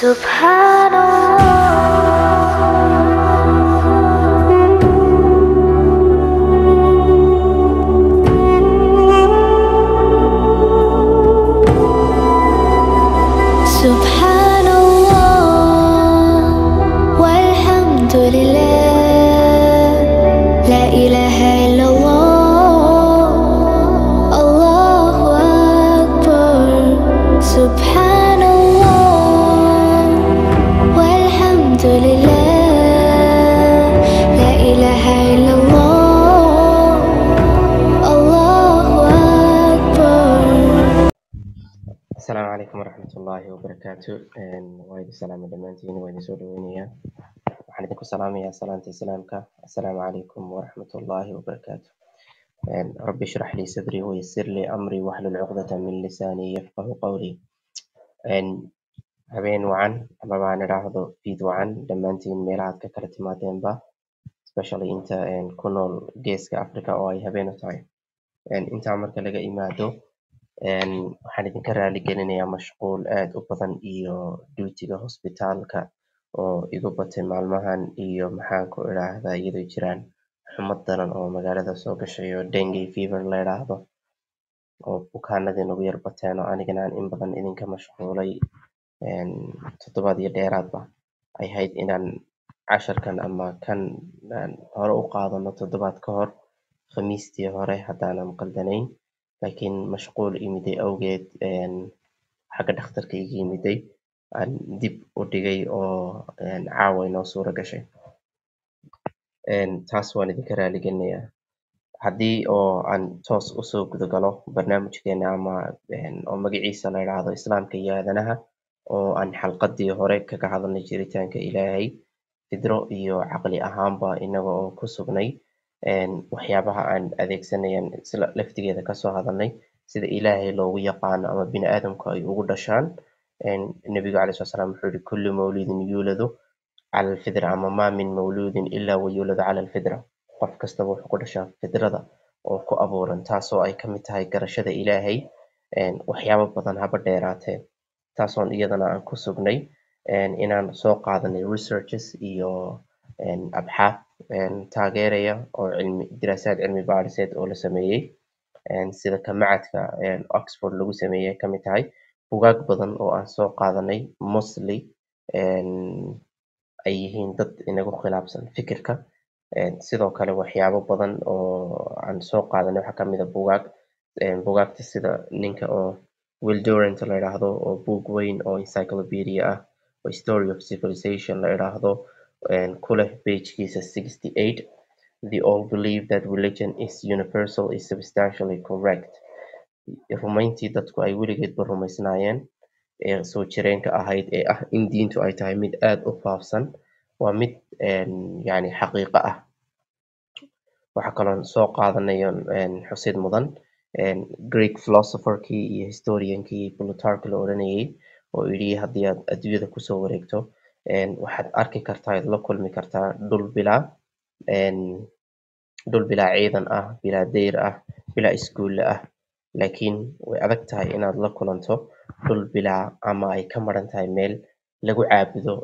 سبحان الله. سبحان الله والحمد لله، لا إله إلا الله، الله أكبر. سبحان الله والحمد لله، لا إله إلا الله، الله أكبر. Asalaamu calaykum waraxmatullaahi wabarakaatu. Waa idin salaamay dhammaantiin, waa idin soo dhaweynayaa. Waxaan idinku salaamayaa salaanta Islaamka. Assalaamu calaykum waraxmatullaahi wabarakaatu. Rabbi ishrax lii sadrii wayassir lii amrii wahlul cuqdata min lisaanii yafqahu qawlii. Habeen wacan, amaba aan idhaahdo fiid wacan, dhammaantiin meelahaad ka kala timaadeenba, especially inta ku nool Geeska Africa oo ay habeen u tahay. Intaa marka laga imaado, waxaan idinka raali gelinayaa mashquul aad u badan iyo duutiga hosbitaalka oo igu batay maalmahan, iyo maxaan ku idhaahdaa, iyadoo jiraan xumad daran oo magaalada soo gashay oo dengue fever la idhaahdo, oo bukaanadii nagu yar bateen, oo anigana aan in badan idinka mashquulay. Toddobaad iyo dheeraadba ay ahayd inaan casharkan ama kan aan hore u qaadano toddobaad ka hor, Khamiistii hore haddaanan qaldanayn, laakiin mashquul imiday awgeed, xagga dhakhtarka iga yimiday, aan dib u dhigay oo caawa inoo suura gashay. Taas waan idinka raali gelinayaa. Haddii oo aan toos usoo gudagalo barnaamijkeena ama oo magaciisa la idhaahdo Islaamka iyo Aadanaha, oo aan xalqadii hore kaga hadalnay jiritaanka Ilaahay fidro iyo caqli ahaanba, inaga oo ku sugnay waxyaabaha aan adeegsanayan, isla laftigeeda kasoo hadalnay sida Ilaahay loogu yaqaano ama bini aadamku ay ugu dhashaan. Nabigu calayhi salatu wasalaam wuxuu yihi: "Kullu mawluudin yuuladu cala alfidra", ama "Maa min mawluudin ilaa wayuuladu cala alfidra". Qof kastaba wuxuu ku dhashaa fidrada oo ku abuuran, taasoo ay kamid tahay garashada Ilaahay, waxyaabo badan haba dheeraatee. Taasoon iyadana aan ku sugnay inaan soo qaadanay researches iyo abxaaf taageeraya oo cilmi diraasaad cilmi baadhiseed oo la sameeyey, sida ka macadka Oxford lagu sameeyey kamid tahay, bugaag badan oo aan soo qaadanay, mostly ay yihiin dad inagu khilaafsan fikirka. Sidoo kale waxyaabo badan oo aan soo qaadanay waxaa kamid a bugaag, bugaagta sida ninka oo Will Durant la idhaahdo, oo buug weyn oo encyclopedia ah oo Story of Civilization la idhaahdo ku leh pagekiisa 68: "The old belief that religion is universal is substantially correct." Rumayntii dadku ay weligeedba rumaysnaayeen ee soo jireenka ahayd ee ah in diintu ay tahay mid aad u faafsan waa mid yani xaqiiqo ah. Waxaa kaloon soo qaadanayo xusid mudan Greek philosopherkii iyo historiankii Plutarch la oranayay, oo yidhi: "Haddii aad adduunyada kusoo wareegto, waxaad arki kartaa, aad la kulmi kartaa dhul bilaa ciidan ah, bilaa deyr ah, bilaa iskuulle ah, laakiin way adag tahay inaad la kulanto dhul bilaa ama ay ka maran tahay meel lagu caabudo."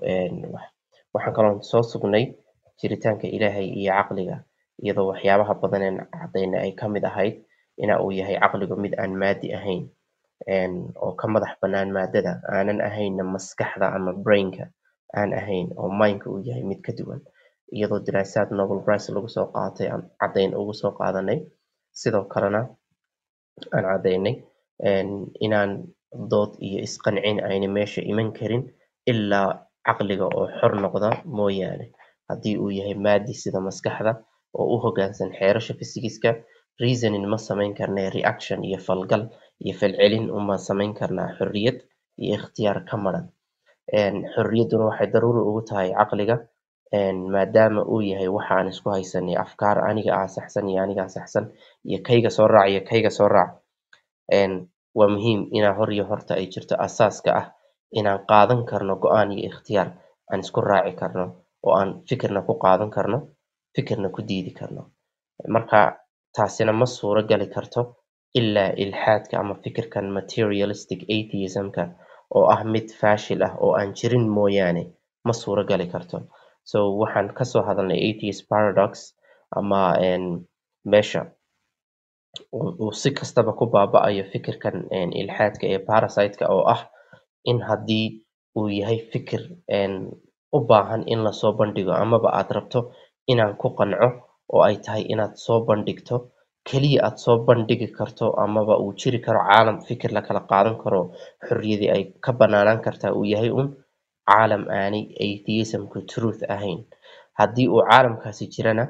Waxaan kaloon soo sugnay jiritaanka Ilaahay iyo caqliga, iyadoo waxyaabaha badan een caddaynay ay ka mid ahayd ina uu yahay caqligu mid aan maadi ahayn, oo ka madax bannaan maadada, aanan ahaynna maskaxda ama brainka aan ahayn, oo mindka uu yahay mid ka duwan, iyadoo diraasaad Nobel Prize lagu soo qaatay aan caddayn ugu soo qaadanay. Sidoo kalena aan caddaynay inaan dood iyo isqancin ayna meesha iman karin ilaa caqliga oo xor noqda mooyaane. Haddii uu yahay maadi sida maskaxda oo u hoggaansan xeerasha fisigiska, reasoning ma samayn karne, reaction iyo falgal iyo falcelin uma samayn karnaa xorriyad iyo ikhtiyaar ka maran. Xorriyadduna waxay daruuri ugu tahay caqliga, maadaama uu yahay waxa aan isku haysanay afkaar, aniga aa saxsan iyo anigaa saxsan iyo kayga soo raac iyo kayga soo raac. Waa muhiim inaa hor iyo horta ay jirto asaaska ah inaan qaadan karno go-aan iyo ikhtiyaar aan isku raaci karno, oo aan fikirna ku qaadan karno, fikirna ku diidi karno. Marka taasina ma suuro gali karto ilaa ilxaadka ama fikirkan materialistic atheismka. oo ah mid faashil ah oo aan jirin mooyaane, ma suuro gali karto. So waxaan kasoo hadalnay atheist paradox ama meesha uu si kastaba ku baaba'ayo fikirkan ilxaadka ee parasite-ka, oo ah in haddii uu yahay fikir u baahan in lasoo bandhigo amaba aad rabto inaan ku qanco oo ay tahay inaad soo bandhigto keliya aad soo bandhigi karto, amaba uu jiri karo caalam fikir la kala qaadan karo, xorriyadii ay ka banaanaan kartaa uu yahay un caalam aanay atheismku truth ahayn. Haddii uu caalamkaasi jirana,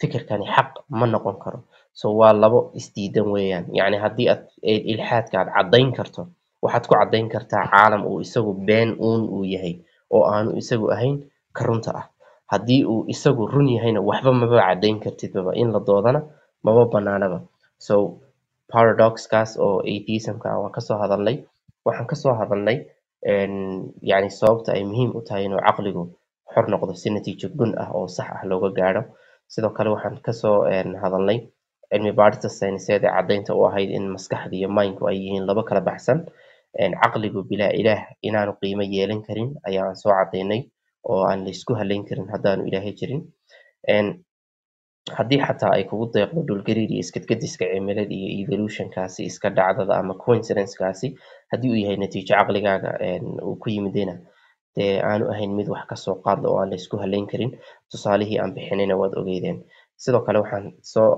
fikirkani xaq ma noqon karo. So waa labo isdiidan weeyaan. Yacni haddii aad ilxaadka aad caddayn karto, waxaad ku caddayn kartaa caalam uu isagu been uun uu yahay oo aanu isagu ahayn ka runta ah. Haddii uu isagu run yahayna, waxba maba caddayn kartidbaba, in la doodana maba banaanaba. So paradoxkaas oo atheismka ah waan kasoo hadalnay. Waxaan kasoo hadalnay yacni sababta ay muhiim u tahay inuu caqligu xor noqdo si natiijo gun ah oo sax ah looga gaadho. Sidoo kale waxaan kasoo hadalnay cilmi baadhista sayniseed ee caddaynta u ahayd in maskaxda iyo mindku ay yihiin laba kala baxsan. Caqligu bilaa Ilaah inaanu qiimo yeelan karin ayaan soo caddaynay, oo aan la isku halayn karin haddaanu Ilaahay jirin. Haddii xataa ay kugu deeqdo dhulgariir iyo iskadgediska cimilada iyo evolutionkaasi iska dhacdada ama coincidencekaasi, haddii uu yahay natiijo caqligaaga uu ku yimidena, dee aanu ahayn mid wax kasoo qaadla oo aan la isku halayn karin. Tusaalihii aan bixinayna waad ogeydeen. Sidoo kale waxaan soo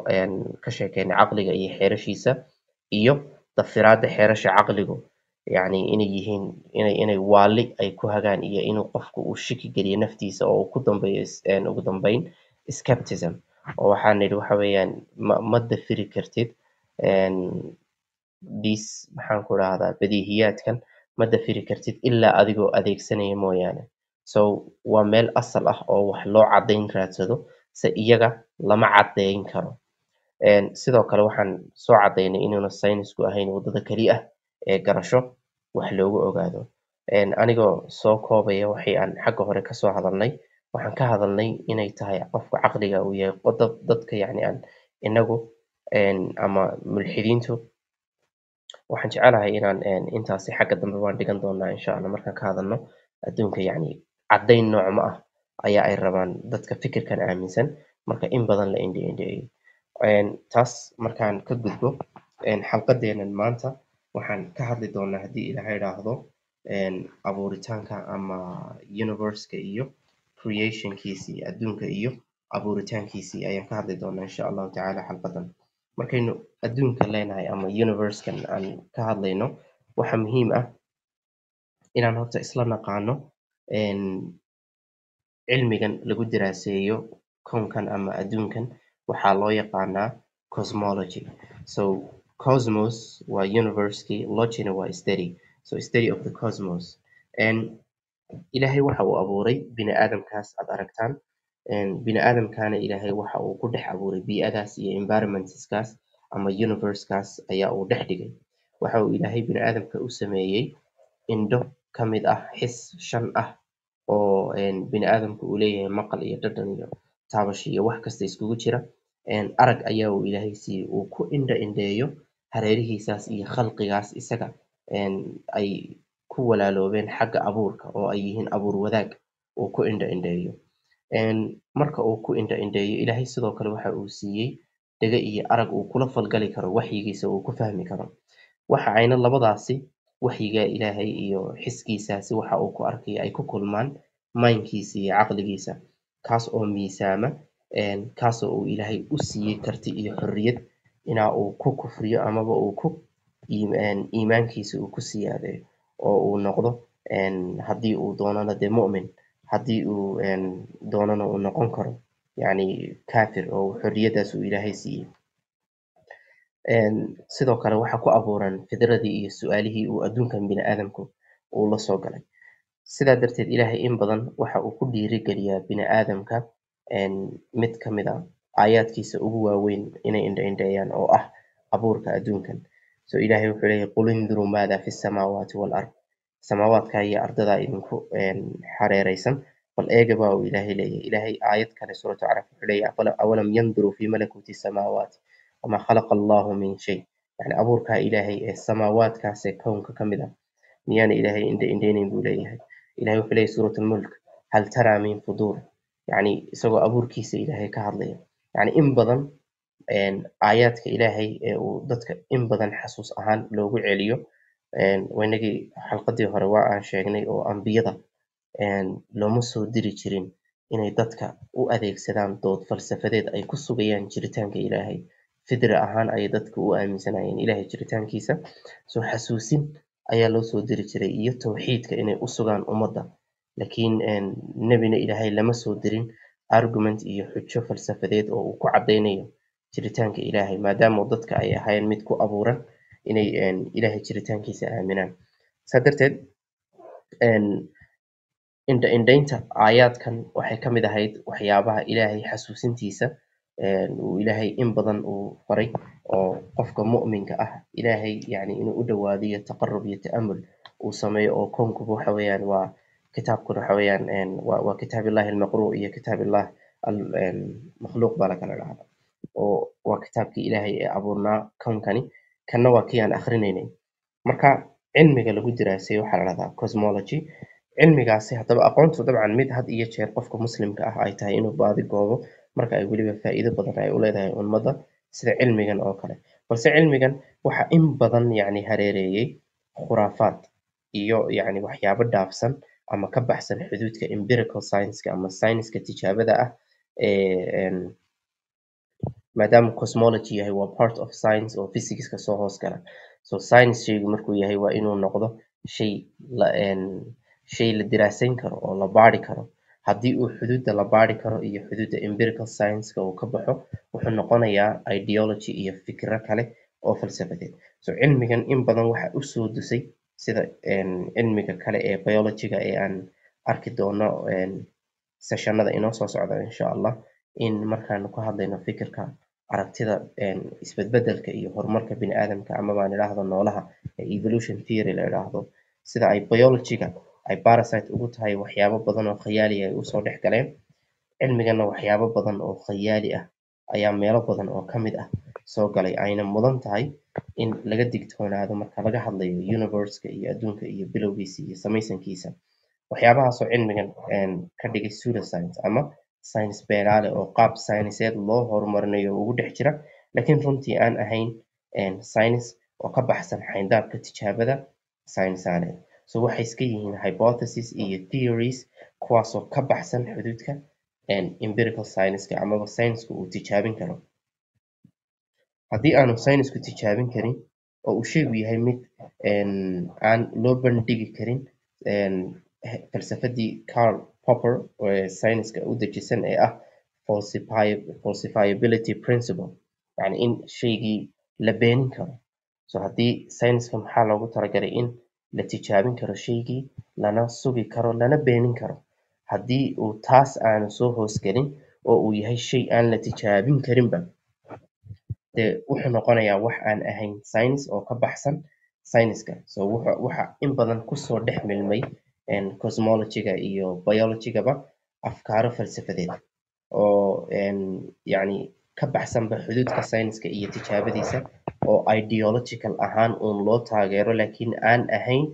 ka sheekeynay caqliga iyo xeerashiisa iyo dafiraadda xeerasha caqligu, yacni inay yihiin inay waali ay ku hagaan iyo inuu qofku uu shiki geliyo naftiisa oo uu ku dambeeyo ugu dambeyn skepticism. Oo waxaan nidhi waxa weeyaan ma dafiri kartid these, maxaan ku rahdaa, badiihiyaadkan ma dafiri kartid ilaa adigoo adeegsanaya mooyaane. So waa meel asal ah oo wax loo caddayn raadsado, se iyaga lama caddeyn karo. Sidoo kale waxaan soo caddaynay inuuna saynisku ahayn waddada keliya ah ee garasho wax loogu ogaado. Anigoo soo koobaya waxii aan xagga hore kasoo hadalnay, waxaan ka hadalnay inay tahay qofka caqliga uu yahay qodob dadka, yacni aan inagu ama mulxidiintu. Waxaan jecelahay inaan intaasi xagga dambe waan dhigan doonaa insha Allah markaan ka hadalno adduunka. Yacni caddayn noocma ah ayaa ay rabaan dadka fikirkan aaminsan marka in badan la indhi indheeyo? Taas markaan ka gudbo, xalqadeenan maanta waxaan ka hadli doonaa, haddii Ilaahay idhaahdo, abuuritaanka ama universe-ka iyo creationkiisii, adduunka iyo abuuritaankiisii ayaan ka hadli doonaa insha Allahu tacaala xalqadan. Markaynu adduunka leenahay ama universe-kan aan ka hadlayno, waxaa muhiim ah inaan horta isla naqaano cilmigan lagu diraaseeyo kownkan ama adduunkan waxaa loo yaqaanaa cosmology. So cosmos waa universe-kii, logyna waa study, so study of the cosmos. Ilaahay waxa uu abuuray bini aadamkaas aad aragtaan. Bini aadamkaana Ilaahay waxa uu ku dhex abuuray bii'adaas iyo environmentskaas ama universe-kaas ayaa uu dhex dhigay. Waxa uu Ilaahay bini aadamka u sameeyey indho ka mid ah xis shan ah oo bini aadamku uu leeyahay, maqal iyo dhadhan iyo taabasho iyo wax kasta iskugu jira. Arag ayaa uu Ilaahay siiyey uu ku indha indheeyo hareerihiisaas iyo khalqigaas isaga ay ku walaaloobeen xagga abuurka oo ay yihiin abuur wadaag uu ku indha indheeyo. Marka uu ku indha indheeyo, Ilaahay sidoo kale waxa uu siiyey dhego iyo arag uu kula falgali karo waxyigiisa, uu ku fahmi karo. Waxa ayna labadaasi, waxyiga Ilaahay iyo xiskiisaasi waxa uu ku arkaya, ay ku kulmaan mindkiisa iyo caqligiisa, kaas oo miisaama, kaasoo uu Ilaahay u siiyey karti iyo xorriyad inaa uu ku kufriyo amaba uu ku iimaankiisa uu ku siyaadeeyo oo uu noqdo, haddii uu doonana dee mu'min, haddii uu doonana uu noqon karo yacni kaafir, oo xorriyadaas uu Ilaahay siiyey. Sidoo kale waxaa ku abuuran fidradii iyo su-aalihii uu adduunkan bini aadamku uu la soo galay. Sidaa darteed Ilaahay in badan waxa uu ku dhiirigeliyaa bini aadamka mid ka mid a aayaadkiisa ugu waaweyn inay indha indheeyaan, oo ah abuurka adduunkan. So Ilaahay wuxuu leeyahay: "قل انظروا ماذا في السماوات والأرض." Samaawaadka iyo ardadaa idinku xareereysan bal eega baa uu Ilaahay leeyahay. Ilaahay aayad kale, suuratu Acraaf, wuxuu leeyahay: "أولم ينظروا في ملكوت السماوات وما خلق الله من شيء." Yani abuurkaa Ilaahay ee samaawaadkaas ee kownka ka mid ah. Miyaana Ilaahay indha indhaynayn buu leeyahay. Ilahay wuxuu leeyahay Suurat Almulk: "Hal taraa min fuduur?" Yacni isagoo abuurkiisa Ilaahay ka hadlaya. Yacni in badan aayaadka Ilaahay ee uu dadka in badan xasuus ahaan loogu celiyo, waynagii xalqadii hore waa aan sheegnay oo ambiyada looma soo diri jirin inay dadka u adeegsadaan dood falsafadeed ay ku sugayaan jiritaanka Ilaahay. Fidri ahaan ayay dadka u aaminsanayeen Ilaahay jiritaankiisa. Soo xasuusin ayaa loo soo diri jiray iyo tawxiidka inay u sugaan ummadda, laakiin nebina Ilaahay lama soo dirin argument iyo xujo falsafadeed oo uu ku caddaynayo jiritaanka Ilaahay, maadaama dadka ay ahaayeen mid ku abuuran inay Ilaahay jiritaankiisa aaminaan. Saa darteed indha indhaynta aayaadkan waxay ka mid ahayd waxyaabaha Ilaahay xasuusintiisa uu Ilaahay in badan uu faray, oo qofka mu'minka ah Ilaahay yani inuu u dhawaado iyo taqarub iyo ta'amul uu sameeyo, oo koonkuba waxa weeyaan waa kitaabkuna waxa weeyaan waa kitaab Illahi almaqru iyo kitaab Illah almakhluuq baa la kala dhahdaa, oo waa kitaabkii Ilaahay ee abuurnaa kownkani, kanna waa kii aan akrinaynay. Marka cilmiga lagu diraasay waxaa la dhahdaa cosmology. Cilmigaasi haddaba aqoontu dabcan mid had iyo jeer qofka Muslimka ah ay tahay inuu baadi goobo, marka ay weliba faa'iido badan ay u leedahay ummadda sida cilmigan oo kale. Balse cilmigan waxa in badan yacni hareereeyey khuraafaad iyo yacni waxyaabo dhaafsan ama ka baxsan xuduudka empirical science-ka ama science-ka tijaabada ah ee maadaama cosmology yahay waa part of science oo physicska soo hoos gala. So science shaygu markuu yahay waa inuu noqdo shay la diraasayn karo oo la baari karo. Haddii uu xuduudda la baari karo iyo xuduudda empirical science-ka uu ka baxo, wuxuu noqonayaa ideology iyo fikro kale oo falsafadeed. So cilmigan in badan waxa usoo dusay, sida cilmiga kale ee biology-ga ee aan arki doono sessionada inoo soo socda insha Allah, in markaanu ka hadlayno fikirka aragtida isbedbedelka iyo horumarka bini aadamka ama baan idhaahdo noolaha ee evolution theory la idhaahdo, sida ay biology-ga ay parasite ugu tahay, waxyaabo badan oo khayaali ay usoo dhex galeen cilmigana. Waxyaabo badan oo khayaali ah ayaa meelo badan oo ka mid ah soo galay, ayna mudan tahay in laga digtoonaado marka laga hadlayo universe-ka iyo adduunka iyo bilowgiisa iyo samaysankiisa. Waxyaabahaasoo cilmigan ka dhigay pseudoscience ama science beenaale oo qaab sayniseed loo horumarinayo ugu dhex jira, laakiin runtii aan ahayn science oo ka baxsan xayndaabka tijaabada saynisaaneed. So waxay iska yihiin hypothesis iyo theories kuwaasoo ka baxsan xuduudka empirical science-ka amaba science-ku uu tijaabin karo. Haddii aanu saynisku tijaabin karin oo uu shaygu yahay mid aan loo bandhigi karin falsafadii Karl Popper ee sayniska u dejisan ee ah falsifiability principle, yani in shaygii la beenin karo. So haddii sayniska maxaa loogu talagalay? In la tijaabin karo shaygii, lana sugi karo, lana beenin karo. Haddii uu taas aanu soo hoosgelin oo uu yahay shay aan la tijaabin karinba, dee wuxuu noqonayaa wax aan ahayn science oo ka baxsan sayniska. So waxa in badan kusoo dhex milmay cosmology-ga iyo biology-gaba afkaaro falsafadeed oo yacni ka baxsanba xuduudka sayniska iyo tijaabadiisa, oo ideological ahaan uun loo taageero, laakiin aan ahayn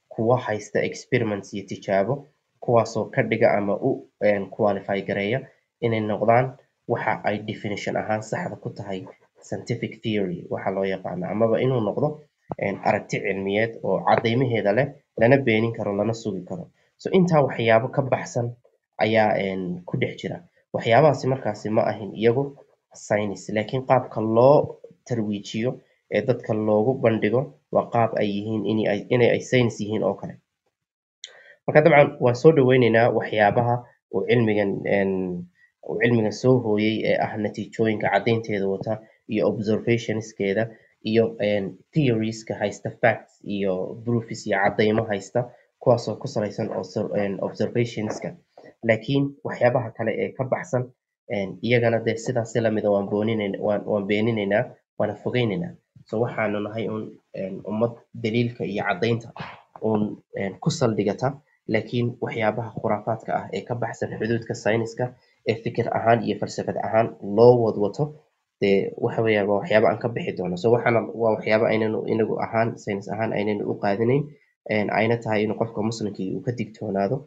kuwa haysta experiments iyo tijaabo kuwaasoo ka dhiga ama u qualify gareeya inay noqdaan waxa ay definition ahaan saxda ku tahay scientific theory waxa loo yaqaano, amaba inuu noqdo aragti cilmiyeed oo cadeymaheeda leh, lana beenin karo, lana sugi karo. So intaa waxyaabo ka baxsan ayaa ku dhex jira. Waxyaabahaasi markaasi ma ahin iyagu science, laakiin qaabka loo tarwiijiyo ee dadka loogu bandhigo waa qaab ay yihiin inay ay science yihiin oo kale. Marka dabcan waan soo dhaweyneynaa waxyaabaha uu cilmigan soo hooyey ee ah natiijooyinka caddeynteeda wata iyo observationskeeda iyo theorieska haysta facts iyo proofs iyo caddeymo haysta, kuwaasoo ku salaysan observationska. Laakiin waxyaabaha kale ee ka baxsan iyagana dee sidaasi lamida waan booninayn, waan beeninaynaa, waana fogeynaynaa. So waxaanu nahay un ummad daliilka iyo caddeynta uun ku saldhigata, laakiin waxyaabaha khuraafaadka ah ee ka baxsan xuduudka sayniska ee fikir ahaan iyo falsafad ahaan loo wadwato, dee waxa weeyaan waa waxyaaba aan ka bixi doono. So waxaana waa waxyaaba aynanu inagu ahaan saynis ahaan aynanu u qaadanayn. Ayna tahay inuu qofka Muslimkii uu ka digtoonaado,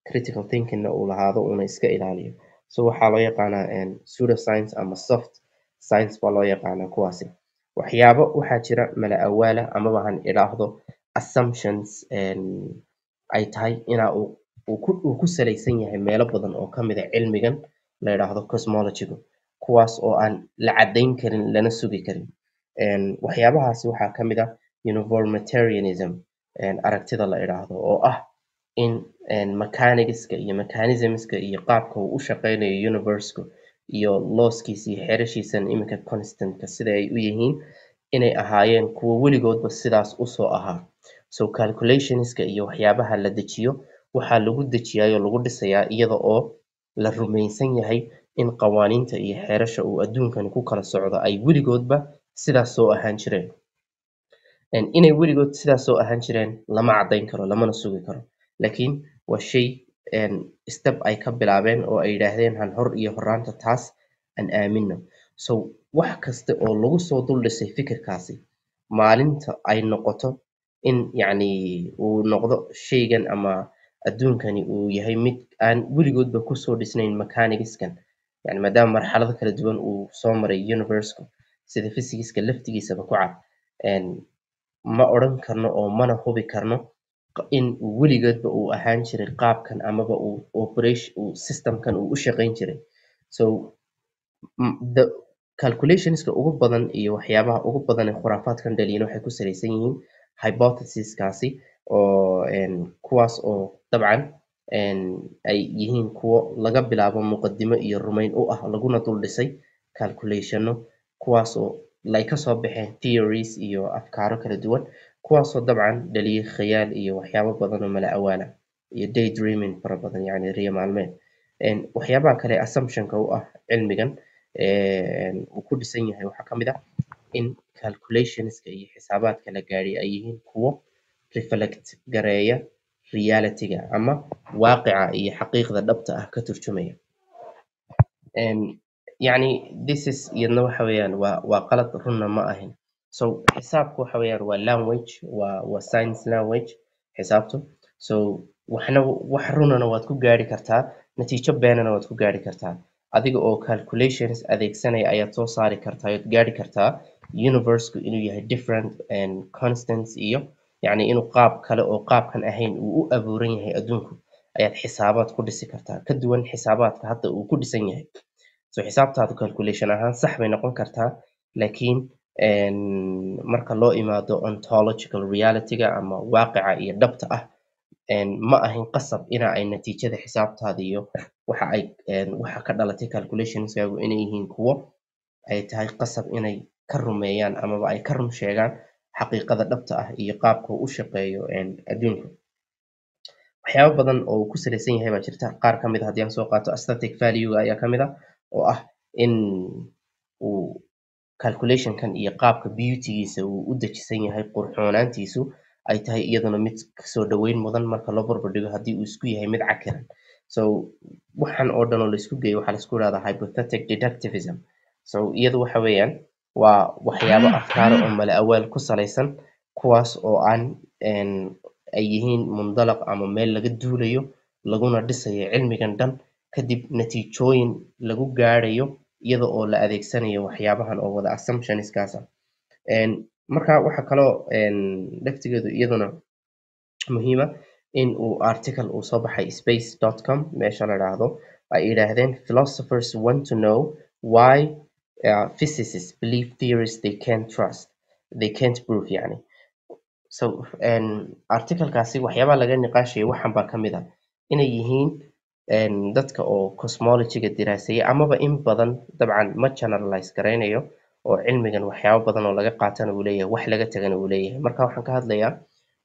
critical thinkingna uu lahaado, uuna iska ilaaliyo. So waxaa loo yaqaanaa pseudoscience ama soft science baa loo yaqaanaa kuwaasi. Waxyaabo waxaa jira mala awaala amaba han idhaahdo assumptions ay tahay inaa uu ku salaysan yahay meelo badan oo kamid a cilmigan la yidhaahdo cosmologygu, kuwaas oo aan la caddayn karin lana sugi karin. Waxyaabahaasi waxaa kamid ah uniformitarianism, aragtida la idhaahdo oo ah in mechanicska iyo mechanismska iyo qaabka uu u shaqeynayo universeku iyo lawskiisa iyo xeerashiisan iminka constantka sida ay u yihiin inay ahaayeen kuwo weligoodba sidaas usoo ahaa. So calculationska iyo waxyaabaha la dejiyo waxaa lagu dejiyaayoo lagu dhisayaa iyada oo la rumaysan yahay in qawaaniinta iyo xeerasha uu adduunkani ku kala socdo ay weligoodba sidaas soo ahaan jireen. Inay weligood sidaas soo ahaan jireen lama caddayn karo, lamana sugi karo, laakiin waa shay step ay ka bilaabeen oo ay yidhaahdeen han hor iyo horaanta taas aan aamino. So wax kasta oo lagu soo dul dhisay fikirkaasi, maalinta ay noqoto in yacni uu noqdo shaygan ama adduunkani uu yahay mid aan weligoodba kusoo dhisnayn mechanicskan, yani maadaama marxalado kala duwan uu soo maray universeku, sida physicska laftigiisaba ku cad, ma odhan karno oo mana hubi karno in uu weligoodba uu ahaan jiray qaabkan amaba uu operation uu systemkan uu u shaqayn jiray. So the calculationska ugu badan iyo waxyaabaha ugu badan ee khuraafaadkan dhaliyana waxay ku salaysan yihiin hypothesiskaasi oo kuwaas oo dabcan ay yihiin kuwo laga bilaabo muqadimo iyo rumayn u ah, laguna dul dhisay calculationo, kuwaas oo lay kasoo baxeen theories iyo afkaaro kala duwan, kuwaasoo dabcan dhaliyay khayaal iyo waxyaabo badan oo mala awaala iyo daydreaming fara badan, yacni riyo maalmeed. Waxyaabaha kale assumptionka u ah cilmigan uu ku dhisan yahay waxaa ka mid ah in calculationska iyo xisaabaadka la gaadhay ay yihiin kuwo reflect gareeya realityga ama waaqica iyo xaqiiqda dhabta ah ka turjumaya. Yacni this is iyadna waxa weeyaan waa qalad, runna ma ahin. So xisaabku waxa weeyaan waa language, waa science language xisaabtu. So waxna wax runana waad ku gaari kartaa, natiijo beenana waad ku gaari kartaa. Adiga oo calculations adeegsanaya ayaad soo saari kartaa ayaad gaari kartaa universeku inuu yahay different and constants, iyo yacni inuu qaab kale oo qaabkan ahayn uu u abuuran yahay adduunku ayaad xisaabaad ku dhisi kartaa ka duwan xisaabaadka hadda uu ku dhisan yahay. So xisaabtaadu calculation ahaan sax bay noqon kartaa, laakiin marka loo imaado ontological reality-ga ama waaqica iyo dhabta ah, ma ahin qasab ina ay natiijada xisaabtaada iyo waxa ay waxa ka dhalatay calculationskaagu inay yihiin kuwo ay tahay qasab inay ka rumeeyaan amaba ay ka run sheegaan xaqiiqada dhabta ah iyo qaabka uu u shaqeeyo adduunku. Waxyaabo badan oo uu ku salaysan yahay baa jirta. Qaar ka mid a haddii aan soo qaato, aesthetic value ayaa ka mid ah, oo ah in uu calculationkan iyo qaabka beautygiisa uu u dejisan yahay, qurxoonaantiisu ay tahay iyaduna mid kasoo dhaweyn mudan marka loo barbardhigo haddii uu isku yahay mid cakiran. So waxan oo dhan oo laisku geeyo waxaa laisku ihahdaa hypothetic deductivism. So iyadu waxa weeyaan waa waxyaabo afkaaro oo mala awaal ku salaysan, kuwaas oo aan ay yihiin mundalaq ama meel laga duulayo laguna dhisayo cilmigan dhan, kadib natiijooyin lagu gaarayo iyada oo la adeegsanayo waxyaabahan oo wada assumptionskaas ah. Marka waxaa kaloo laftigeedu iyaduna muhiima in uu article uu soo baxay space.com meesha la idhaahdo ay yidhaahdeen, "Philosophers want to know why physicists believe theories they can't trust, they can't prove." Yani so articlekaasi waxyaabaha laga niqaashayay waxan baa kamid ah inay yihiin dadka oo cosmologyga diraaseeyay amaba in badan. Dabcan ma generalize garaynayo oo cilmigan waxyaabo badan oo laga qaatana uu leeyahay, wax laga tagana uu leeyahay. Marka waxaan ka hadlayaa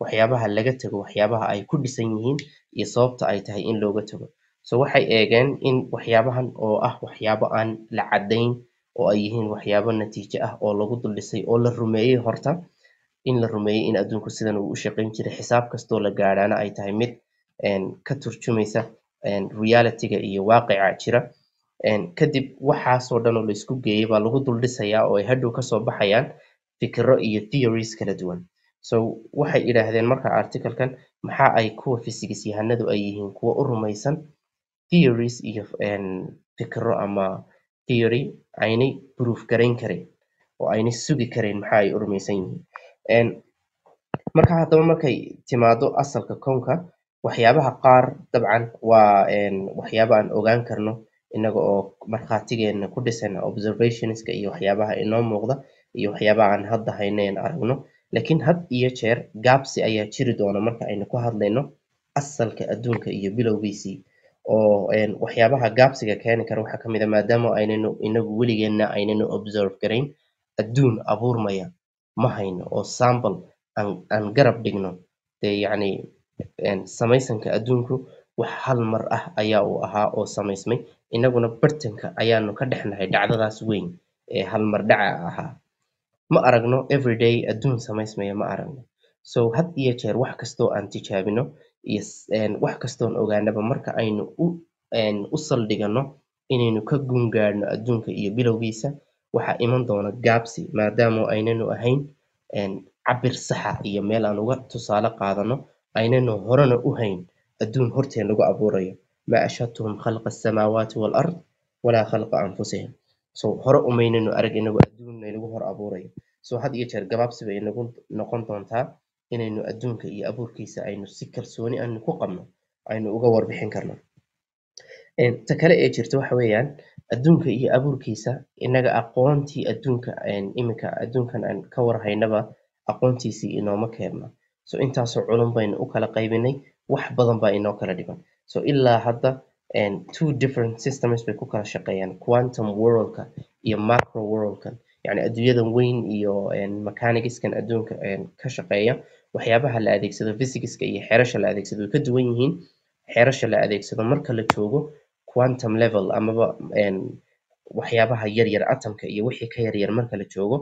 waxyaabaha laga tago, waxyaabaha ay ku dhisan yihiin iyo sababta ay tahay in looga tago. So waxay eegeen in waxyaabahan oo ah waxyaabo aan la caddayn oo ay yihiin waxyaabo natiijo ah oo lagu dul dhisay oo la rumeeyey horta, in la rumeeyey in adduunku sidan uu u shaqayn jiray, xisaab kastoo la gaadhaana ay tahay mid ka turjumaysa realityga iyo waaqica jira. Kadib waxaasoo dhan oo laisku geeyey baa lagu dul dhisayaa oo ay hadhow kasoo baxayaan fikiro iyo theories kala duwan. So waxay idhaahdeen marka articlekan, maxaa ay kuwa physics yahanadu ay yihiin kuwa u rumaysan theories iyo fikro ama theory aynay proof garayn karin oo aynay sugi karin? Maxaa ay u rumaysan yihiin? Marka haddaba markay timaado asalka kownka, waxyaabaha qaar dabcan waa waxyaaba aan ogaan karno inaga oo markhaatigeena ku dhisan observationska iyo waxyaabaha inoo muuqda iyo waxyaabaha aan hadda hayno een aragno. Laakiin had iyo jeer gaabsi ayaa jiri doona marka aynu ku hadlayno asalka adduunka iyo bilowgiisii, oo waxyaabaha gaabsiga keeni kara waxaa kamid a maadaama aynaynu inagu weligeena aynaynu observe garayn adduun abuurmaya, ma hayno oo sample aan garab dhigno. Dee yacni samaysanka adduunku wax hal mar ah ayaa uu ahaa oo samaysmay, inaguna bartanka ayaanu ka dhexnahay dhacdadaas weyn ee hal mar dhaca ahaa. Ma aragno everyday adduun samaysmaya, ma aragno. So had iyo jeer wax kastoo aan tijaabino iyo wax kastoon ogaanaba, marka aynu u saldhigano inaynu ka gun gaadhno adduunka iyo bilowgiisa, waxaa iman doona gaabsi, maadaama aynanu ahayn cabir saxa iyo meel aan uga tusaale qaadano, aynanu horena u hayn adduun horteen lagu abuurayo. ما أشهدتهم خلق السماوات والأرض ولا خلق أنفسهم. So hore umaynanu arag inagu adduun laynagu hor abuurayo. So had iyo jeer gabaabsi bay inagu noqon doontaa inaynu adduunka iyo abuurkiisa aynu si kalsooni aynu ku qabno aynu uga warbixin karno. Ta kale ee jirta waxa weeyaan, adduunka iyo abuurkiisa inaga aqoontii adduunka iminka adduunkan aan ka warhaynaba aqoontiisii inooma keedna. So intaasoo culum baynu u kala qaybinay, wax badan baa inoo kala dhiman. So ilaa hadda two different systems bay ku kala shaqeeyaan, quantum worldka iyo macro worldkan, yacni adduunyadan weyn iyo mechanicskan adduunka ka shaqeeya. Waxyaabaha la adeegsado, physicska iyo xeerasha la adeegsado, way ka duwan yihiin xeerasha la adeegsado marka la joogo quantum level amaba waxyaabaha yaryar, atomka iyo wixii ka yaryar marka la joogo.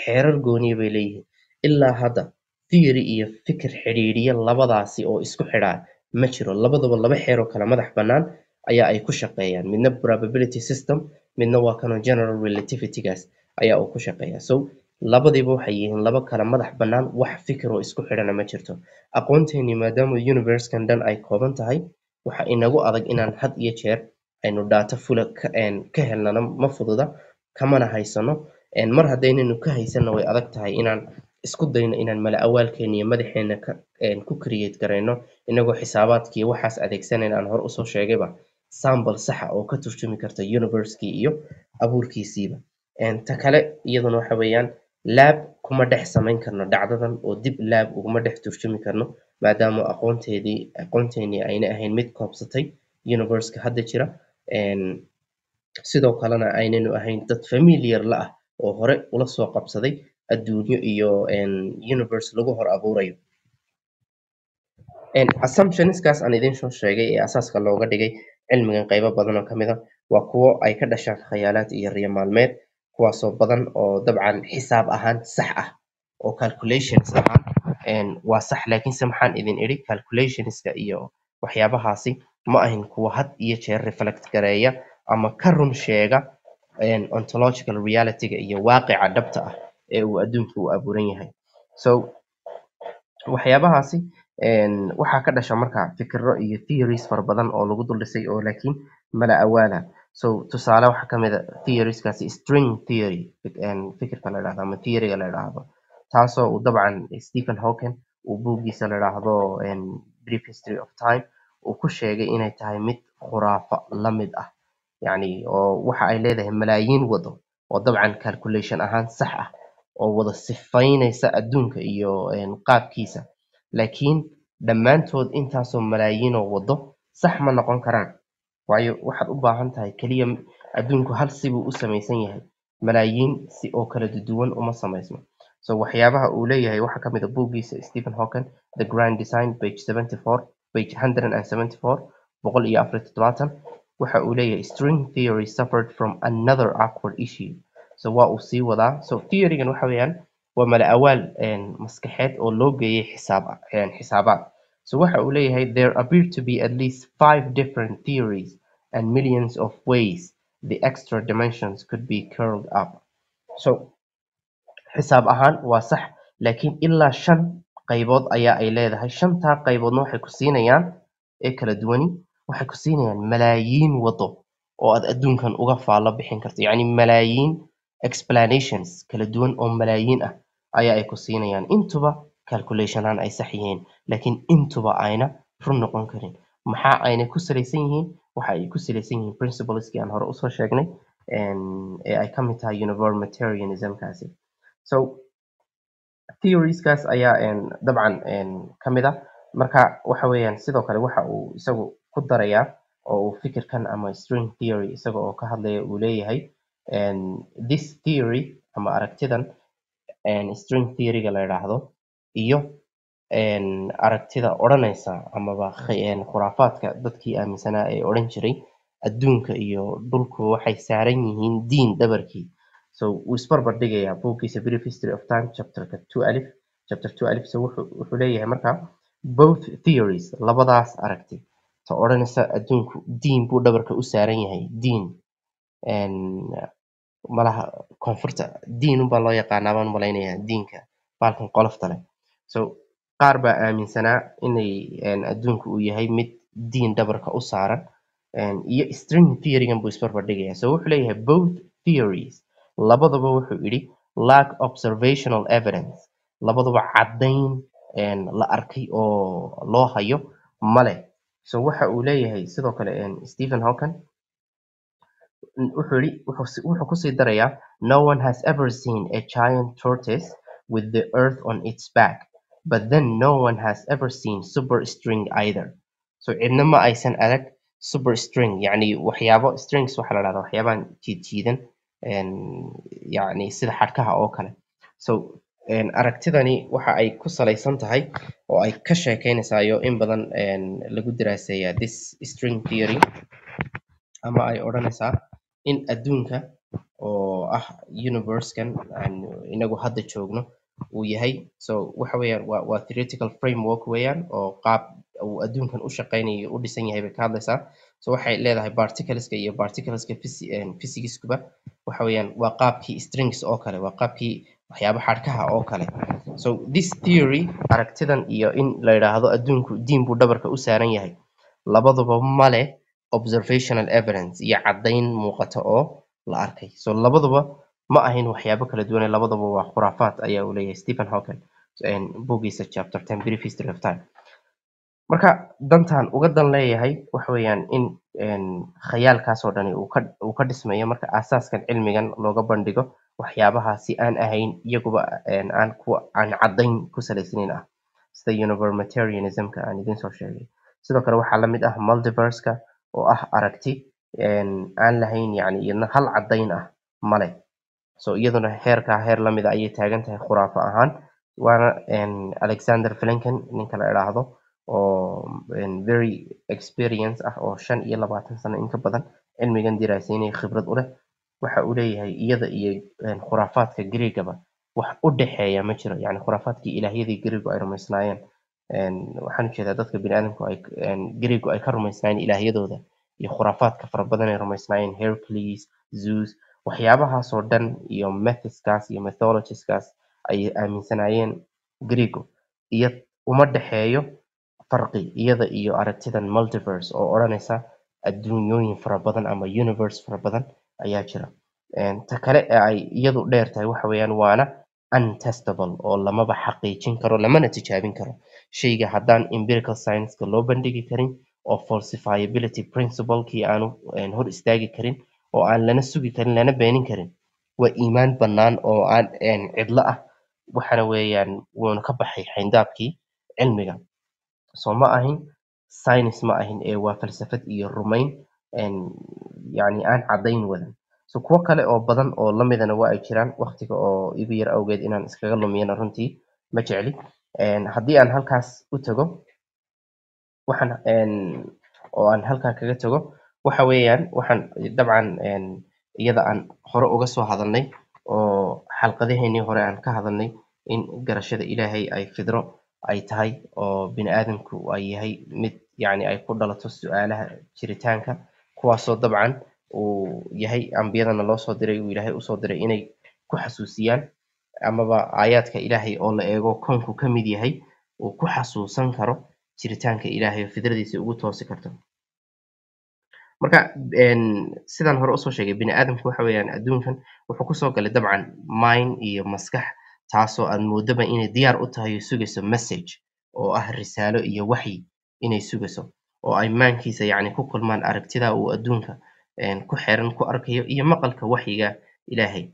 Xeerar gooniya bay leeyihiin. Ilaa hadda theory iyo fikir xidhiidhiya labadaasi oo isku xidhaa ma jiro. Labadaba laba xeer oo kala madax bannaan ayaa ay ku shaqeeyaan, midna probability system, midna waa kanoo general relativitygaas ayaa uu ku shaqeeya. So labadiiba waxay yihiin laba kala madax bannaan, wax fikir oo isku xidhana ma jirto. Aqoonteeni maadaama universekan dhan ay kooban tahay, waxa inagu adag inaan had iyo jeer aynu data fula ka helnana ma fududa, kamana haysano. Mar haddaynaynu ka haysanna, way adag tahay inaan isku dayno inaan mala awaalkeena iyo madaxeena ka ku create garayno, inagoo xisaabaadkii waxaas adeegsanayna aan hore usoo sheegayba, sample saxa oo ka turjumi karta universekii iyo abuurkiisiiba. Ta kale iyaduna waxa weeyaan, lab kuma dhex samayn karno dhacdadan oo dib lab uguma dhex turjumi karno, maadaama aqoonteenii ayna ahayn mid koobsatay universeka hadda jira. Sidoo kalena aynanu ahayn dad familiar la ah oo hore ula soo qabsaday adduunyo iyo universe lagu hor abuurayo. Assumptionskaas aan idin soo sheegay ee asaaska looga dhigay cilmigan qaybo badan oo kamid a waa kuwo ay ka dhashaan khayaalaad iyo riyo maalmeed, kuwaasoo badan oo dabcan xisaab ahaan sax ah oo calculations ahaan waa sax. Laakiinse maxaan idin idhi? Calculationska iyo waxyaabahaasi ma ahin kuwa had iyo jeer reflect gareeya ama ka run sheega ontological realityga iyo waaqica dhabta ah ee uu adduunku u abuuran yahay. So waxyaabahaasi waxaa ka dhasha marka fikiro iyo theories fara badan oo lagu dul dhisay oo laakiin mala awaala. So tusaale waxaa kamid a theorieskaasi string theory, fikirka la idhahdo ama theoryga la idhaahdo, taasoo uu dabcan Stephen Hawking uu buuggiisa la idhaahdo Brief History of Time uu ku sheegay inay tahay mid khuraafo la mid ah, yacni oo waxa ay leedahay malaayiin wado oo dabcan calculation ahaan sax ah oo wada sifaynaysa adduunka iyo qaabkiisa, laakiin dhammaantood intaasoo malaayiinoo wado sax ma noqon karaan, waayo waxaad u baahan tahay keliya adduunku hal sibuu u samaysan yahay, malaayiin si oo kala duwan uma samaysmo. So waxyaabaha uu leeyahay waxaa kamid a buuggiisa Stephen Hawking, The Grand Design, page 74, page 174, 174, waxa uu leeyahay, "String theory suffered from another awkward issue." So waa uu sii wadaa. So theorygan waxa weeyaan waa mala awaal maskaxeed oo loo geeyay xisaab xisaabaad. So waxa uu leeyahay, "There appear to be at least five different theories and millions of ways the extra dimensions could be curled up." So xisaab ahaan waa sax, laakiin ilaa shan Qaybood ayaa ay leedahay. Shantaa qayboodna waxay ku siinayaan ee kala duwani, waxay ku siinayaan malaayiin wado oo aad adduunkan uga faallo bixin karto, yacni malaayiin explanations kala duwan oo malaayiin ah ayaa ay ku siinayaan, intuba calculation aan ay sax yihiin, laakiin intuba ayna run noqon karin. Maxaa ayna ku salaysan yihiin? Waxa ay ku salaysan yihiin principleski aan hore usoo sheegnay ee ay ka mid tahay uniformitarianismkaasi. So theorieskaas ayaa dabcan ka mid ah. Marka waxa weeyaan, sidoo kale waxa uu isagu ku darayaa oo uu fikirkan ama string theory isaga oo ka hadlaya uu leeyahay, this theory ama aragtidan string theory-ga la yidhaahdo iyo aragtida odhanaysa amaba khuraafaadka dadkii aaminsanaa ee odhan jiray adduunka iyo dhulku waxay saaran yihiin diin dhabarkii. So wuu isbarbar dhigayaa buuggiisa Brief History of Time, chapterka 12, chapter 12. So wuxuu leeyahay marka both theories, labadaas aragti, ta odhanaysa adduunku diin buu dhabarka u saaran yahay, diin malaha koonfurta diin unbaa loo yaqaanaa baan malaynayaa, diinka baalkan qolofta leh. So qaar baa aaminsanaa inay adduunku uu yahay mid diin dhabarka u saaran, iyo string theory-gan buu isbarbar dhigaya. So wuxuu leeyahay both theories, labadaba wuxuu yidhi, lack observational evidence, labaduba caddayn la arkay oo loo hayo male. So waxa uu leeyahay sidoo kale Stephen Hawking wuxuu yidhi, wuxuu kusii darayaa, "No one has ever seen a giant tortoise with the earth on its back, but then no one has ever seen super string either." So cidna ma aysan arag super string, yacni waxyaabo strings waxaa la dhahdaa waxyaabahan jiid jiidan, yacni sida xadhkaha oo kale. So aragtidani waxa ay ku salaysan tahay oo ay ka sheekeynaysaa in badan lagu daraaseeyaa this string theory ama ay odhanaysaa in adduunka oo ah universe-kan aan inagu hadda joogno uu yahay. So waxa weeyaan waa theoretical framework weeyaan oo qaab uu adduunkan u shaqeynayo, u dhisan yahay bay ka hadlaysaa. So waxay leedahay particleska iyo particleska physicskuba waxa weeyaan waa qaabkii strings oo kale, waa qaabkii waxyaabo xadhkaha oo kale. So this theory, aragtidan iyo in la yidhaahdo adduunku diin buu dhabarka u saaran yahay, labaduba male observational evidence iyo caddayn muuqata oo la arkay. So labaduba ma ahayn waxyaabo kala duwan, labaduba waa khuraafaat ayaa uu leeyahay Stephen Hawking buuggiisa chapter 10, Brief History of Time. Marka dantaan uga dan leeyahay waxa weeyaan in khayaalkaas oo dhani uu ka dhismayo marka asaaskan cilmigan looga bandhigo waxyaabahaasi aan ahayn iyaguba aan kuwa aan caddayn ku salaysnayn ah, sida uniformitarianismka aan idiin soo sheegay. Sidoo kale waxaa la mid ah multiverse-ka oo ah aragti aan lahayn, yacni iyadna hal caddayn ah male. So iyaduna heerkaa heer lamida ayay taagan tahay khuraafo ahaan, waana Alexander Vilenkin ninka la idhaahdo oo very experience ah oo 25 sano in ka badan cilmigan diraaseynaya khibrad u leh. Waxa uu leeyahay iyada iyo khuraafaadka Greegaba wax u dhexeeya ma jiro, yacni khuraafaadkii ilaahyadii Greegu ay rumaysnaayeen, waxaan ujeedaa dadka biniaadamku ay Greegu ay ka rumaysnaayeen ilaahyadooda iyo khuraafaadka fara badan ay rumaysnaayeen, Hercules, Zeus, waxyaabahaas oo dhan iyo mythskaas iyo mythologieskaas ay aaminsanaayeen Greegu, iyo uma dhexeeyo farqi iyada iyo aragtidan multiverse oo odhanaysa adduunyooyin fara badan ama universe fara badan ayaa jira. Ta kale ee ay iyadu dheer tahay waxa weeyaan waana untestable oo lamaba xaqiijin karo, lamana tijaabin karo. Shayga haddaan empirical science-ka loo bandhigi karin oo falsifiability principle-kii aanu hor istaagi karin oo aan lana sugi karin lana beenin karin, waa iimaan bannaan oo aan cidlo ah, waxaana weeyaan wuuna ka baxay xayndaabkii cilmiga. So ma ahin science, ma ahin ee waa falsafad iyo rumayn yacni aan caddayn wadan. So kuwo kale oo badan oo lamidana waa ay jiraan, waqtiga oo igu yar awgeed inaan iskaga lumiyana runtii ma jecli. Haddii aan halkaas u tago, waxaan oo aan halkaa kaga tago waxa weeyaan, waxaan dabcan iyada aan hore uga soo hadalnay oo xalqadaheenii hore aan ka hadalnay in garashada Ilaahay ay fidro ay tahay oo bini aadamku ay yahay mid yacni ay ku dhalato su-aalaha jiritaanka, kuwaasoo dabcan uu yahay ambiyadana loo soo diray, uu Ilaahay usoo diray inay ku xasuusiyaan amaba aayaadka Ilaahay oo la eego koonku ka mid yahay. uu ku xasuusan karo jiritaanka Ilaahay oo fidradiisa ugu toosi karto. Marka sidaan hore usoo sheegay, bini aadamku waxa weeyaan adduunkan wuxuu kusoo galay dabcan mind iyo maskax, taasoo aad moodaba inay diyaar u tahay oo sugayso message oo ah risaalo iyo waxyi inay sugayso, oo ay maankiisa yacni ku kulmaan aragtida uu adduunka ku xeeran ku arkayo iyo maqalka waxyiga Ilaahay.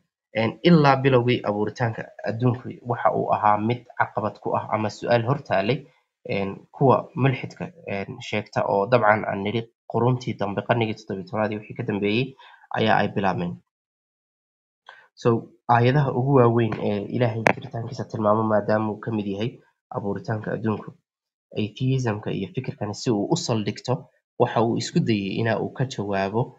Ilaa bilowgii abuuritaanka adduunku waxa uu ahaa mid caqabad ku ah ama su-aal hortaalay kuwa mulxidka sheegta, oo dabcan aan nidhi quruntii dambe, qarnigii 17aad iyo wixii ka dambeeyey ayaa ay bilaabmeen. So aayadaha ugu waaweyn ee Ilaahay jiritaankiisa tilmaamo, maadaama uu ka mid yahay abuuritaanka adduunku, atheismka iyo fikirkan si uu u saldhigto, waxa uu isku dayay ina uu ka jawaabo.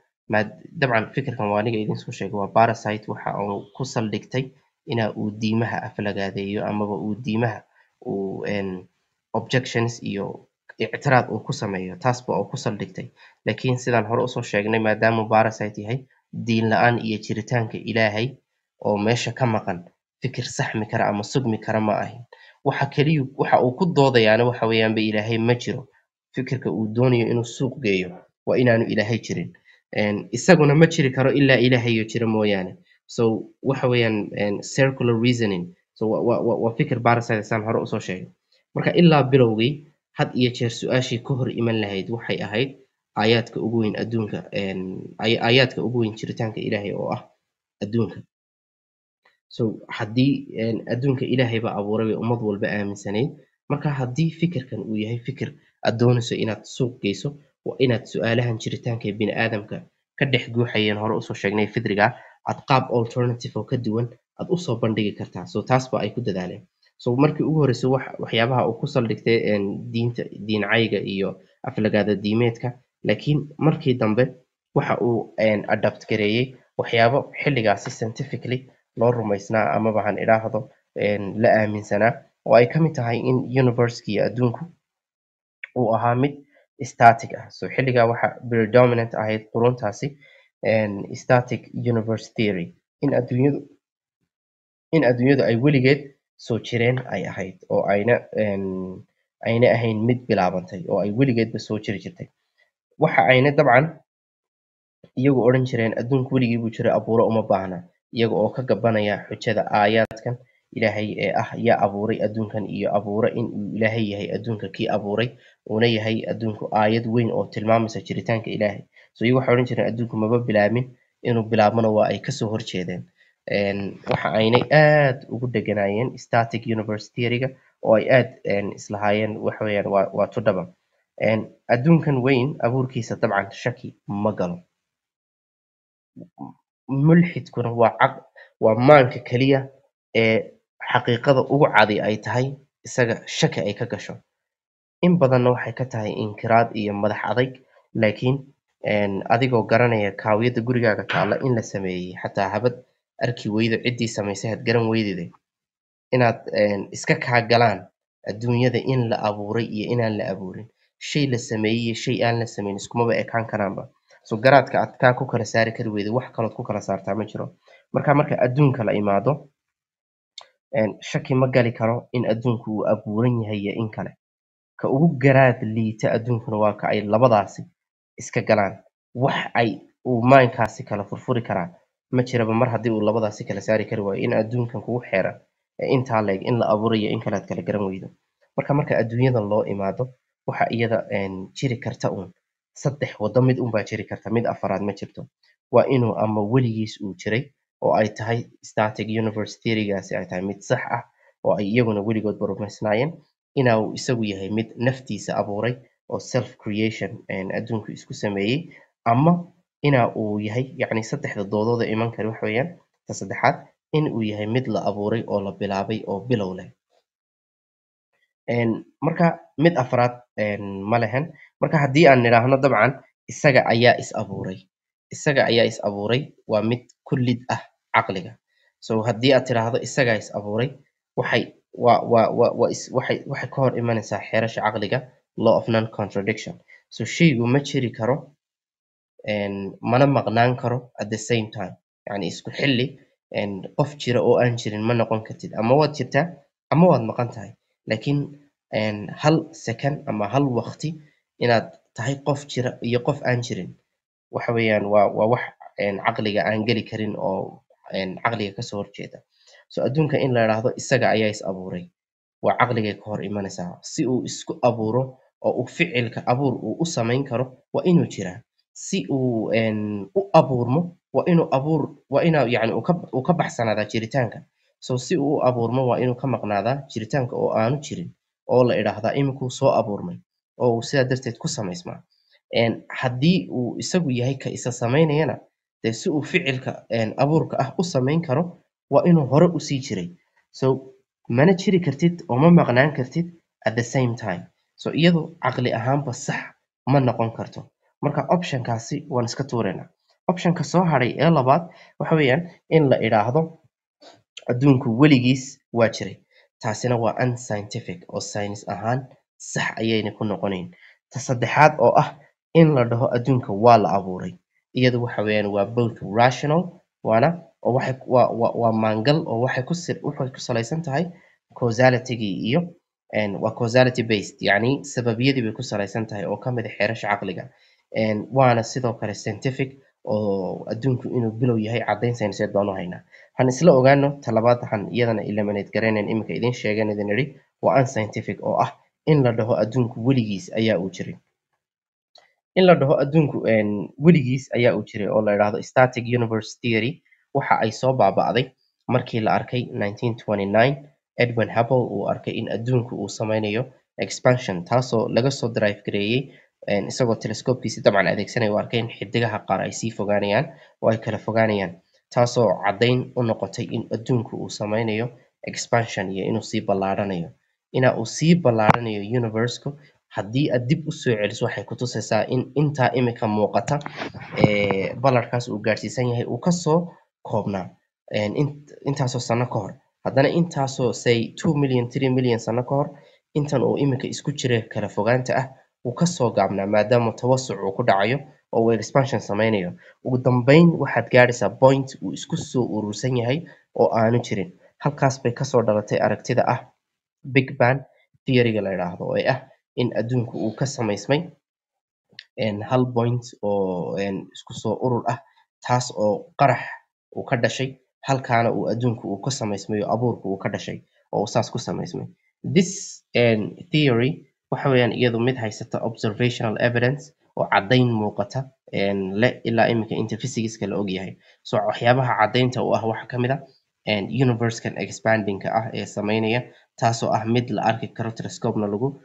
Dabcan fikirkan waa aniga idin soo sheegay, waa parasite. Waxa uu ku saldhigtay ina uu diimaha aflagaadeeyo amaba uu diimaha uu objections iyo ictiraad uu ku sameeyo, taasba uu ku saldhigtay. Laakiin sidaan hore usoo sheegnay, maadaama parasite yahay, diin la-aan iyo jiritaanka Ilaahay oo meesha ka maqan fikir saxmi kara ama sugmi kara ma ahin. Waxa keliya waxa uu ku doodayaana waxa weeyaanba Ilaahay ma jiro. Fikirka uu doonayo inuu suuq geeyo waa inaanu Ilaahay jirin. Isaguna ma jiri karo ilaa Ilaahayo jiro mooyaane. So waxa weeyaan circular reasoning. So waa fikir parasite, saan hore usoo sheegay. Marka ilaa bilowgii, had iyo jeer su-aashii ka hor iman lahayd waxay ahayd aayaadka ugu weyn adduunka, aayaadka ugu weyn jiritaanka Ilaahay oo ah adduunka. So haddii adduunka Ilaahay baa abuuray bay ummad walba aaminsanayd. Marka haddii fikirkan uu yahay fikir aad doonayso inaad suuq geyso, waa inaad su-aalahan jiritaanka ee bini aadamka ka dhex guuxayeen hore usoo sheegnay fidriga aad qaab alternative oo ka duwan aad usoo bandhigi kartaa. So taas ba ay ku dadaaleen. So markii ugu horreysay, waxyaabaha uu ku saldhigtay diinta, diin cayga iyo aflagaada diimeedka. Laakiin markii dambe waxa uu adapt gareeyey waxyaabo xilligaasi scientifically loo rumaysnaa amaba han idhaahdo la aaminsanaa, oo ay ka mid tahay in universe iyo adduunku uu ahaa mid static ah. So xilligaa waxa predominant ahayd quruntaasi static universe theory, in adduunyadu ay weligeed soo jireen ay ahayd oo ayna ahayn mid bilaabantay oo ay weligeedba soo jiri jirtay. Waxa ayna dabcan iyagu odhan jireen adduunku weligii buu jiray, abuuro uma baahna, iyaga oo ka gabanaya xujada aayaadkan Ilaahay ee ah yaa abuuray adduunkan iyo abuure in uu Ilaahay yahay adduunka kii abuuray, uuna yahay adduunku aayad weyn oo tilmaamaysa jiritaanka Ilaahay. So iyagu waxay odhan jireen adduunku maba bilaabmin, inuu bilaabmona waa ay kasoo horjeedeen. Waxa aynay aad ugu dheganaayeen static universe theory-ga oo ay aad islahaayeen waxa weeyaan waa tudhaba. Adduunkan weyn abuurkiisa dabcan shaki ma galo. Mulxidkuna waa maanka keliya ee xaqiiqada ugu cadi ay tahay isaga shaki ay ka gasho. In badanna waxay ka tahay inkiraad iyo madax adayg. Laakiin adigoo garanaya kaawiyada gurigaaga taalla in la sameeyey, xataa habad arki weydo ciddii samaysay, had garan weydide, inaad iska kaa galaan adduunyada in la abuuray iyo inaan la abuurin, shay la sameeyey iyo shay aan la sameyn iskumaba ekaan karaanba. So garaadka aad kaa ku kala saari kari weydo, wax kalood ku kala saartaa ma jiro. Marka adduunka la imaado, shaki ma gali karo in adduunku uu abuuran yahay iyo in kale. Ka ugu garaad liita adduunkuna waa ka ay labadaasi iska galaan. Wax ay uu maankaasi kala furfuri karaa ma jiraba mar haddii uu labadaasi kala saari kari waayo in adduunkan kugu xeeran ee intaa leeg in la abuurayo in kale aad kala garan weydo. Marka adduunyadan loo imaado, waxa iyada jiri karta uun saddex waddo mid unbaa jiri karta, mid afaraad ma jirto. Waa inuu ama weligiis uu jiray oo ay tahay static universe theory-gaasi ay tahay mid sax ah oo ay iyaguna weligoodba rumaysnaayeen, ina uu isagu yahay mid naftiisa abuuray oo self creation adduunku isku sameeyey, ama ina uu yahay, yacni saddexda doodooda iman kara waxa weeyaan ta saddexaad, in uu yahay mid la abuuray oo la bilaabay oo bilow leh. Marka mid afraad ma lehen. Marka haddii aan nidhaahno dabcan isaga ayaa is abuuray, isaga ayaa is abuuray, waa mid ku lid ah caqliga. So haddii aad tidhaahdo isagaa is abuuray, waxay waa waa waa waa is waxay ka hor imanaysaa xeerasha caqliga, law of non contradiction. So shaygu ma jiri karo mana maqnaan karo at the same time, yani isku xilli qof jira oo aan jirin ma noqon kartid. Ama waad jirtaa ama waad maqan tahay, laakiin Hal second ama hal waqti inaad tahay qof jira iyo qof aan jirin, waxa weeyaan waa wax caqliga aan geli karin oo caqliga kasoo horjeeda. So adduunka in la idhaahdo isaga ayaa is abuuray waa caqligay ka hor imanaysaa. Si uu isku abuuro oo uu ficilka abuur uu u samayn karo, waa inuu jiraa. Si uu u abuurmo, waa inuu abuur, waa inaa yani uu ka baxsanaadaa jiritaanka. So si uu u abuurmo, waa inuu ka maqnaadaa jiritaanka oo aanu jirin oo la idhaahdaa iminkuu soo abuurmay oo uu sidaa darteed ku samaysmaa. Haddii uu isagu yahay ka isa samaynayana, dee si uu ficilka abuurka ah u samayn karo, waa inuu hore usii jiray. So mana jiri kartid oo ma maqnaan kartid at the same time. So iyadu caqli ahaanba sax ma noqon karto. Marka optionkaasi waan iska tuuraynaa. Optionka soo hadhay ee labaad waxa weeyaan in la idhaahdo adduunku weligiis waa jiray. Taasina waa unscientific oo science ahaan sax ayayna ku noqonayn. Ta saddexaad oo ah in la dhaho adduunka waa la abuuray, iyadu waxa weeyaan waa both rational, waana oo waxay waa maangal oo waxay ku salaysan tahay causality-gii iyo waa causality based, yacni sababiyadii bay ku salaysan tahay oo ka mid ah xeerasha caqliga. Waana sidoo kale scientific oo adduunku inuu bilow yahay caddayn sayniseed baanu haynaa. Waxaan isla ogaano talabaad, waxaan iyadana eliminate garaynayn iminka idin sheegeen, idin idhi waa unscientific oo ah in la dhaho adduunku weligiis ayaa uu jiray. In la dhaho adduunku weligiis ayaa uu jiray oo la idhaahdo static universe theory waxa ay soo baaba'day markii la arkay 1929 Edwin Hubble uu arkay in adduunku uu sameynayo expansion, taasoo laga soo derive gareeyey isagoo telescopekiisi dabcan adeegsanaya uu arkay in xidigaha qaar ay sii fogaanayaan oo ay kala fogaanayaan, taasoo caddayn u noqotay in adduunku uu sameynayo expansion iyo inuu sii ballaarhanayo, ina uu sii ballaarhanayo universe-ku. Haddii aad dib u soo celiso, waxay kutusaysaa in intaa imika muuqata ee ballarkaas uu gaadhsiisan yahay uu kasoo koobnaa intaasoo sano ka hor. Haddana intaasoo, say, 2 million, 3 million sano ka hor, intan uu imika isku jira kala fogaanta ah uu kasoo gaabnaa, maadaama tawasuc uu ku dhacayo oo uu expansion sameynayo. Ugu dambeyn waxaad gaadhaysaa point uu isku soo urursan yahay oo aanu jirin. Halkaas bay kasoo dhalatay aragtida ah Big Bang theory-ga la idhaahdo oo ah in adduunku uu ka samaysmay hal point oo isku soo urur ah, taas oo qarax uu ka dhashay, halkaana uu adduunku uu ka samaysmay oo abuurku uu ka dhashay oo uu saas ku samaysmay. This theory waxa weeyaan iyadu mid haysata observational evidence oo caddayn muuqata le ilaa iminka inta physicska la ogyahay. So waxyaabaha caddaynta u ah waxaa ka mid ah universe-kan expanding-ka ah ee sameynaya, taasoo ah mid la arki karo, telescope-na lagu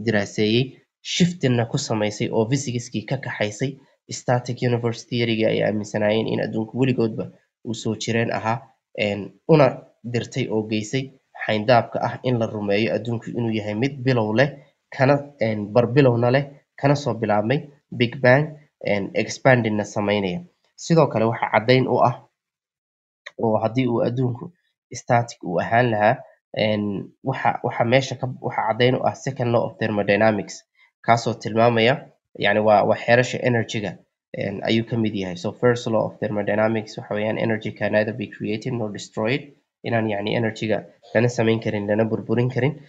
diraaseeyey, shiftingna ku samaysay oo physicskii ka kaxaysay static universe theory-ga ay aaminsanaayeen in adduunku weligoodba uu soo jireen ahaa, una dirtay oo geysay xayndaabka ah in la rumeeyo adduunku inuu yahay mid bilow leh, kana barbilowna leh, kana soo bilaabmay Big Bang, expandingna sameynaya. Sidoo kale waxaa caddayn u ah oo haddii uu adduunku static uu ahaan lahaa, waxa meesha ka waxa caddayn u ah second law of thermodynamics, kaasoo tilmaamaya, yani waa xeerasha energy-ga ayuu ka mid yahay. So first law of thermodynamics waxa weeyaan energy can neither be created nor destroyed, inaan yani energy-ga lana samayn karin lana burburin karin,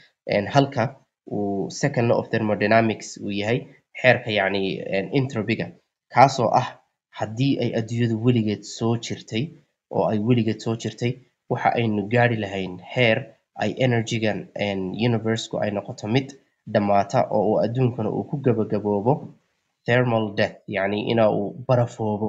halka uu second law of thermodynamics uu yahay xeerka yani entropy-ga, kaasoo ah haddii ay adduunyadu weligeed soo jirtay oo ay weligeed soo jirtay, waxa aynu gaari lahayn heer ay energy-gan universe-ku ay noqoto mid dhammaata oo uu adduunkuna uu ku gabagaboobo thermal death, yacni ina uu barafoobo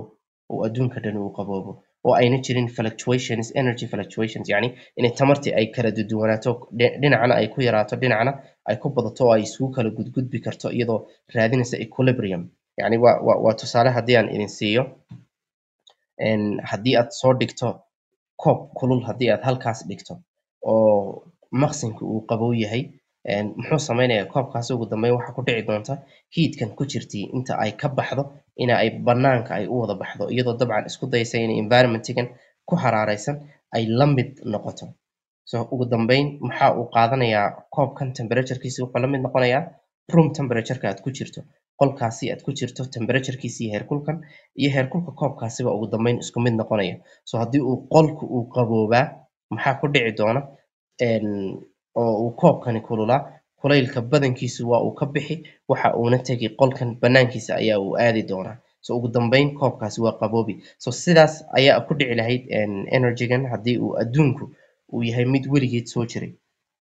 oo adduunka dhan uu qaboobo oo ayna jirin fluctuations, energy fluctuations, yacni inay tamartii ay kala duduwanaato, dhinacna ay ku yaraato, dhinacna ay ku badato oo ay isugu kala gudgudbi karto iyadoo raadinaysa equilibrium. Yacni waa tusaale haddii aan idin siiyo, haddii aad soo dhigto koob kulul, haddii aad halkaas dhigto oo maqsinka uu qabow yahay, muxuu sameynayaa koobkaasi? Ugu dambeyn waxaa ku dhici doonta heatkan ku jirtay inta ay ka baxdo ina ay banaanka ay u wada baxdo, iyadoo dabcan isku dayaysa inay environmentigan ku haraareysan ay la mid noqoto. So ugu dambeyn maxaa uu qaadanayaa koobkan? Temperaturekiisi wuxuu la mid noqonayaa room temperatureka aad ku jirto, qolkaasi aad ku jirto temperaturekiisi iyo heerkulkan iyo heerkulka koobkaasiba ugu dambeyn isku mid noqonaya. So haddii uu qolku uu qaboobaa, maxaa ku dhici doona oo uu koobkani kululaa? Kulaylka badankiisu waa uu ka bixi, waxa uuna tegi qolkan banaankiisa ayaa uu aadi doonaa. So ugu dambeyn koobkaasi waa qaboobi. So sidaas ayaa ku dhici lahayd energygan haddii uu adduunku uu yahay mid weligeed soo jiray.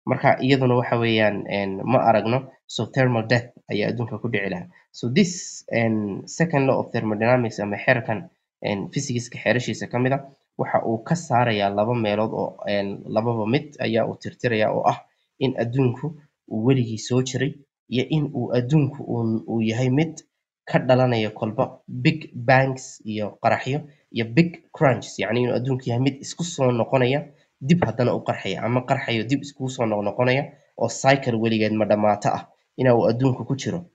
Marka iyaduna waxa weeyaan ma aragno. So thermal death ayaa adduunka ku dhici lahaa. So this second law of thermodynamics ama xeerkan physicska xeerashiisa ka mid a waxa uu ka saarayaa laba meelood oo lababa mid ayaa uu tirtiraya, oo ah in adduunku uu weligii soo jiray iyo in uu adduunku uu yahay mid ka dhalanaya kolba big bangs iyo qaraxyo iyo big crunches, yacni inuu adduunku yahay mid isku soo noqonaya, dib haddana u qarxaya ama qarxayo, dib iskugu soo noqnoqonaya, oo cycle weligeed ma dhamaato ah ina uu adduunku ku jiro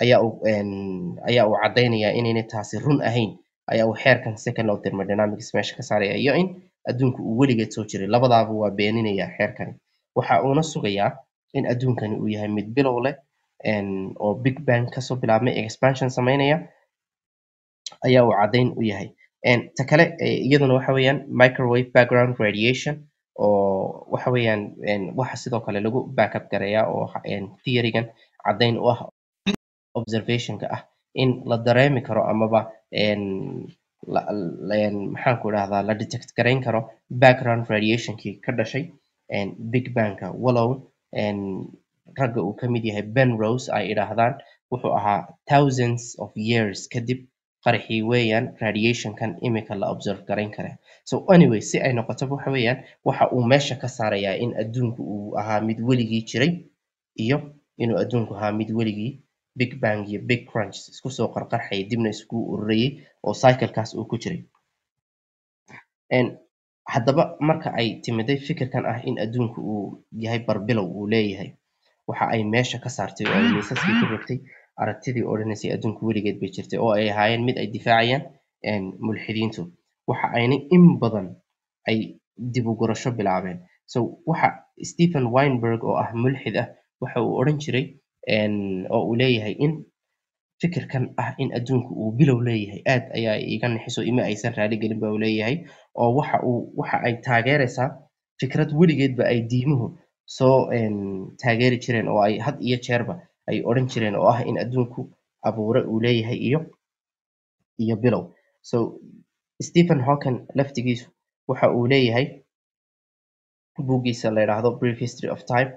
ayaa uu caddaynaya. Inaynay taasi run ahayn ayaa uu xeerkan second law of thermodynamics meesha ka saaraya, iyo in adduunku uu weligeed soo jiray. Labadaaba waa beeninaya xeerkani. Waxa uuna sugayaa in adduunkani uu yahay mid bilow leh oo big bang kasoo bilaabmay, expansion sameynaya ayaa uu caddayn u yahay. Ta kale iyaduna waxa weeyaan microwave background radiation, oo waxa weeyaan waxa sidoo kale lagu backup gareeyaa oo theory-gan caddayn u ah observationka ah in la dareemi karo amaba maxaan ku idhahdaa, la detect garayn karo background radiationkii ka dhashay big bangka, walow ragga uu ka mid yahay Penrose ay idhaahdaan wuxuu ahaa thousands of years kadib qaraxii weeyaan radiationkan imika la observe garayn kara. So anyway, si ay noqotaba, waxa weeyaan waxa uu meesha ka saarayaa in adduunku uu ahaa mid weligii jiray iyo inuu adduunku ahaa mid weligii big bang iyo big crunch isku soo qarqarxayay, dibna isku ururayay, oo cyclekaas uu ku jiray. Haddaba marka ay timiday fikirkan ah in adduunku uu yahay barbilow uu leeyahay, waxa ay meesha ka saartay oo ay miisaskii ku rogtay aragtidii odhanaysay adduunku weligeed bay jirtay, oo ay ahaayeen mid ay difaacayaan mulxidiintu. Waxa ayna in badan ay dib u gurasho bilaabeen. So waxa Stephen Weinberg oo ah mulxid ah waxa uu odhan jiray oo uu leeyahay in fikirkan ah in adduunku uu bilow leeyahay aad ayaa iiga nixiso, ima aysan raali gelin ba uu leeyahay, oo waxa ay taageeraysaa fikrad weligeedba ay diimuhu soo taageeri jireen oo ay had iyo jeerba ay odhan jireen, oo ah in adduunku abuure uu leeyahay iyo bilow. So Stephen Hawking laftigiisu waxa uu leeyahay buuggiisa la yidhaahdo Brief History of Time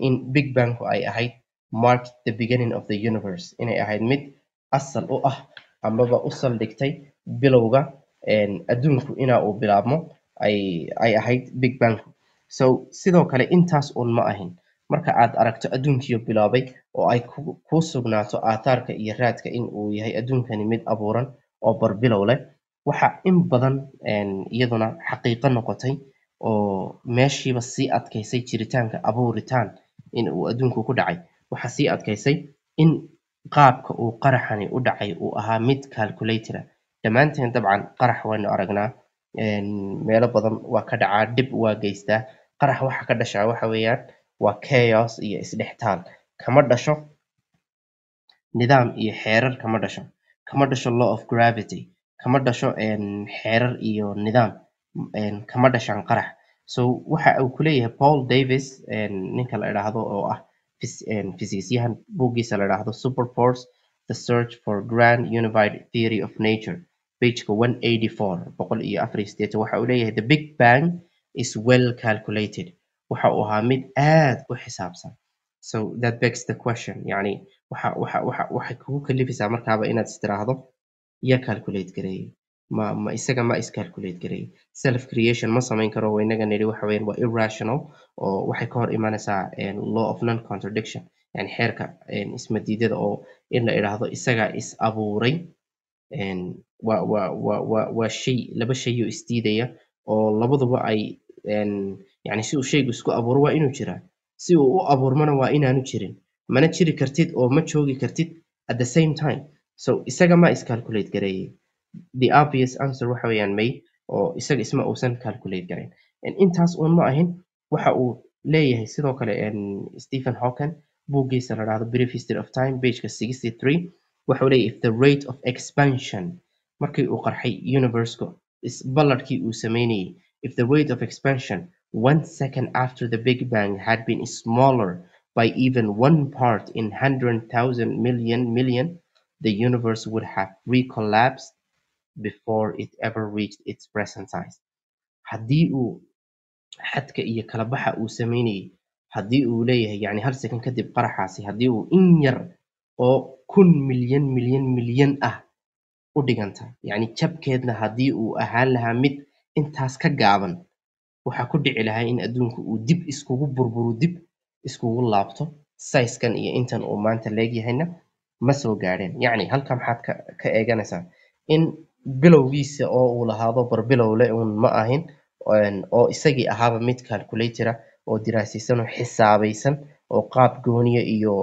in big bangku ay ahayd marked the beginning of the universe, inay ahayd mid asal u ah amaba u saldhigtay bilowga adduunku ina uu bilaabmo ay ahayd big bangku. So sidoo kale intaas uun ma ahin. Marka aad aragto adduunkiyo bilaabay oo ay kuu sugnaato aathaarka iyo raadka in uu yahay adduunkani mid abuuran oo barbilow leh, waxa in badan iyaduna xaqiiqo noqotay oo meeshiiba sii adkaysay jiritaanka abuuritaan in uu adduunku ku dhacay. Waxaa sii adkaysay in qaabka uu qaraxani u dhacay uu ahaa mid calculated ah. Dhammaanteen dabcan qarax waynu aragnaa, meelo badan waa ka dhacaa, dhib waa geystaa. Qarax waxa ka dhashaa waxa weeyaan waa chaos iyo isdhextaal. Kama dhasho nidaam iyo xeerar, kama dhasho, kama dhasho law of gravity, kama dhasho xeerar iyo nidaam, kama dhashaan qarax. So waxa uu kuleeyahay Paul Davies, ninka la idhaahdo oo ah physicist-yahan, buuggiisa la idhaahdo Super Force: The Search for Grand Unified Theory of Nature, pageka 184, 184, waxa uu leeyahay: "The big bang is well calculated." Waxa uu ahaa mid aad u xisaabsan. So that begs the question, yani waxa waxay kugu kalifaysaa markaaba inaad istiraahdo: ya calculate gareeyey? Ma isaga ma iscalculate gareeyey? Self creation ma samayn karo. Waa inaga nidhi waxa weeyaan waa irrational, oo waxay ka hor imanaysaa law of non contradiction, yani xeerka ismadiidada, oo in la idhaahdo isagaa is abuuray waa shay, laba shay oo isdiidaya, oo labaduba ay yani si uu shaygu isku abuuro waa inuu jiraa, si uu u abuurmana waa inaanu jirin. Mana jiri kartid oo ma joogi kartid at the same time. So isaga ma iscalculate gareeyey? The obvious answer waxa weeyaan may, oo isaga isma uusan calculate garayn. Intaas uun ma ahin. Waxa uu leeyahay sidoo kale Stephen Hawking buuggiisa la dhahdo Brief History of Time, pageka 63, waxa uu leeyahay: "If the rate of expansion," markii uu qarxay universe-ku isballarkii uu sameynayay, "if the rate of expansion one second after the big bang had been smaller by even one part in 100,000 million million, the universe would have recollapsed before it ever reached its present size. Haddii uu xadka iyo kala baxa uu sameynayay, haddii uu leeyahay, yani, hal second kadib qaraxaasi, haddii uu in yar oo 1000 milyan milyan milyan ah u dhiganta, yacni jabkeedna, haddii uu ahaan lahaa mid intaas ka gaaban, waxaa ku dhici lahaa in adduunku uu dib iskugu burburo, dib iskugu laabto, sizekan iyo intan uu maanta leegyahayna ma soo gaadheen. Yacni halka maxaad ka eeganaysaa? In bilowgiisa oo uu lahaado barbilowle uun ma ahin oo isagii ahaaba mid calculator ah oo diraasaysan oo xisaabaysan oo qaab gooniya iyo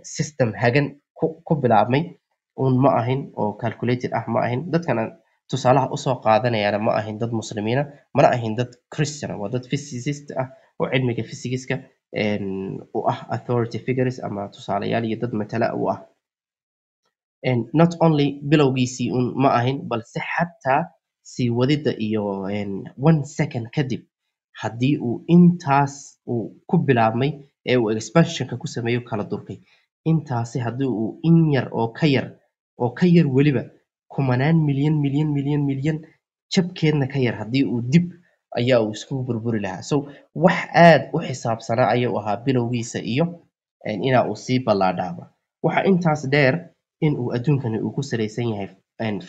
system hagan ku bilaabmay uun ma ahin oo calculated ah ma ahin. Dadkan aan tusaalaha usoo qaadanayaana ma ahin dad Muslimiina, mana ahin dad Christian ah. Waa dad physicist ah oo cilmiga physicska u ah authority figures ama tusaalayaal iyo dad matala u ah. Not only bilowgiisii un ma ahin, balse xataa sii wadida iyo one second kadib, haddii uu intaas uu ku bilaabmay ee uu expansionka ku sameeyo, kala durkay intaasi, haddii uu in yar oo ka yar, oo ka yar weliba kumanaan milyan milyan milyan milyan jabkeedna ka yar, haddii uu dib ayaa uu isku burburi lahaa. So wax aad u xisaabsanaa ayuu ahaa bilowgiisa iyo inaa uu sii ballaadhaaba. Waxa intaas dheer in uu adduunkani uu ku salaysan yahay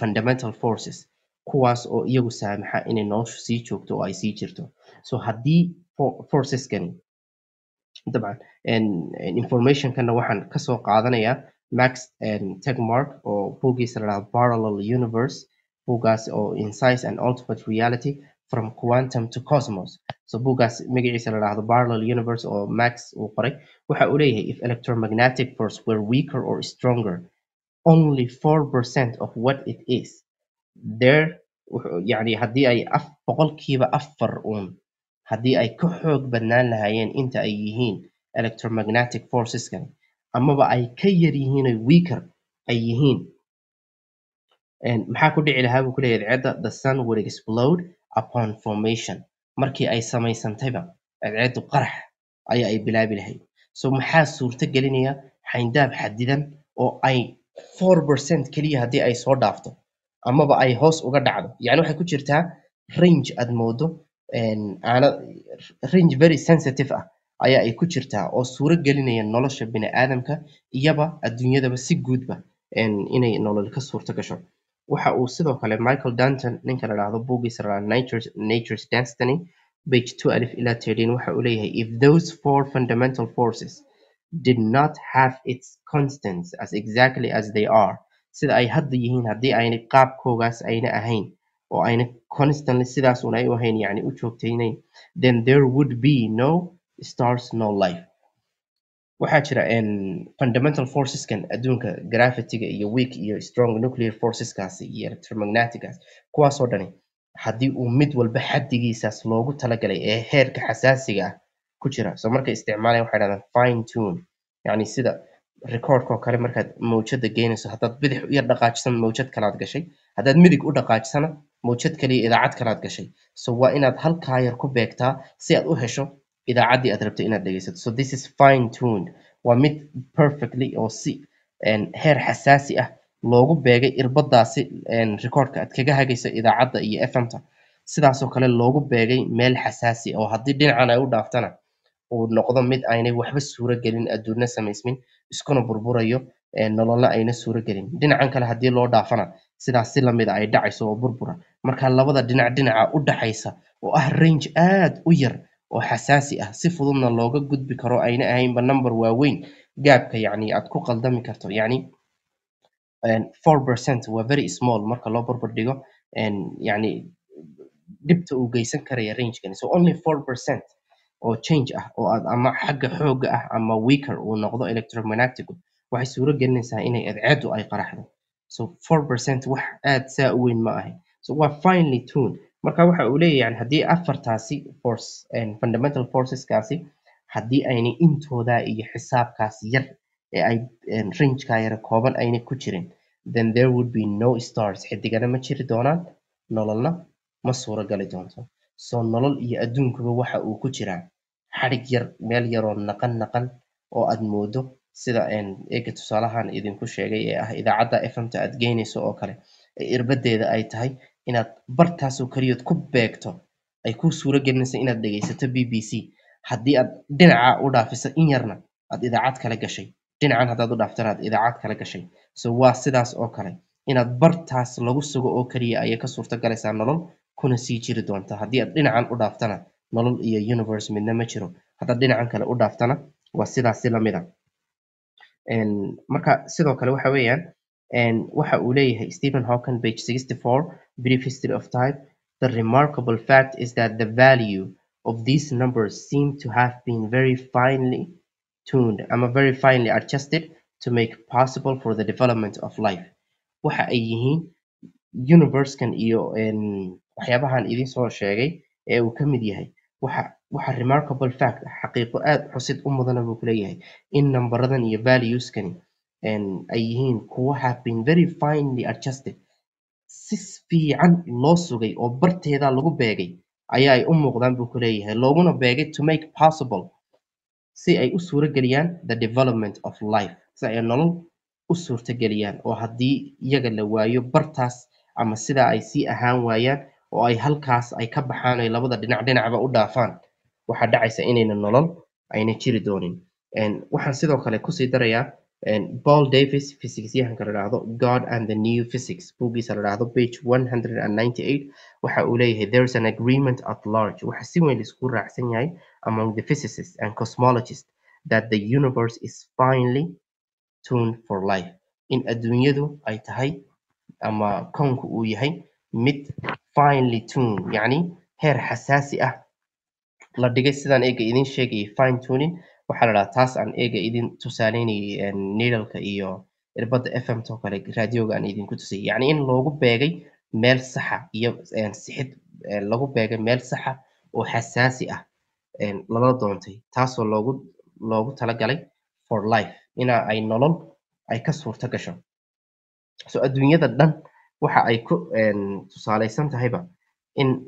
fundamental forces, kuwaas oo iyagu saamaxa inay noloshu sii joogto oo ay sii jirto. So haddii forceskani, dabcan informationkana waxaan kasoo qaadanayaa Max Tegmark oo buuggiisa la dhahdo Parallel Universe, buuggaas oo In Science and Ultimate Reality: From Quantum to Cosmos. So buuggaas magaciisa la dhahdo Parallel Universe oo Max uu qoray, waxa uu leeyahay: "If electromagnetic force were weaker or stronger only 4% of what it is there," yani haddii ay 4% uun haddii ay ka xoog badnaan lahaayeen inta ay yihiin electromagnetic forceskan, amaba ay ka yar yihiin oy weaker ay yihiin, maxaa ku dhici lahaa buu ku leeyahay cadceedda? "The sun would explode upon formation." Markii ay samaysantayba cadceeddu qarax ayaa ay bilaabi lahayd. So maxaa suurto gelinaya? Xayndaab xadidan oo ay 4% keliya haddii ay soo dhaafto amaba ay hoos uga dhacdo, yani waxay ku jirtaa range aad moodo aana range very sensitive ah ayaa ay ku jirtaa oo suuro gelinaya nolosha bini aadamka iyaba adduunyadaba si guudba inay nolol ka suurto gasho. Waxa uu sidoo kale Michael Danton, ninka la dhahdo, buuggiisa la dhahdo Nature's Destiny, page 12 ilaa 13, waxa uu leeyahay: "If those four fundamental forces did not have its constants as exactly as they are," sida ay hadda yihiin haddii aynay qaabkoogaas ayna ahayn oo ayna constantly sidaas un ay u ahayn, yani u joogtaynayn, "then there would be no stars, no life." Waxaa jira fundamental forceskan adduunka, gravityga iyo weak iyo strong nuclear forceskaasi iyo electromagneticgaas, kuwaasoo dhani haddii uu mid walba xaddigiisaas loogu talagalay ee heerka xasaasiga ah ku jira. So markay isticmaalayaan waxay dhahdaan fine tune, yani sida recordka oo kale, markaad mawjada geynayso, haddaad bidix u yar dhaqaajisan mawjad kalaad gashay, haddaad midig u dhaqaajisana mawjad kaliya, idaacad kalaad gashay. So waa inaad halkaa yar ku beegtaa si aad u hesho idaacaddii aad rabtay inaad dhegeysato. So this is fine tuned, waa mid perfectly oo si heer xasaasi ah loogu beegay irbadaasi recordka aad kaga hagayso idaacadda iyo FM-ta, sidaasoo kale loogu beegay meel xasaasi oo haddii dhinacan ay u dhaaftana uu noqdo mid aynay waxba suuro gelin, adduunna samaysmin, iskuna burburayo, nololna ayna suuro gelin. Dhinacan kale haddii loo dhaafana sidaas si lamida ay dhacayso oo burbura. Marka labada dhinac, dhinaca u dhaxaysa oo ah range aad u yar oo xasaasi ah, si fududna looga gudbi karo, ayna ahaynba number waaweyn gaabka, yacni aad ku qaldami karto, yacni 4% waa very small marka loo barbar dhigo yacni dhibta uu geysan karaya rangekani. So only 4% oo change ah oo aad ama xagga xoogga ah ama weaker uu noqdo electromagnetic waxay suuro gelinaysaa inay cadceeddu ay qaraxdo. So 4% wax aad saa u weyn ma ahin. So waa finely tuned. Marka waxa uu leeyahay, yani haddii afartaasi force, fundamental forceskaasi, haddii aynay intooda iyo xisaabkaas yar ee ay rangeka yara kooban aynay ku jirin, then there would be no stars, xidigana ma jiri doonaan, nololna ma suuro gali doonto. So nolol iyo adduunkuba waxa uu ku jiraa Xadhig yar, meel yaroo naqan naqan oo aad moodo sida eega tusaalahan idinku sheegay ee ah idaacadda FM-ta aad geynayso oo kale, ee irbadeeda ay tahay inaad bartaasoo keliyood ku beegto ay kuu suuro gelinayso inaad dhegeysato BBC. Haddii aad dhinaca u dhaafiso in yarna, aad idaacad kale gashay. Dhinacan haddaad u dhaaftana, aad idaacad kale gashay. So waa sidaas oo kale, inaad bartaas lagu sugo oo keliya ayay ka suurta galaysaa nolol kuna sii jiri doonta. Haddii aad dhinacan u dhaaftana, nolol iyo universe midna ma jiro. Haddaad dhinacan kale u dhaaftana, waa sidaasi lamid a. Marka sidoo kale waxa weeyaan, waxa uu leeyahay Stephen Hawking, page 64, Brief History of Time: "The remarkable fact is that the value of these numbers seem to have been very finely tuned ama very finely adjusted to make possible for the development of life." Waxa ay yihiin universe-kan iyo waxyaabahan idin soo sheegay ee uu ka mid yahay, waxa remarkable fact, xaqiiqo aad xusid u mudana buu ku leeyahay, in nambaradan iyo values-kani ay yihiin kuwo have been very finely adjusted, si fiican loo sugay oo barteeda lagu beegay ayaa ay u muuqdaan buu ku leeyahay, looguna beegay to make possible, si ay u suuro geliyaan, the development of life, si ay nolol u suurtageliyaan. Oo haddii iyaga la waayo bartaas ama sidaa ay sii ahaan waayaan oo ay halkaas ay ka baxaan, ay labada dhinac dhinacba u dhaafaan, waxaa dhacaysa inayna nolol ayna jiri doonin. Waxaan sidoo kale kusii darayaa Paul Davies, physicsyahanka la dhahdo, God and the New Physics buuggiisa la dhahdo, page 198, waxa uu leeyahay: "There is an agreement at large," waxa si weyn laisku raacsan yahay, "among the physicists and cosmologists that the universe is finely tuned for life," in adduunyadu ay tahay ama koonku uu yahay mid finely tuned, yacni heer xasaasi ah la dhigay. Sidaan eega idin sheegayay, fine tuning waxaa la dhahaa taas aan eega idin tusaaleynayay, needle-ka iyo irbadda FM to kale, raadioga aan idinku tusayay, yacni in loogu beegay meel saxa iyo sixid lagu beegay meel saxa oo xasaasi ah lala doontay, taasoo loogu talagalay for life, ina ay nolol ay ka suurto gasho. So adduunyada dhan waxa ay ku tusaaleysan tahayba in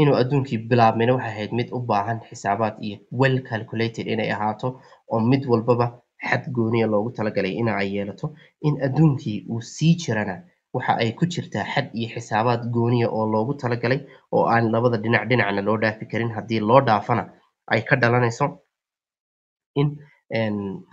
inuu adduunkii bilaabmayna waxay ahayd mid u baahan xisaabaad iyo well calculated inay ahaato, oo mid walbaba xad gooniya loogu talagalay ina ay yeelato. In adduunkii uu sii jirana waxa ay ku jirtaa xad iyo xisaabaad gooniya oo loogu talagalay, oo aan labada dhinac dhinacna loo dhaafi karin. Haddii loo dhaafana, ay ka dhalanayso in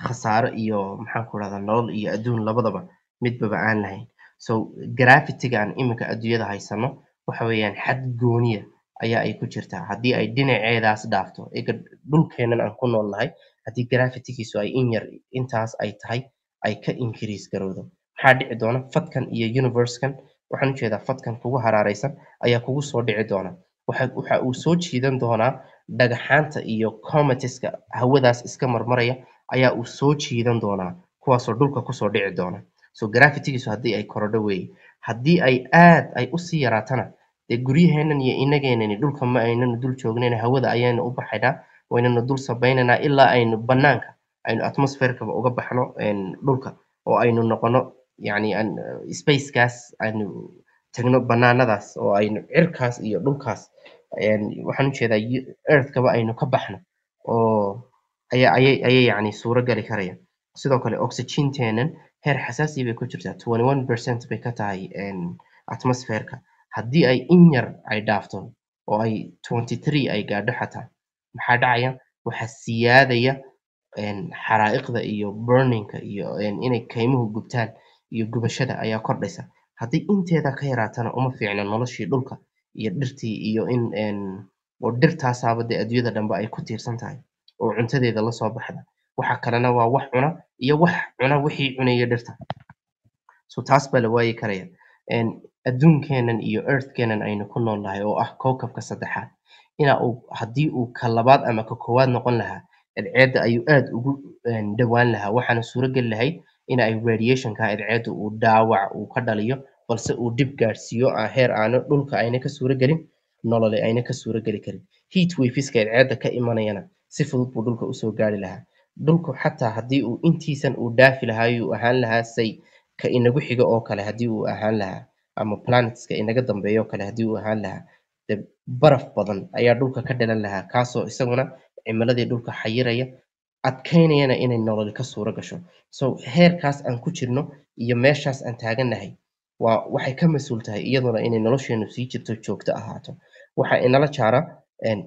khasaaro iyo, maxaan ku rahdaa, nolol iyo adduun labadaba midbaba aan lahayn. So gravity-ga aan iminka adduunyada haysano waxa weeyaan xad gooniya ayaa ay ku jirtaa. Haddii ay dhinaceedaas dhaafto, ega dhulkeennan aan ku nool nahay, haddii gravity-giisu ay in yar intaas ay tahay ay ka increase garowdo, maxaa dhici doona? Fadkan iyo universe-kan, waxaan ujeedaa fadkan kugu haraareysan, ayaa kugu soo dhici doona. Waxa uu soo jiidan doonaa dhagaxaanta iyo comets-ka hawadaas iska marmaraya ayaa uu soo jiidan doonaa, kuwaasoo dhulka kusoo dhici doona. So gravity-giisu haddii ay korodho weeye. Haddii ay aad ay usii yaraatana, dee guryaheennan iyo inageenani dhulka ma aynanu dul joognayna, hawada ayaynu u baxaynaa, waynanu dul sabaynaynaa ilaa aynu banaanka aynu atmosphere-kaba uga baxno dhulka, oo aynu noqono, yacni spacekaas aynu tagno, banaanadaas oo aynu cirkaas iyo dhulkaas, waxaan ujeedaa earthkaba, aynu ka baxno oo ayaa ayay yacni suuro gali karaya. Sidoo kale oxygenteenan heer xasaasi bay ku jirtaa, 21% bay ka tahay atmosphere-ka. Haddii ay in yar ay dhaafto oo ay 23 ay gaadho xataa, maxaa dhacaya? Waxaa siyaadaya xaraa'iqda iyo burningka iyo inay kaymuhu gubtaan iyo gubashada ayaa kordhaysa. Haddii inteeda ka yaraatana, uma fiicna noloshii dhulka iyo dhirtii iyo in oo dhirtaasaaba dee adduunyada dhanba ay ku tiirsan tahay oo cuntadeeda la soo baxda. Waxa kalena waa wax cuna iyo wax cuna wixii cunaya dhirta. So taas baa la waayi karaya. Adduunkeenan iyo earthkeenan aynu ku nool nahay oo ah kowkabka saddexaad, ina uu haddii uu ka labaad ama ka koowaad noqon lahaa, cadceedda ayuu aad ugu dhowaan lahaa. Waxaana suuro geli lahayd in ay radiationka cadceedda uu dhaawac uu ka dhaliyo, balse uu dhib gaadhsiiyo heer aanu dhulka ayna ka suuro gelin, nolole ayna ka suuro geli karin. Heat waveska cadceedda ka imanayana si fudud buu dhulka usoo gaari lahaa. Dhulku xataa haddii uu intiisan uu dhaafi lahaa, uu ahaan lahaa say ka inagu xigo oo kale haddii uu ahaan lahaa, ama planetska inaga dambeeyo oo kale haddii uu ahaan lahaa, de baraf badan ayaa dhulka ka dhalan lahaa, kaasoo isaguna Cimiladii dhulka xayiraya, adkaynayana inay nololi ka suuro gasho. So heerkaas aan ku jirno iyo meeshaas aan taagannahay waa waxay ka mas-uul tahay iyaduna inay nolosheenu sii jirto, joogto ahaato. Waxaa inala jaara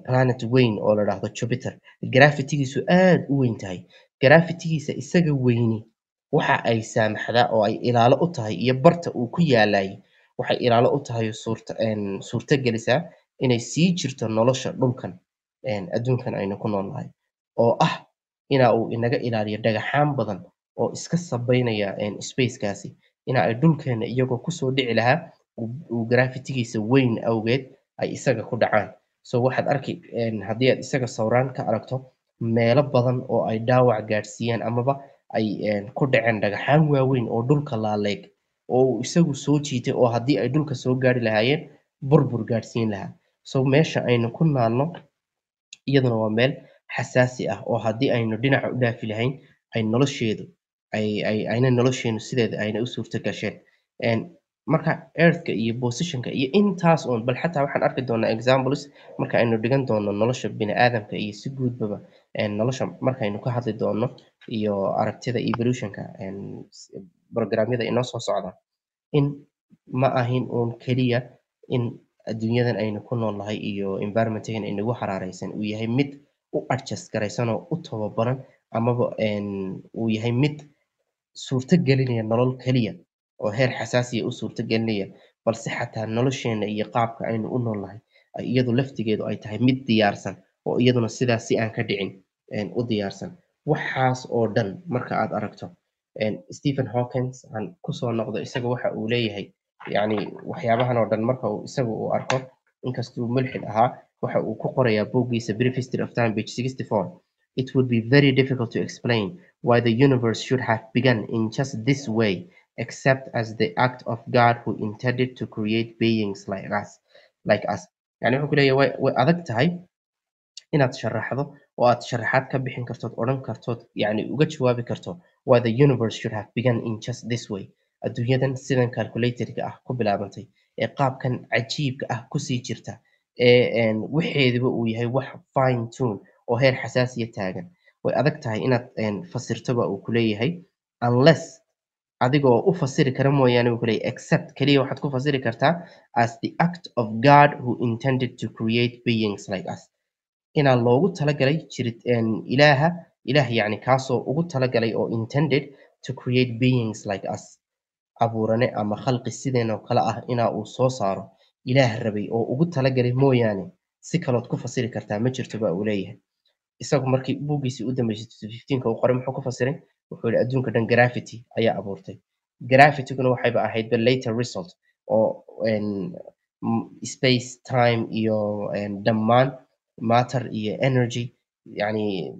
planet weyn oo la dhahdo Jupiter, gravity-giisu aad u weyn tahay. Gravity-giisa isaga weyni waxa ay saamaxdaa oo ay ilaalo u tahay iyo barta uu ku yaalay waxay ilaalo u tahay oo suurta gelisaa inay sii jirto nolosha dhulkan, adduunkan aynu ku noolnahay, oo ah ina uu inaga ilaaliyo dhagaxaan badan oo iska sabaynaya spacekaasi ina ay dhulkeena iyagoo kusoo dhici lahaa uu gravity-giisa weyn awgeed ay isaga ku dhacaan. So waxaad arki haddii aad isaga sawiraan ka aragto meelo badan oo ay dhaawac gaadhsiiyaan amaba ay ku dhaceen dhagaxaan waaweyn oo dhulka laaleeg oo uu isagu soo jiitay, oo haddii ay dhulka soo gaari lahaayeen burbur gaadhsiin lahaa. So meesha aynu ku naalno iyaduna waa meel xasaasi ah oo haddii aynu dhinaca u dhaafi lahayn ay nolosheedu ay ayna nolosheenu sideeda ayna u suurto gasheen. Marka Earthka iyo positionka iyo intaas uun bal xataa waxaan arki doonaa examples marka aynu dhigan doono nolosha bini aadamka iyo si guudbaba nolosha markaynu ka hadli doono iyo aragtida evolutionka programyada inoo soo socda, in ma ahin uun keliya in adduunyadan aynu ku noolnahay iyo environmentgan inagu xaraareysan uu yahay mid u adjust garaysan oo u tababaran amaba uu yahay mid suurto gelinaya nolol keliya oo heer xasaasiya u suurto gelinaya, balse xataa nolosheena iyo qaabka aynu u noolnahay ay iyadu laftigeedu ay tahay mid diyaarsan oo iyaduna sidaas si aan ka dhicin u diyaarsan. Waxaas oo dhan marka aad aragto, Stephen Hawkins aan kusoo noqdo, isaga waxa uu leeyahay, yacni waxyaabahan oo dhan marka uu isagu uu arko, inkastuu mulxid ahaa, waxa uu ku qorayaa buuggiisa Brief History of Time, page 64: "It would be very difficult to explain why the universe should have begun in just this way, except as the act of God who intended to create beings like us." Yani wuxuu ku leeyahay way adag tahay inaad sharaxdo oo aad sharaxaad ka bixin kartood, odhan kartood, yani uga jawaabi karto why the universe should have begun in just this way, adduunyadan sidan calculatedka ah ku bilaabantay ee qaabkan cajiibka ah kusii jirta ee waxeediba uu yahay wax fine tune oo heer xasaasiya taagan. Way adag tahay inaad fasirtoba uu kuleeyahay, unless adigoo u fasiri kara mooyaane, uu kuleeyahay, except keliya waxaad ku fasiri kartaa as the act of God who intended to create beings like us, inaa loogu talagalay jirit ilaaha, ilaah yacni kaasoo ugu talagalay oo intended to create beings like us, abuurane ama khalqi sideen oo kale ah inaa uu soo saaro ilaah rabay oo ugu talagalay mooyaane, si kalood ku fasiri kartaa ma jirto, ba uu leeyahay. Isagu markii buuggiisii u dambeysay 15ka uu qoray, muxuu ku fasiray? Wuxuu yihi adduunka dhan gravity ayaa abuurtay. Gravityguna waxayba ahayd the later result oo space, time iyo dhammaan matter iyo energy, yani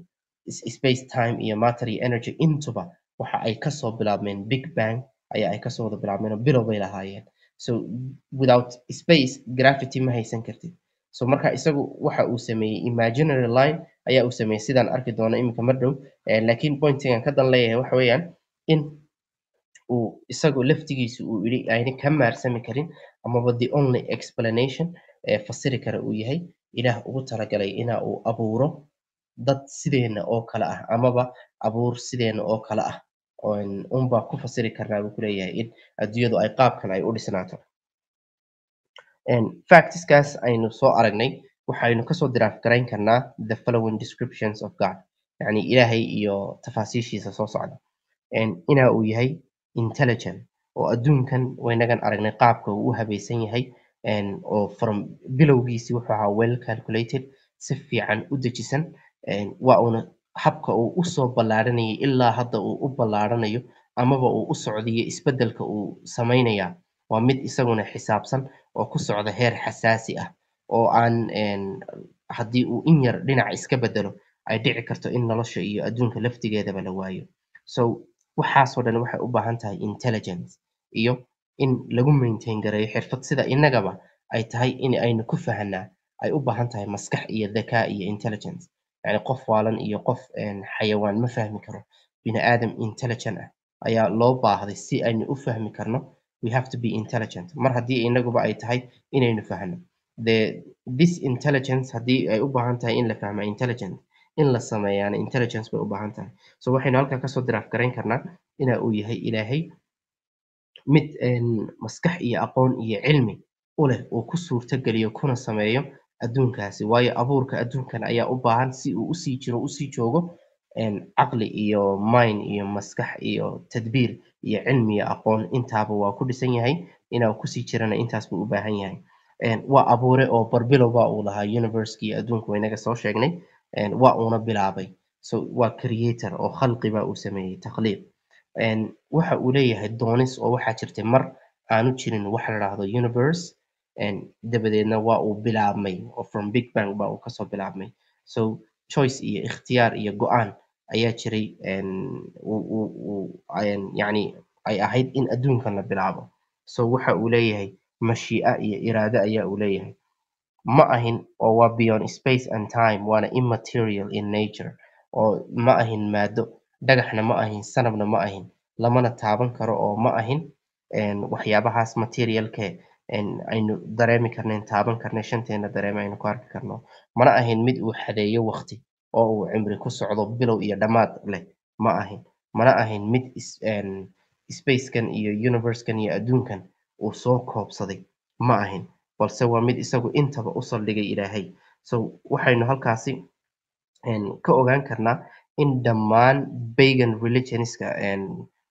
space, time iyo matter iyo energy intuba waxa ay kasoo bilaabmeen Big Bang ayaa ay kasoo wada bilaabmeen oo bilow bay lahaayeen. So without space gravity ma haysan kartid. So marka isagu waxa uu sameeyey imaginary line ayaa uu sameeyey, sidaan arki doono iminka mar dhow. Laakiin pointigan ka dan leeyahay waxa weeyaan in uu isagu laftigiisu uu yidhi ayna ka maarsami karin amaba the only explanation ee fasiri kara uu yahay ilaah ugu talagalay ina uu abuuro dad sideena oo kale ah amaba abuur sideena oo kale ah unbaa ku fasiri karnaa, buu kuleeyahay, in adduunyadu ay qaabkan ay u dhisnaato. Factskaas aynu soo aragnay waxaynu kasoo derive garayn karnaa the following descriptions of God, yani ilaahay iyo tafaasiishiisa soo socda. Ina uu yahay intelligent oo adduunkan waynagan aragnay qaabka uu u habaysan yahay, oo from bilowgiisii wuxuu ahaa well calculated, si fiican u dejisan. Waa uuna habka uu usoo ballaaranayay ilaa hadda uu u ballaaranayo amaba uu u socdiyo isbedelka uu samaynaya waa mid isaguna xisaabsan oo ku socda heer xasaasi ah oo aan haddii uu in yar dhinac iska bedelo ay dhici karto in nolosha iyo adduunka laftigeedaba la waayo. So waxaasoo dhan waxay u baahan tahay intelligence iyo in lagu maintain gareeyo xirfad, sida innagaba ay tahay in aynu ku fahanaa ay u baahan tahay maskax iyo dhakaa iyo intelligence. Yani qof waalan iyo qof xayawaan ma fahmi karo. Bini aadam intelligent ah ayaa loo baahday si aynu u fahmi karno. We have to be intelligent. Mar haddii inaguba ay tahay inaynu fahno the this intelligence, haddii ay u baahan tahay in la fahmo intelligent. In la sameeyaana intelligence bay u baahan tahay. So waxaynu halkaa kasoo derive garayn karnaa ina uu yahay Ilaahay mid maskax iyo aqoon iyo cilmi u leh uu ku suurtageliyo kuna sameeyo adduunkaasi, waayo abuurka adduunkan ayaa u baahan si uu usii jiro, usii joogo, caqli iyo mind iyo maskax iyo tadbiir iyo cilmi iyo aqoon. Intaaba waa ku dhisan yahay, inaa kusii jirana intaas buu u baahan yahay. Waa abuure oo barbilow baa uu lahaa universe iyo adduunku, waynaga soo sheegnay. Waa uuna bilaabay, so waa creator oo khalqi baa uu sameeyey, takhliiq. Waxa uu leeyahay doonis, oo waxaa jirtay mar aanu jirin waxa la dhahdo universe, dabadeedna waa uu bilaabmay oo from big bang baa uu kasoo bilaabmay. So choice iyo ikhtiyaar iyo go-aan ayaa jiray, yacni ay ahayd in adduunkan la bilaabo. So waxa uu leeyahay mashii'a iyo iraado ayaa uu leeyahay. Ma ahin oo waa beyond space and time, waana immaterial in nature, oo ma ahin maado, dhagaxna ma ahin, sanabna ma ahin, lamana taaban karo, oo ma ahin waxyaabahaas materialke aynu dareemi karnayn, taaban karnay, shanteena dareeme aynu ku arki karno. Mana ahin mid uu xadeeyo waqti oo uu cimri ku socdo, bilow iyo dhammaad leh ma ahin. Mana ahin mid spacekan iyo universekan iyo adduunkan uu soo koobsaday ma ahin, balse waa mid isagu intaba u saldhigay Ilaahay. So waxaynu halkaasi ka ogaan karnaa in dhammaan pagan religionska,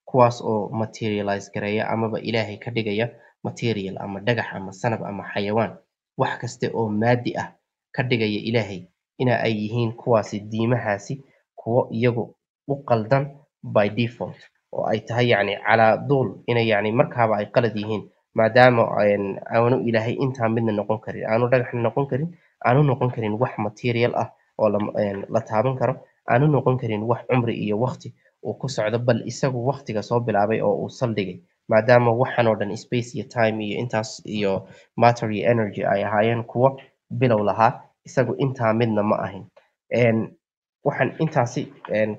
kuwaas oo materialize gareeya amaba Ilaahay ka dhigaya material ama dhagax ama sanab ama xayawaan, wax kaste oo maadi ah ka dhigaya Ilaahay, ina ay yihiin kuwaasi diimahaasi kuwo iyagu u qaldan by default, oo ay tahay yacni calaa duul inay yacni markaaba ay qalad yihiin, maadaama aanu Ilaahay intaa midna noqon karin, aanu dhagaxna noqon karin, aanu noqon karin wax material ah oo la taaban karo, aanu noqon karin wax cumri iyo waqti uu ku socdo, bal isagu waqtiga soo bilaabay oo uu saldhigay, maadaama waxan oo dhan space iyo time iyo intaas iyo matter iyo energy ay ahaayeen kuwo bilow lahaa, isagu intaa midna ma ahin. Waxaan intaasi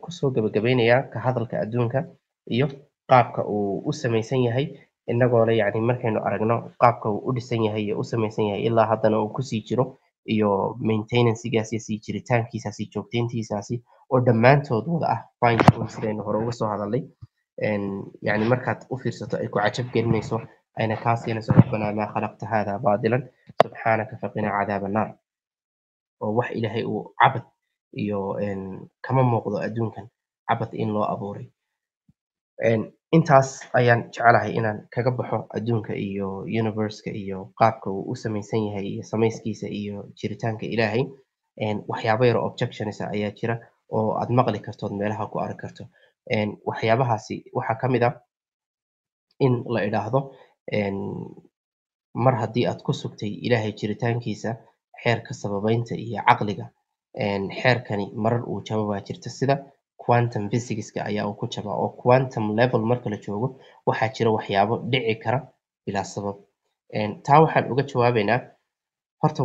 kusoo gabagabeynayaa ka hadalka adduunka iyo qaabka uu u samaysan yahay, inagoo le yacni markaynu aragno qaabka uu u dhisan yahay iyo u samaysan yahay ilaa haddana uu kusii jiro, iyo maintenancegaas iyo sii jiritaankiisaasi, joogteyntiisaasi oo dhammaantood wada ah fine tune, sidaynu hore uga soo hadalnay. Yacni markaad u fiirsato ay ku cajab gelinayso, ayna kaa siinayso ربنا ما خلقت هذا باطلا سبحانك فقنا عذاب النار, oo wax Ilaahay uu cabad iyo kama muuqdo adduunkan cabad in loo abuuray. Intaas ayaan jecelahay inaan kaga baxo adduunka iyo universe-ka iyo qaabka uu u samaysan yahay iyo samayskiisa iyo jiritaanka Ilaahay. Waxyaabo yar oo objections ah ayaa jira oo aad maqli karto ood meelaha ku arki karto. Waxyaabahaasi waxaa ka mid ah in la idhaahdo, mar haddii aad ku sugtay Ilaahay jiritaankiisa xeerka sababeynta iyo caqliga, xeerkani marar uu jabo baa jirta, sida quantum physicska ayaa uu ku jabaa, oo quantum level marka la joogo waxaa jira waxyaabo dhici kara bilaa sabab. Taa waxaan uga jawaabeynaa, horta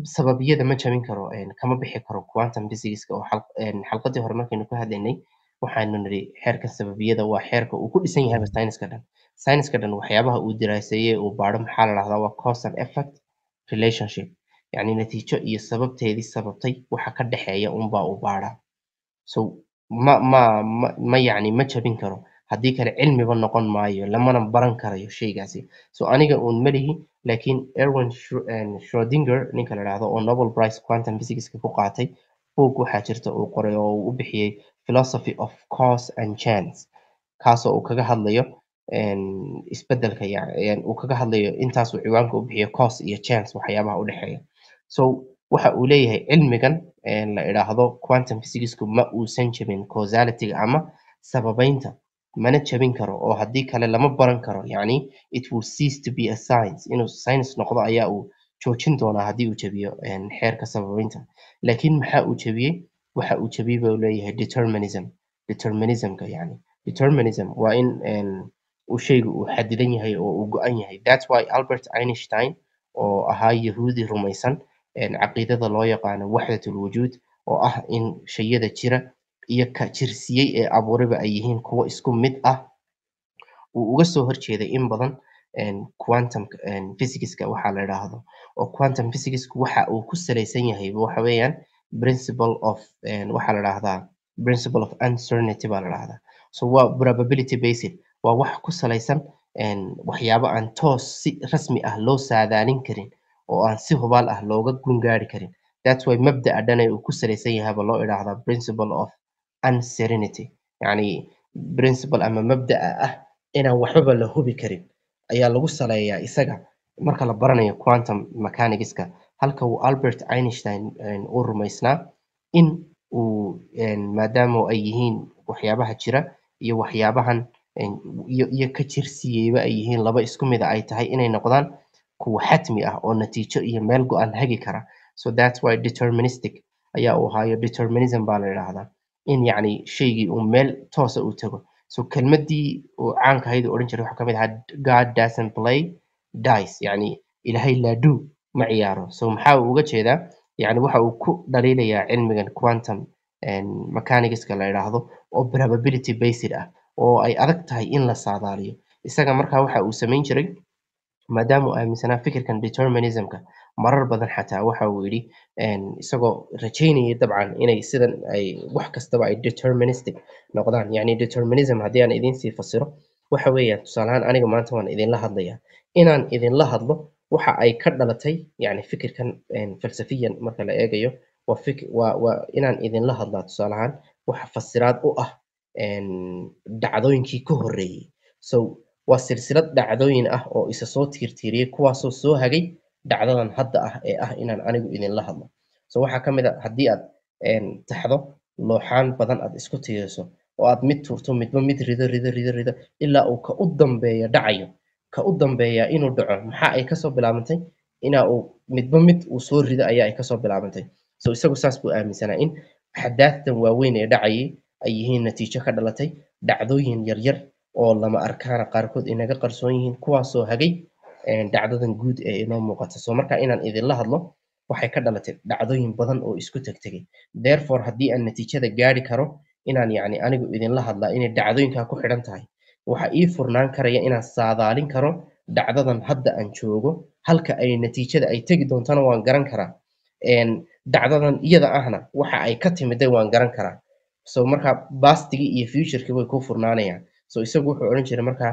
sababiyada ma jabin karo, kama bixi karo quantum physicska, oo xalqadii hore markaynu ka hadlaynay waxaanu nidhi xeerka sababiyada waa xeerka uu ku dhisan yahay sayniska dhan. Sayniska dhan waxyaabaha uu diraaseeyey, uu baadho, maxaa la dhahdaa? Waa cause and effect relationship, yacni natiijo iyo sababteedii sababtay waxa ka dhexeeya unbaa uu baadhaa. So ma yacni ma jabin karo, haddii kale cilmiba noqon maayo, lamana baran karayo shaygaasi. So aniga uun malihi, laakiin Erwin Schrödinger ninka la dhahdo oo Nobel Prize quantum physicska ku qaatay, book waxaa jirta uu qoray oo uu u bixiyey Philosophy of Cause and Chance, kaasoo uu kaga hadlayo isbedelka, uu kaga hadlayo intaasuu ciwaanka u bixiyo, cause iyo chance waxyaabaha u dhexeeya. So waxa uu leeyahay cilmigan la idhaahdo quantum physicsku ma uusan jabin causality ama sababeynta, mana jabin karo, oo haddii kale lama baran karo, yacni it will cease to be a science, inuu science noqdo ayaa uu joojin doonaa haddii uu jabiyo xeerka sababeynta. Laakiin maxaa uu jabiyey? Waxa uu jabiyey buu leeyahay determinism, determinismka. Yani determinism waa in uu shaygu uu xadidan yahay oo uu go-an yahay. That's why Albert Einstein oo ahaa Yahuudi rumaysan caqiidada loo yaqaano وحدة الوجود, oo ah in shayada jira iyo ka jirsiyey ee abuuriba ay yihiin kuwo isku mid ah, uu uga soo horjeeday in badan quantum physicska waxaa la idhaahdo, oo quantum physicsku waxa uu ku salaysan yahay waxa weeyaan Principle of, waxaa la dhahdaa principle of uncertainty baa la dhahdaa. So waa probability based, waa wax ku salaysan waxyaabo aan toos si rasmi ah loo saadaalin karin oo aan si hubaal ah looga gun gaari karin. That's why mabda'a dhan ee uu ku salaysan yahayba loo idhaahdaa principle of uncertainty, yacni principle ama mabda'a ah inaan waxbaba la hubi karin ayaa lagu saleeyaa isaga marka la baranayo quantum mechanicska, halka uu Albert Einstein uu rumaysnaa in uu maadaama ay yihiin waxyaabaha jira iyo waxyaabahan iyo ka jirsiiyeyba ay yihiin laba isku mid a, ay tahay inay noqdaan kuwa xatmi ah oo natiijo iyo meel go-an hagi kara. So that's why deterministic ayaa uu ahaayo. Determinism baa la idhaahdaa in yacni shaygii uu meel toosa uu tago. So kelmaddii uu caanka ahayd uu odhan jiray waxaa kamid ahaa "God doesn't play dice", yacni Ilaahay laaduu ma ciyaaro. So maxaa uu uga jeedaa? Yacni waxa uu ku dhaliilayaa cilmigan quantum mechanicska la idhaahdo oo probability based ah oo ay adag tahay in la saadaaliyo. Isaga markaa waxa uu samayn jiray, maadaama uu aaminsanaa fikirkan determinismka, marar badan xataa waxa uu yidhi, isagoo rajaynayay dabcan inay sidan ay wax kastaba ay deterministic noqdaan. Yacni determinism haddii aan idiin sii fasiro, waxa weeyaan, tusaale ahaan, aniga maanta waan idinla hadlayaa. Inaan idinla hadlo waxa ay ka dhalatay, yacni fikirkan falsafiyan marka la eegayo, waa fik waa inaan idinla hadlaa, tusaale ahaan, waxa fasiraad u ah dhacdooyinkii ka horreeyey. So waa silsilad dhacdooyin ah oo isa soo tiirtiiriyey, kuwaasoo soo hagay dhacdadan hadda ah ee ah inaan anigu idinla hadlo. So waxaa ka mid a haddii aad taxdo looxaan badan, aad isku tiiriso oo aad mid tuurto, midba mid rido, rido, rido, rido, ilaa uu ka u dambeeya dhacayo. Ka u dambeeya inuu dhaco maxaa ay kasoo bilaabantay? Inaa uu midba mid uu soo rido ayaa ay kasoo bilaabantay. So isagu saas buu aaminsanaa, in axdaaftan waaweyn ee dhacayay ay yihiin natiijo ka dhalatay dhacdooyin yaryar oo lama arkaana, qaarkood inaga qarsoon yihiin, kuwaasoo hagay dhacdadan guud ee inoo muuqata. So marka inaan idinla hadlo waxay ka dhalatay dhacdooyin badan oo isku tegtegay. Therefore, haddii aan natiijada gaari karo inaan yacni anigu idinla hadlaa inay dhacdooyinkaa ku xidhan tahay, waxa ii furnaan karaya inaan saadaalin karo dhacdadan hadda aan joogo halka ay natiijada ay tegi doontana waan garan karaa, dhacdadan iyada ahna waxa ay ka timiday waan garan karaa. So marka pastigii iyo futurekii way kuu furnaanayaan. So isagu wuxuu odhan jiray markaa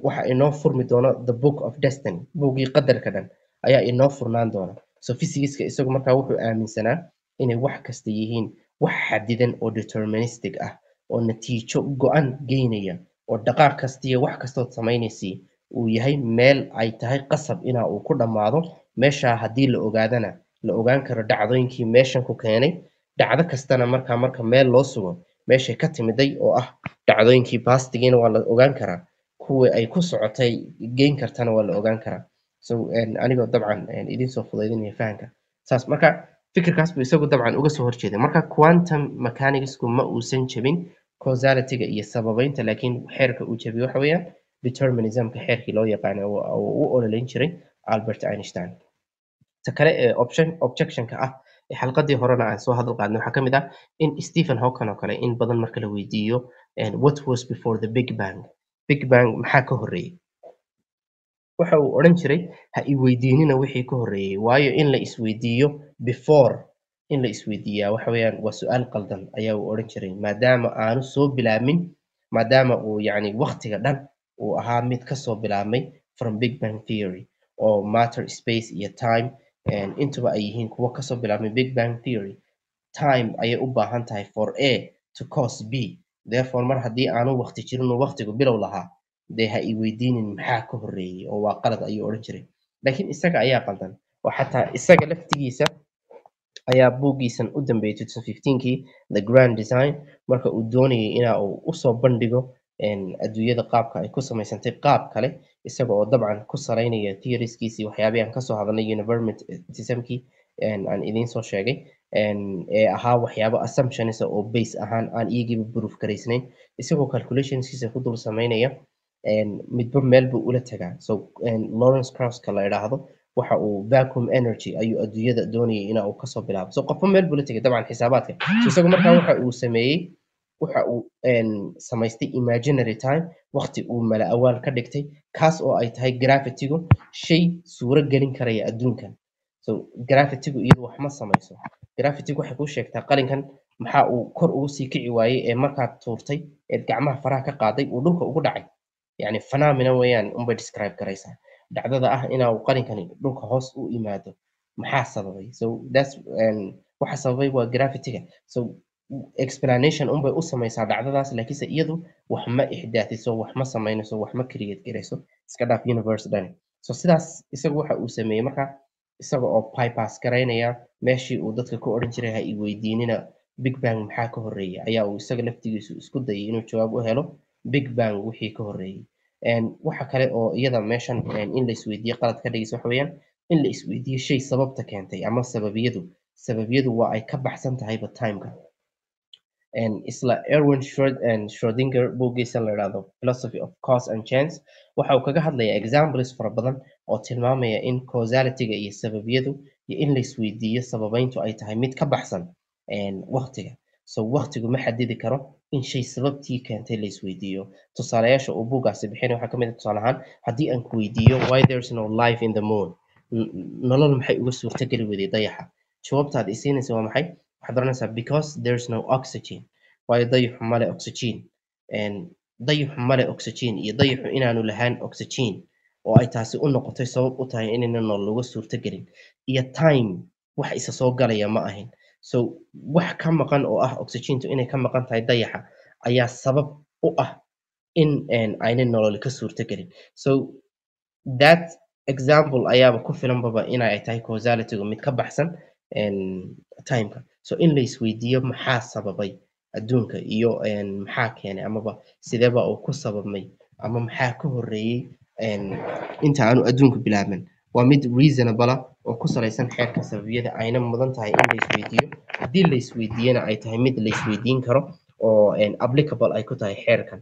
waxa inoo furmi doono the book of destiny, buuggii qadarka dhan ayaa inoo furnaan doona. So physicska isagu markaa wuxuu aaminsanaa inay wax kasta yihiin wax xadidan oo deterministic ah oo natiijo go-an geynaya, oo dhaqaaq kastiyo wax kastood samaynaysi uu yahay meel ay tahay qasab inaa uu ku dhammaado. Meeshaa haddii la ogaadana, la ogaan karo dhacdooyinkii meeshan ku keenay, dhacdo kastana markaa marka meel loo sugo meeshay ka timiday oo ah dhacdooyinkii pastigiina waa la ogaan karaa, kuwii ay ku socotay geyn kartana waa la ogaan karaa. So anigoo dabcan idiin soo fudaydinaya fahanka saas, marka fikirkaas buu isagu dabcan uga soo horjeeday. Marka quantum mechanicsku ma uusan jebin causalityga iyo sababeynta, laakiin xeerka uu jebiyo waxa weeyaan determinismka, xeerkii loo yaqaano oo u ololeyn jiray Albert Einstein. Ta kale ee option objectionka ah ee xalqadii horena aan soo hadal qaadnay waxaa ka mid ah in Stephen Hawking oo kale in badan marka la weydiiyo "What was before the Big Bang?", Big Bang maxaa ka horreeyey, waxa uu odhan jiray: "Ha i weydiinina wixii ka horreeyey, waayo in la isweydiiyo before, in la isweydiiyaa waxa weeyaan waa su-aal qaldan", ayaa uu odhan jiray, maadaama aanu soo bilaabmin, maadaama uu yacni waqtiga dhan uu ahaa mid kasoo bilaabmay from Big Bang theory, oo matter, space iyo time intuba ay yihiin kuwo kasoo bilaabmay Big Bang theory. Time ayay u baahan tahay for A to cause B. Therefore, mar haddii aanu waqti jirin uu waqtigu bilow lahaa, dee ha i weydiinin maxaa ka horreeyey oo waa qalad, ayuu odhan jiray. Laakiin isaga ayaa qaldan, oo xataa isaga laftigiisa ayaa buuggiisan u dambeeyey 2015kii, The Grand Design, marka uu doonayay ina uu usoo bandhigo adduunyada qaabka ay ku samaysantay qaab kale, isaga oo dabcan ku saleynaya theorieskiisii, waxyaabihii aan kasoo hadalnay, uniformismkii aan idiin soo sheegay ee ahaa waxyaabo assumptions oo base ahaan aan iyagiiba proof garaysnayn, isagoo calculationskiisa ku dul sameynaya, midba meel buu ula tagaa. So Lawrence Krauss-ka la idhaahdo waxa uu vacuum energy ayuu adduunyada doonayay ina uu kasoo bilaabo. So qofba meel buu la tegay dabcan xisaabaadka. So isagu markaa waxa uu sameeyey, waxa uu samaystay imaginary time, waqti uu mala awaal ka dhigtay, kaas oo ay tahay gravitygu shay suuro gelin karaya adduunkan. So gravitygu iyadu wax ma samayso. Gravity waxay kuu sheegtaa qalinkan maxaa uu kor ugu sii kici waayey ee markaad tuurtay eed gacmaha faraha ka qaaday uu dhulka ugu dhacay. Yani phenomena weeyaan unbay describe garaysaa dhacdada ah inaa uu qalinkani dhulka hoos u yimaado. Maxaa sababay? So that's waxa sababay waa gravity-ga. So explanation unbay u samaysaa dhacdadaas, laakiinse iyadu wax ma ixdaathiso, wax ma samaynayso, wax ma create garayso, iska dhaaf universe dhani. So sidaas isagu waxa uu sameeyey marka, isaga oo bypass garaynaya meeshii uu dadka ku odhan jiray "Ha i weydiinina Big Bang maxaa ka horreeyay," ayaa uu isaga laftigiisu isku dayay inuu jawaab u helo Big Bang wixii ka horreeyay. Waxa kale oo iyada meeshan in la isweydiiyo qalad ka dhigaysa waxa weeyaan in la isweydiiyo shay sababta keentay ama sababiyadu. Sababiyadu waa ay ka baxsan tahayba timeka. Isla Erwin Schrödinger buuggiisa la idhaahdo Philosophy of Cause and Chance waxa uu kaga hadlayaa examples fara badan oo tilmaamaya in causality-ga iyo sababiyadu iyo in la isweydiiyo sababeyntu ay tahay mid ka baxsan waqtiga. So waqtigu ma xadidi karo in shay sababtii keentay la isweydiiyo. Tusaalayaasha uu buuggaasi bixinay waxaa ka mid ah, tusaale ahaan, haddii aan ku weydiiyo "Why there's no life in the moon?", nolol maxay uga suurtageli weyday dayaxa? Jawaabtaad isiinaysa waa maxay? Waxaad oranaysaa, "Because there's no oxygen," waayo dayaxu male oxygen. Dayaxu male oxygen iyo dayaxu inaanu lahaan oxygen oo ay taasi u noqotay sabab u tahay inayna nolol uga suurtagelin, iyo time wax isa soo galaya ma ahin. So wax ka maqan oo ah oxygentu inay ka maqan tahay dayaxa ayaa sabab u ah in aynay nolol ka suurtagelin. So that example ayaaba ku filanbaba ina ay tahay causality-gu mid ka baxsan timeka. So in la isweydiiyo maxaa sababay adduunka iyo maxaa keenay amaba sideeba uu ku sababmay ama maxaa ka horreeyey inta aanu adduunku bilaabmin, waa mid reasonable ah oo ku salaysan xeerka sababiyada, ayna mudan tahay in la isweydiiyo. Haddii la isweydiiyana ay tahay mid la isweydiin karo oo applicable ay ku tahay xeerkan.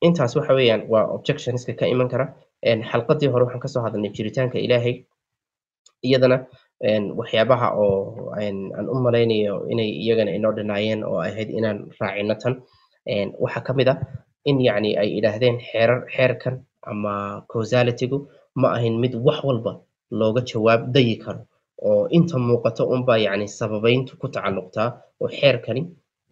Intaas waxa weeyaan waa objectionska ka iman kara. Xalqadii hore waxaan kasoo hadalnay jiritaanka Ilaahay. Iyadana waxyaabaha oo aan u malaynayo inay iyagana inoo dhinaayeen oo ahayd inaan raacino tan, waxaa ka mid ah in yacni ay idhaahdeen xeerar xeerkan ama causality-gu ma ahin mid wax walba looga jawaab dayi karo oo inta muuqato unbaa yacni sababeyntu ku tacalluqtaa, oo xeerkani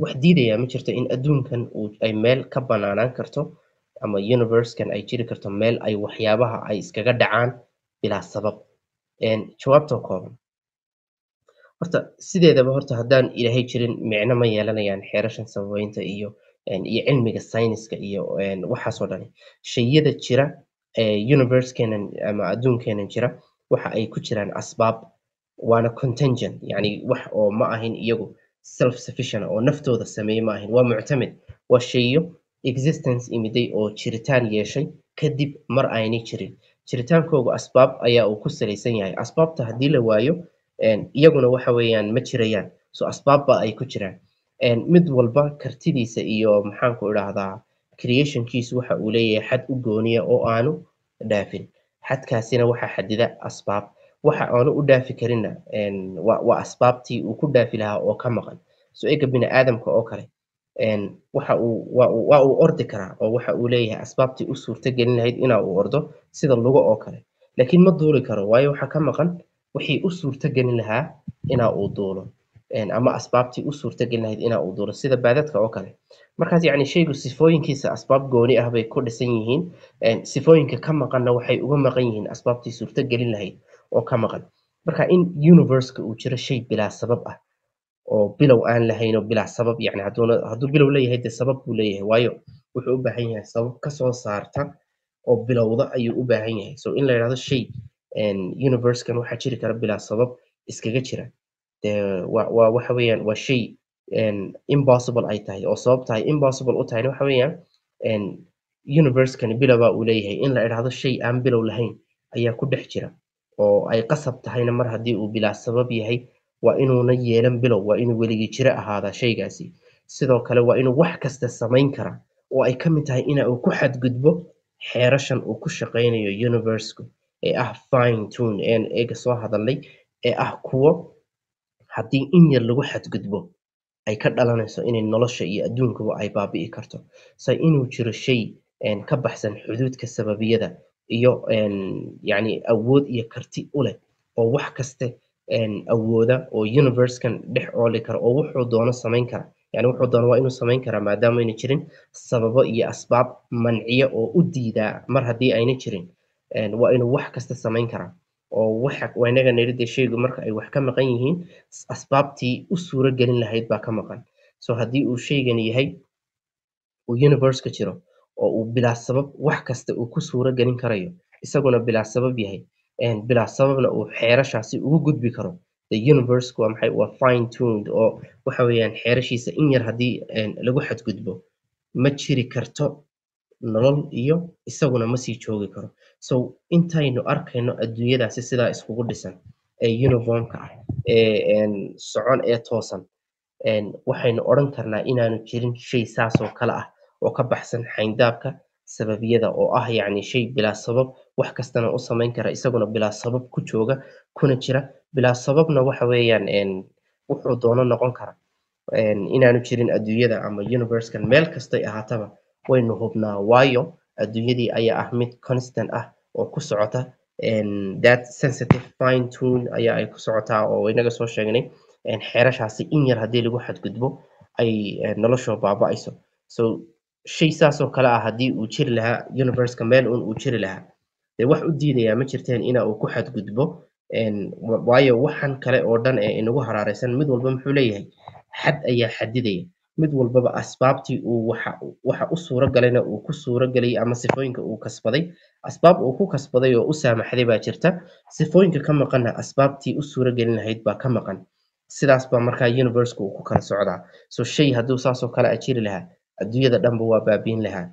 wax diidaya ma jirto in adduunkan uu ay meel ka banaanaan karto ama universe-kan ay jiri karto meel ay waxyaabaha ay iskaga dhacaan bilaa sabab. Jawaabta kooban, horta sideedaba horta haddaan Ilaahay jirin, micno ma yeelanayaan xeerashan sababeynta iyo cilmiga sayniska iyo waxaasoo dhani. Shayada jira ee universe-keenan ama adduunkeenan jira waxa ay ku jiraan asbaab, waana contingent, yani wax oo ma ahin iyagu self sufficient oo naftooda sameeye ma ahin. Waa muctamid, waa shayo existence imiday oo jiritaan yeeshay kadib mar aynay jirin. Jiritaankoogu asbaab ayaa uu ku salaysan yahay. Asbaabta haddii la waayo, iyaguna waxa weeyaan ma jirayaan. So asbaab ba ay ku jiraan. Mid walba kartidiisa iyo, maxaan ku idhaahdaa, creationkiisu waxa uu leeyahay xad u gooniya oo aanu dhaafin. Xadkaasina waxaa xadida asbaab. Waxa aanu u dhaafi karinna waa asbaabtii uu ku dhaafi lahaa oo ka maqan. So ega bini aadamka oo kale, waxa uu waa uu ordi karaa oo waxa uu leeyahay asbaabtii u suurta gelin lahayd ina uu ordo sida lugo oo kale, laakiin ma duuli karo, waayo waxaa ka maqan wixii u suurta gelin lahaa ina uu duulo, ama asbaabtii u suurta gelin lahayd ina uu duulo sida baadadka oo kale. Markaas yacni shaygu sifooyinkiisa asbaab gooni ah bay ku dhisan yihiin. Sifooyinka ka maqanna waxay uga maqan yihiin asbaabtii suurta gelin lahayd oo ka maqan. Marka in universe-ka uu jiro shay bilaa sabab ah oo bilow aan lahayn oo bilaa sabab, yani hadduu bilow leeyahay dee sabab buu leeyahay, waayo wuxuu u baahan yahay sabab kasoo saarta oo bilowda ayuu u baahan yahay. So in la yidhahdo shay universe-kan waxaa jiri kara bilaa sabab iskaga jira, dee waa waxa weeyaan waa shay impossible ay tahay, oo sabab tahay impossible u tahayna waxa weeyaan universe-kani bilowbaa uu leeyahay. In la idhaahdo shay aan bilow lahayn ayaa ku dhex jira oo ay qasab tahayna, mar haddii uu bilaa sabab yahay waa inuuna yeelan bilow, waa inuu weligii jiro ahaadaa shaygaasi. Sidoo kale waa inuu wax kasta samayn karaa oo ay ka mid tahay ina uu ku xadgudbo xeerashan uu ku shaqaynayo universe-ku ee ah fine tune een eega soo hadalnay, ee ah kuwo haddii in yar lagu xadgudbo ay ka dhalanayso inay nolosha iyo adduunkuba ay baabi'i karto. So inuu jiro shay ka baxsan xuduudka sababiyada iyo yacni awood iyo karti u leh oo wax kaste Awooda oo universe-kan dhex ooli kara oo wuxuu doono samayn kara, yani wuxuu doono waa inuu samayn karaa, maadaama ayna jirin sababo iyo asbaab manciya oo u diidaa. Mar haddii ayna jirin, waa inuu wax kasta samayn karaa. Oo waxa waa inaga nidhi dee, shaygu marka ay wax ka maqan yihiin, asbaabtii u suuro gelin lahayd baa ka maqan. So haddii uu shaygani yahay uu universe-ka jiro oo uu bilaa sabab wax kasta uu ku suuro gelin karayo, isaguna bilaa sabab yahay, bilaa sababna uu xeerashaasi ugu gudbi karo, the universe waa maxay? Waa fine tuned oo waxa weeyaan xeerashiisa in yar haddii lagu xadgudbo, ma jiri karto nolol iyo isaguna ma sii joogi karo. So intaynu arkayno adduunyadaasi sidaa iskugu dhisan ee uniformka ah ee socon ee toosan, waxaynu odhan karnaa inaanu jirin shay saas oo kale ah oo ka baxsan xayndaabka sababiyada, oo ah yacni shay bilaa sabab wax kastana u samayn kara, isaguna bilaa sabab ku jooga kuna jira, bilaa sababna waxa weeyaan wuxuu doono noqon kara, inaanu jirin adduunyada ama universe-kan meel kastay ahaataba waynu hubnaa. Waayo, adduunyadii ayaa ah mid constant ah oo ku socota that sensitive fine tune ayaa ay ku socotaa, oo inaga soo sheegnay xeerashaasi in yar haddii lagu xadgudbo ay noloshu baaba'ayso. So shay saas oo kale ah haddii uu jiri lahaa universe-ka meel un uu jiri lahaa, dee wax u diidayaa ma jirteen ina uu ku xadgudbo. Waayo, waxan kale oo dhan ee inagu haraareysan mid walba muxuu leeyahay? Xad ayaa xadidaya. Mid walbaba asbaabtii uu waxa u suuro galayna uu ku suuro galayay ama sifooyinka uu kasbaday asbaab uu ku kasbaday oo u saamaxday baa jirta. Sifooyinka ka maqanna asbaabtii u suuro gelin lahayd baa ka maqan. Sidaas baa markaa universe-ka uu ku kala socdaa. So shay hadduu saas oo kale a jiri lahaa, adduunyada dhanba waa baabiin lahaa.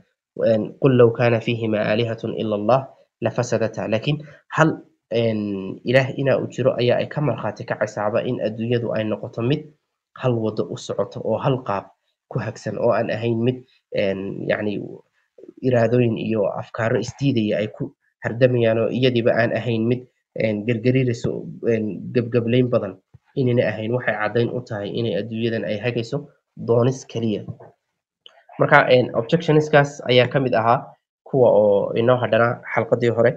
قل لو كان فيهما آلهة إلا الله لفسدتا. Laakiin hal ilaah inaa uu jiro ayaa ay ka markhaati kacaysaaba in adduunyadu ay noqoto mid hal wado u socoto oo hal qaab ku hagsan, oo aan ahayn mid yacni iraadooyin iyo afkaaro isdiidaya ay ku hardamayaan, oo iyadiiba aan ahayn mid gergariirayso, gebgablayn badan inayna ahayn. Waxay caddayn u tahay inay adduunyadan ay hagayso doonis keliya. Marka objectionskaas ayaa ka mid ahaa kuwa oo inoo hadhana xalqadii hore.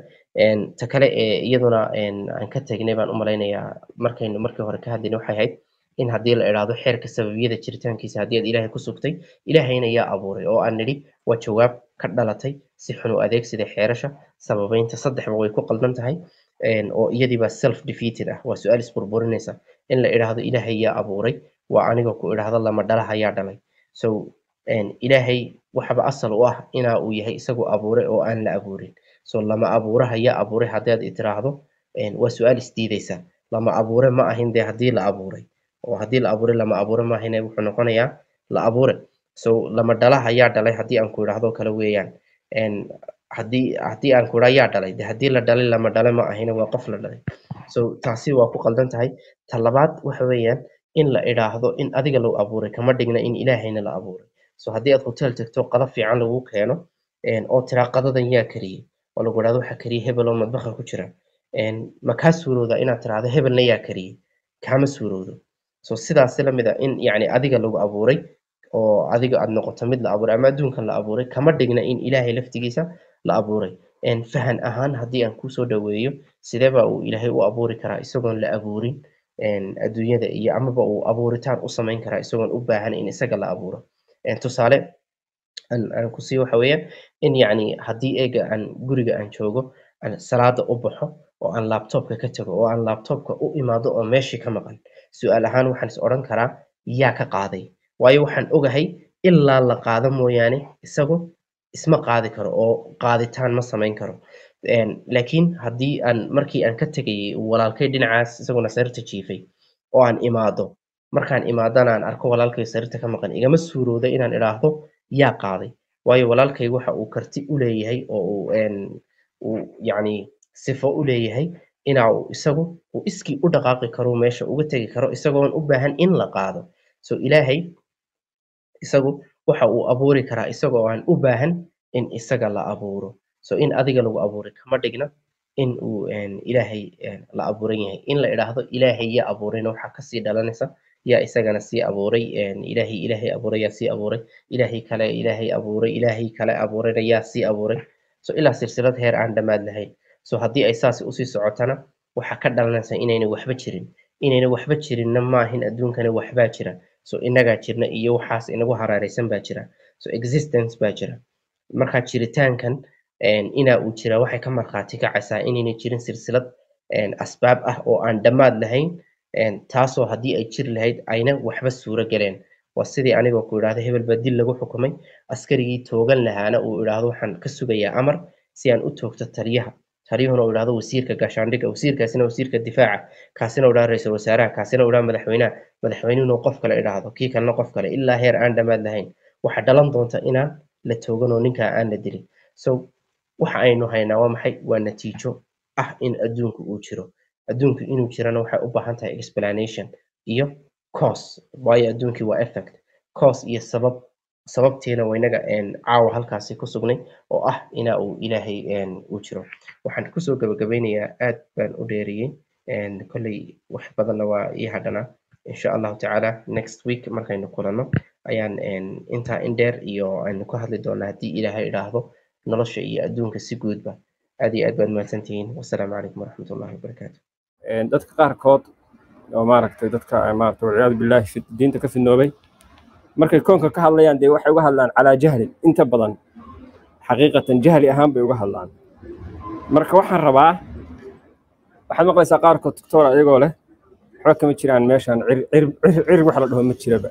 Ta kale ee iyaduna aan ka tagnay baan u malaynayaa markaynu markii hore ka hadlaynay waxay ahayd in haddii la idhaahdo xeerka sababiyada jiritaankiisa haddii aad Ilaahay ku sugtay, Ilaahayna yaa abuuray? Oo aan nidhi waa jawaab ka dhalatay si xun u adeegsida xeerasha sababeynta. Saddexba way ku qaldan tahay, oo iyadiiba self defeated ah, waa su-aal isburburinaysa. In la idhaahdo Ilaahay yaa abuuray waa anigoo ku idhaahdo lama dhalaha yaa dhalay. So Ilaahay waxaba asal u ah inaa uu yahay isagu abuuray oo aan la abuurin. So lama abuuraha yaa abuuray haddii aad tiraahdo, waa su-aal isdiidaysa. Lama abuure ma ahin dee haddii la abuuray, oo haddii la abuuray lama abuure ma ahine, wuxuu noqonayaa la abuure. So lama dhalaha yaa dhalay haddii aan ku idhaahdo kale weeyaan. Haddii aan ku idhaa yaa dhalay, de haddii la dhalay lama dhale ma ahine, waa qof la dhalay. So taasi waa ku qaldan tahay. Ta labaad waxa weeyaan in la idhaahdo in adiga lagu abuuray kama dhigna in Ilaahayna la abuuray. So haddii aad hotel tagto, qado fiican lagu keeno, oo tiraa "Qadadan yaa kariyey?" oo lagu idhahdo "Waxaa kariyey hebel oo madbaxa ku jira," ma kaa suurowda inaad tiraahdo "Hebelna yaa kariyey?" Kaama suurowdo. So sidaas la mid a in yacni adiga lagu abuuray oo adiga aad noqoto mid la abuuray ama adduunkan la abuuray kama dhigna in Ilaahay laftigiisa la abuuray. Fahan ahaan haddii aan kusoo dhaweeyo, sidee baa uu Ilaahay u abuuri karaa isagoon la abuurin adduunyada iyo amaba uu abuuritaan u samayn karaa isagoon u baahan in isaga la abuuro? Tusaale aan ku siiyo waxa weeyaan in yacni haddii eega aan guriga aan joogo, aan salaada u baxo oo aan laptopka ka tago oo aan laptopka u imaado oo meeshii ka maqan, su-aal ahaan waxaan is odhan karaa yaa ka qaaday? Waayo, waxaan ogahay ilaa la qaado mooyaane isagu isma qaadi karo oo qaaditaan ma samayn karo. Laakiin haddii aan markii aan ka tegayay walaalkay dhinacaas isaguna sariirta jiifay oo aan imaado, markaan imaadana aan arko walaalkay sariirta ka maqan, igama suurowda inaan idhaahdo yaa qaaday. Waayo, walaalkay waxa uu karti u leeyahay oo uu yacni sifo u leeyahay inaa uu isagu uu iskii u dhaqaaqi karo, meesha uga tegi karo isagoon u baahan in la qaado. So Ilaahay isagu waxa uu abuuri karaa isagoo aan u baahan in isaga la abuuro. So in adiga lagu abuuray kama dhigna in uu Ilaahay la abuuran yahay. In la idhaahdo Ilaahay yaa abuurayna waxaa kasii dhalanaysa yaa isagana sii abuuray? Ilaahay Ilaahay abuuray yaa sii abuuray? Ilaahay kale Ilaahay abuuray, Ilaahay kale abuurayna yaa sii abuuray? So ilaa silsilad heer aan dhammaad lahayn. So haddii ay saasi usii socotana waxaa ka dhalanaysa inayna waxba jirin. Inayna waxba jirinna maahin, adduunkana waxbaa jira. So inagaa jirna iyo waxaas inagu hareeraysan baa jira. So existence baa jira. Marka jiritaankan inaa uu jira waxay ka markhaati kacaysaa inayna jirin silsilad asbaab ah oo aan dhammaad lahayn, taasoo haddii ay jiri lahayd ayna waxba suuro galeen. Waa sidii anigoo ku idhaahdo hebel baa dil lagu xukumay, askarigii toogan lahaana uu idhaahdo waxaan ka sugayaa amar si aan u toogto taliyaha, taliyuhuna uu idhaahdo wasiirka gaashaandhigga, wasiirkaasina wasiirka difaaca, kaasina uu idhaahdo ra'iisul wasaaraha, kaasina uu idhaahdo madaxweynaha, madaxweynuhuna uu qof kale idhaahdo, kii kalena qof kale, ilaa heer aan dhammaad lahayn. Waxaa dhalan doonta inaan la toogan oo ninkaa aan la dilin. So waxa aynu haynaa waa maxay? Waa natiijo ah in adduunku uu jiro. Adduunku inuu jirana waxay u baahan tahay explanation iyo cause, waayo adduunkii waa effect, cause iyo sabab. Sababtiina waynaga caawa halkaasi ku sugnay oo ah ina uu Ilaahay uu jiro. Waxaan kusoo gabagabeynayaa, aad baan u dheeriyey, kolley wax badanna waa ii hadhanaa. Insha Allahu tacaala next week markaynu kulanno ayaan intaa in dheer iyo aynu ka hadli doonaa, haddii Ilaahay idhaahdo, nolosha iyo adduunka si guudba. Aad iyo aad baad mahadsantihiin. Wasalaamu calaykum waraxmatullahi wabarakaatu. Dadka qaarkood oo maaragtay, dadka maaragtay, walciyaadu billaahi, diinta ka fidnoobay, markay koonka ka hadlayaan dee waxay uga hadlaan calaa jahlin, inta badan xaqiiqatan jahli ahaan bay uga hadlaan. Marka waxaan rabaa, waxaad maqlaysaa qaarkood doctor ayagoo leh waxba kama jiraan meeshaan, cir cir cir cir wax la dhaho ma jiraba,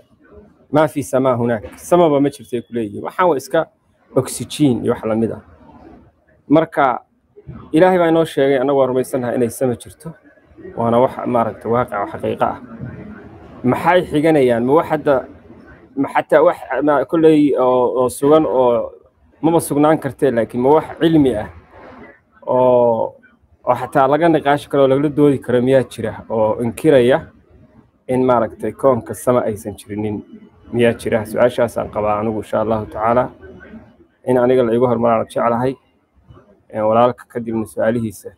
maa fi samaa hunaak, samaba ma jirto ay ku leeyihiin, waxaan waa iska oxygen iyo wax lamid ah. Marka Ilaahay baa inoo sheegay, annagu waa rumaysannahay inay sama jirto, waana wax maaragtay waaqic oo xaqiiqo ah. Maxay xiganayaan? Ma wax hadda ma xataa wax ma kolley oo sugan oo maba sugnaan kartee, laakiin ma wax cilmi ah oo xataa laga niqaashi karo oo lagala doodi karo miyaa jira oo inkiraya in maaragtay koonka sama aysan jirinin? Miyaa jira? Su-aashaasaan qabaa anigu. Insha Allahu tacaala in aniga la igu hormaraan jeclahay, walaalka kadibna su-aalihiisa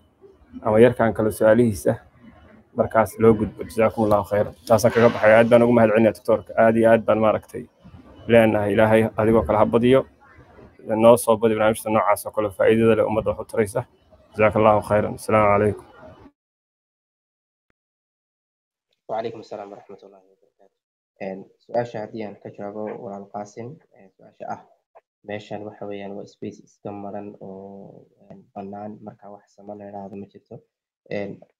ama yarkan kale su-aalihiisa markaas loo gudbo. Jazaakum Allahu khayran, taasaan kaga baxay. Aad baan ugu mahadcelinaya doctoorka, aad iyo aad baan maaragtay leenahay Ilaahay adigoo kale ha badiyo, noo soo badi barnaamijta noocaas oo kale faa'iidada leh, ummadda wax u taraysa. Jazaaka Allahu khayran, asalaamu calaykum. وعليكم السلام ورحمة الله وبركاته. Su-aasha haddii aan ka jawaabo, walaal Qaasim, su-aasha ah meeshan waxa weeyaan waa space iska maran oo bannaan, marka wax sama la idhaahdo ma jirto.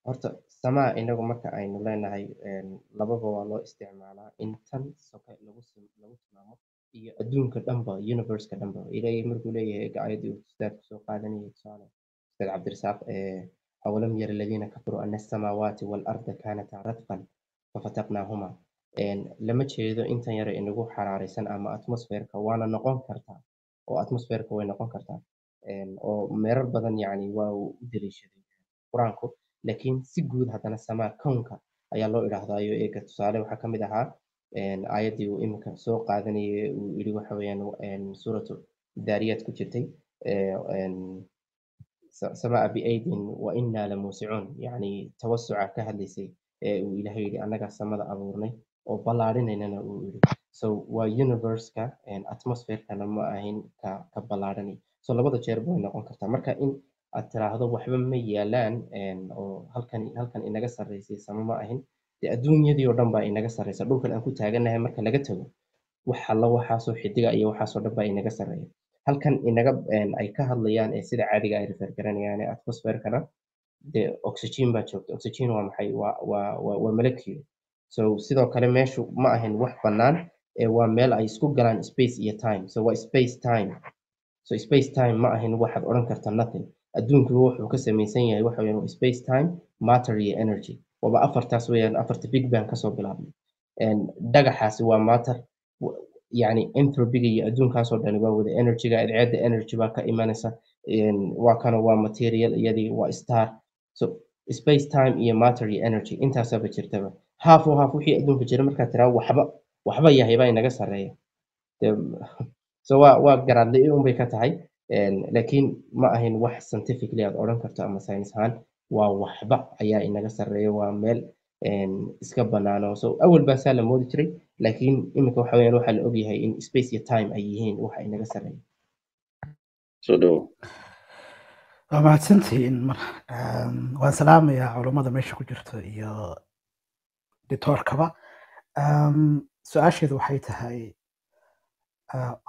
Horta samaa inagu marka aynu leenahay lababa waa loo isticmaalaa, in tan soke lagu tilmaamo iyo adduunka dhanba, universe-ka dhanba. Ilaahay markuu leeyahay aayaddii uu ustaadku soo qaadanayay, tusaale Ustaad Cabdirasaaq, أولم ير الذين كفروا أن السماوات والأرض كانتا رتقا ففتقناهما. Lama jeedo intan yare inagu xaraaraysan ama atmosphere-ka, waana noqon kartaa oo atmosphere-ka way noqon kartaa, oo meerar badan yacni waa uu u daliishaday Qur-aanku, laakiin si guud haddana samaa kownka ayaa loo idhaahdaayo. Eega tusaale waxaa ka mid ahaa aayaddii uu iminka soo qaadanayay, uu yidhi waxa weeyaan Suuratu Daariyaat ku jirtay, سماء بأيد وإنا لموسعون، يعني tawasuca ka hadlaysay ee uu Ilaahay yidhi annagaa samada abuurnay oo ballaarinaynana uu yidhi. So waa universe-ka, atmosphere-kana ma ahayn ka ballaaranay. So labada jeerba way noqon kartaa. Marka in aad tiraahdo waxba ma yaalaan oo halkan inaga sarreysay sama ma ahin, dee adduunyadii oo dhan baa inaga sarreysa. Dhulkan aan ku taagannahay marka laga tago, wax alla waxaasoo xidiga iyo waxaasoo dhan baa inaga sarreeya. Halkan inaga ay ka hadlayaan ee sida caadiga ay refer garanayaan ee atmosphere-kana dee oxygen baa joogta. Oxygen waa maxay? Waa molecule. So sidoo kale meeshu ma ahin wax bannaan ee waa meel ay isku galaan space iyo time. So waa space time. So space time ma ahin waxaad odhan karta nothing. Adduunku wuxuu ka samaysan yahay waxa weeyaan waa space time, matter iyo energy. Waaba afartaas weeyaan, afarta Big Bang kasoo bilaabmay. Dhagaxaasi waa matter, yani entropy-ga iyo adduunkaasoo dhani waa wada energy-ga, cadceedda energy baa ka imanaysa, waa kana waa material, iyadii waa star. So space time iyo matter iyo energy intaasaba jirtaba, half oo half wixii adduunka jira. Markaad tiraa waxba yahay baa inaga sarreeya. So waa garaadle un bay ka tahay, laakiin ma ahin wax scientifically aad odhan karto ama science ahaan waa waxba ayaa inaga sarreeya, waa meel iska banaano. So awal baa saa la moodi jiray, laakiin iminka waxa weeyaan waxaa la ogyahay in space iyo time ay yihiin waxa inaga sarreeya. Soo dhawo. Waa mahadsantihiin. Mar waan salaamayaa culummada meesha ku jirto iyo Doctorkaba. Su-aasheedu waxay tahay,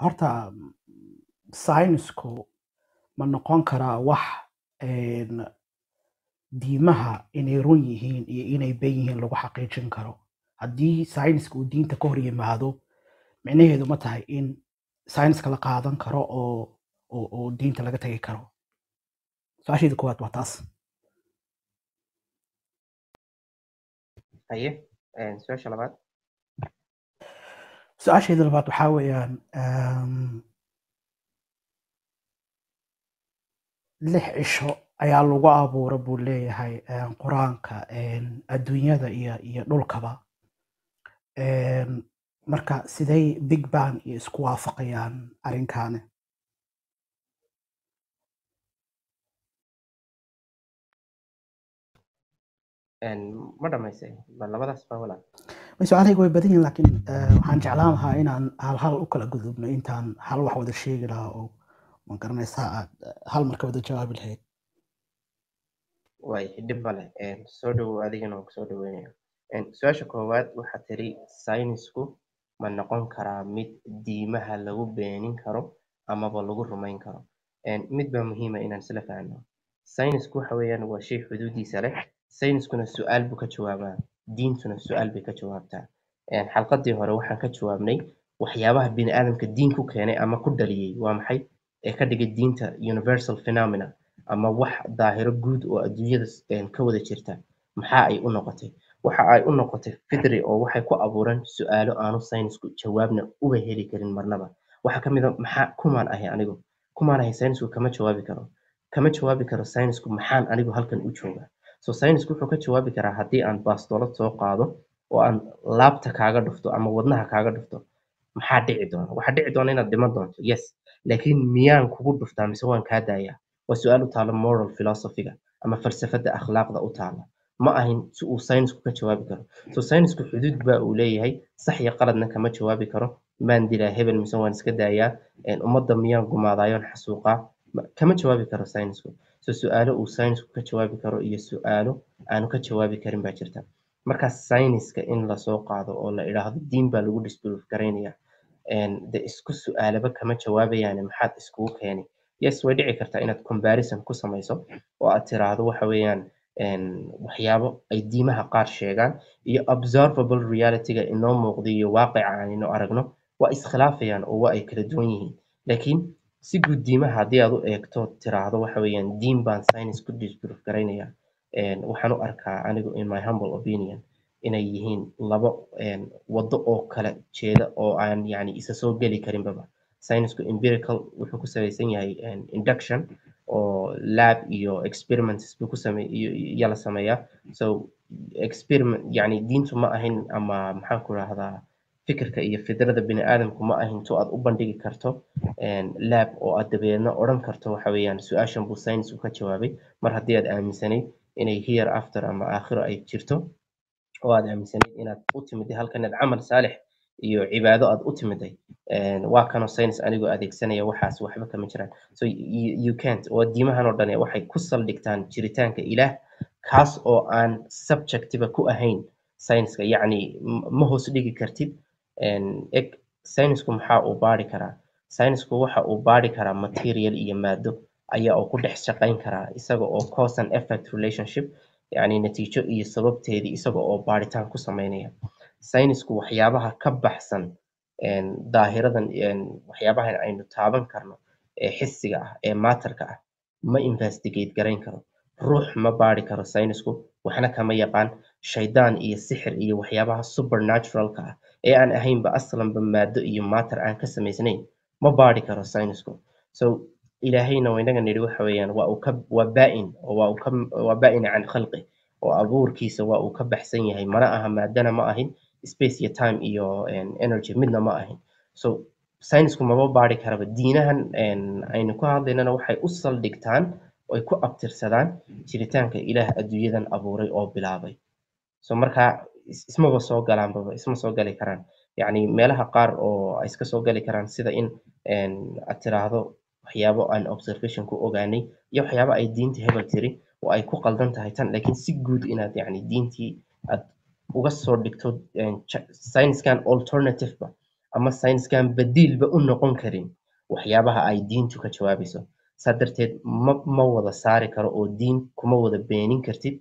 horta saynisku ma noqon karaa wax diimaha inay run yihiin iyo inay ben yihiin lagu xaqiijin karo? Haddii sayniska uu diinta ka hor yimaado, micnaheedu ma tahay in sayniska la qaadan karo oo diinta laga tagi karo? Su-aasheeda koowaad waa taas. Haye, su-aasha labaad. Su-aasheeda labaad waxaa weeyaan, 6 cisho ayaa lagu abuura buu leeyahay Qur-aanka adduunyada iyo dhulkaba. Marka siday Big Bang iyo isku waafaqayaan arrinkaani? Ma dhamaysay ma labadaas baa, walaal? Su-aalahayga way badan yihiin, laakiin waxaan jeclaan lahaa inaan hal hal u kala gudubno intaan hal wax wada sheegi lahaa oo, ma garanaysaa, aad hal marka wada jawaabi lahayd. Waay, dhib male. Soo dhowow, adigana waan kusoo dhaweynaya. Su-aasha koowaad waxaa tiri, saynisku ma noqon karaa mid diimaha lagu beenin karo amaba lagu rumayn karo? Mid baa muhiima inaan isla fahanno. Saynisku waxa weeyaan waa shay xuduudiisa leh. Sayniskuna su-aal buu ka jawaabaa, diintuna su-aal bay ka jawaabtaa. Xalqadii hore waxaan ka jawaabnay waxyaabaha bini aadamka diin ku keenay ama ku dhaliyey waa maxay, ee ka dhigay diinta universal phenomena ama wax daahiro guud oo adduunyada ka wada jirta. Maxaa ay u noqotay? Waxa ay u noqotay fidri oo waxay ku abuureen su-aalo aanu saynisku jawaabna uba heli karin marnaba. Waxaa ka mid a, maxaa kumaan ahay anigu? Kumaan ahay saynisku kama jawaabi karo, kama jawaabi karo saynisku. Maxaan anigu halkan u joogaa? So saynisku wuxuu ka jawaabi karaa haddii aan baastoolad soo qaado oo aan laabta kaaga dhufto ama wadnaha kaaga dhufto, maxaa dhici doona? Waxaa dhici doona inaad dhiman doonto, yes, laakiin miyaan kugu dhuftaa mise waan kaa daayaa? Waa su-aal u taala moral philosophy-ga ama falsafada akhlaaqda u taala, ma ahin si uu saynisku ka jawaabi karo. So saynisku xuduud baa uu leeyahay, sax iyo qaladna kama jawaabi karo. Maan dilaa hebel mise waan iska daayaa? Ummadda miyaan gumaadaayoon xasuuqaa? Kama jawaabi karo saynisku. So su-aalo uu saynisku ka jawaabi karo iyo su-aalo aanu ka jawaabi karin baa jirta. Marka sayniska in lasoo qaado oo la idhaahdo diin baa lagu disprove garaynaya, de isku su-aalaba kama jawaabayaan, maxaad iskugu keeni? Yes, way dhici kartaa inaad comparison ku samayso oo aad tiraahdo waxa weeyaan waxyaabo ay diimaha qaar sheegaan iyo observable reality-ga inoo muuqda iyo waaqica aan ino aragno waa iskhilaafayaan oo waa ay kala duwan yihiin. Laakiin si guud diimaha haddii aad u eegto, tiraahdo waxa weeyaan diin baan science ku disprove garaynaya, waxaan u arkaa anigu, in my humble opinion, inay yihiin labo waddo oo kala jeeda oo aan yani isa soo geli karinbaba. Science-ku empirical wuxuu ku salaysan yahay induction oo lab iyo experiments buu ku samey iyo la sameeyaa. So experiment yani diintu ma ahin, ama maxaan ku rahdaa, fikirka iyo fidrada bini aadamku ma ahin to aad u bandhigi karto lab oo aad dabeedna odhan karto waxa weeyaan su-aashan buu science ka jawaabay. Mar haddii aad aaminsanayd inay here after ama aakhiro ay jirto oo aad aaminsanayd inaad u timiday halkan inaad camal saalix iyo cibaado aad u timiday, waa kanoo science anigoo adeegsanaya, waxaas waxba kama jiraan. So you can't. Oo diimahan oo dhan waxay ku saldhigtaan jiritaanka Ilaah, kaas oo aan subjective ku ahayn science-ka. Yacni ma hoos dhigi kartid. Eg, science-ku maxaa uu baari karaa? Science-ku waxa uu baari karaa material iyo maado ayaa uu ku dhex shaqayn karaa, isaga oo cause and effect relationship, yacni natiijo iyo sababteedii, isaga oo baaritaan ku sameynaya. Saynisku waxyaabaha ka baxsan daahiradan, waxyaabahan aynu taaban karno ee xisiga ah ee matterka ah ma investigate garayn karo. Ruux ma baari karo saynisku, waxna kama yaqaan. Shaydaan iyo sixir iyo waxyaabaha supernaturalka ah ee aan ahaynba aslanba maado iyo matter aan ka samaysnayn ma baari karo saynisku. So Ilaahayna waa inaga nidhi waxa weeyaan waa uu ka waa baa-in oo waa uu ka waa baa-in can khalqi oo abuurkiisa waa uu ka baxsan yahay. Mana aha maadana, ma ahin space iyo time iyo energy, midna ma ahin. So saynisku maba baari karaba. Diinahan aynu ku hadlaynana waxay u saldhigtaan oo ay ku abtirsadaan jiritaanka Ilaah adduunyadan abuuray oo bilaabay. So marka ismaba soo galaanbaba, isma soo gali karaan. Yacni meelaha qaar oo ay iska soo gali karaan, sida in aad tiraahdo waxyaabo aan observation ku ogaanay iyo waxyaabo ay diinta hebel tiri oo ay ku qaldan tahay tan, laakiin si guud inaad yacni diintii aad uga soo dhigto sayniskan alternative-ba ama sayniskan badiilba u noqon karin waxyaabaha ay diintu ka jawaabayso. Saa darteed ma wada saari karo oo diin kuma wada beenin kartid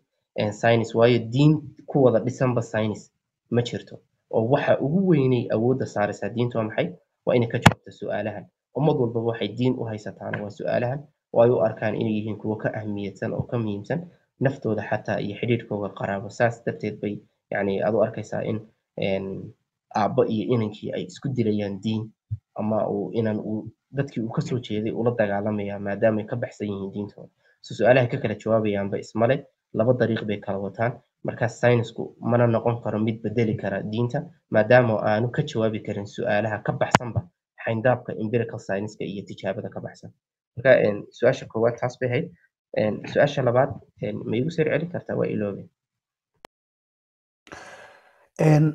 science, waayo diin ku wada dhisanba science ma jirto. Oo waxa ugu weynay awoodda saaraysaa diintu waa maxay? Waa inay ka jawaabto su-aalahan. Ummad walbaba waxay diin u haysataana waa su-aalahan, oo ay u arkaan inay yihiin kuwo ka ahmiyadsan oo ka muhiimsan naftooda xataa iyo xidhiidhkooga qaraabo. Saas darteed bay yacni aad u arkaysaa in aabbo iyo inankii ay isku dilayaan diin, ama uu inan uu dadkii uu kasoo jeeday ula dagaalamaya maadaama ay ka baxsan yihiin diintooda. So su-aalahay ka kala jawaabayaanba ismale, laba dariiq bay kala wataan. Marka saynisku mana noqon karo mid bedeli kara diinta, maadaama aanu ka jawaabi karin su-aalaha ka baxsanba xayndaabka empirical science-ka iyo tijaabada ka baxsan. Marka su-aasha koowaad taas bay ahayd. Su-aasha labaad ma igu soo celin kartaa? Waa iloobe.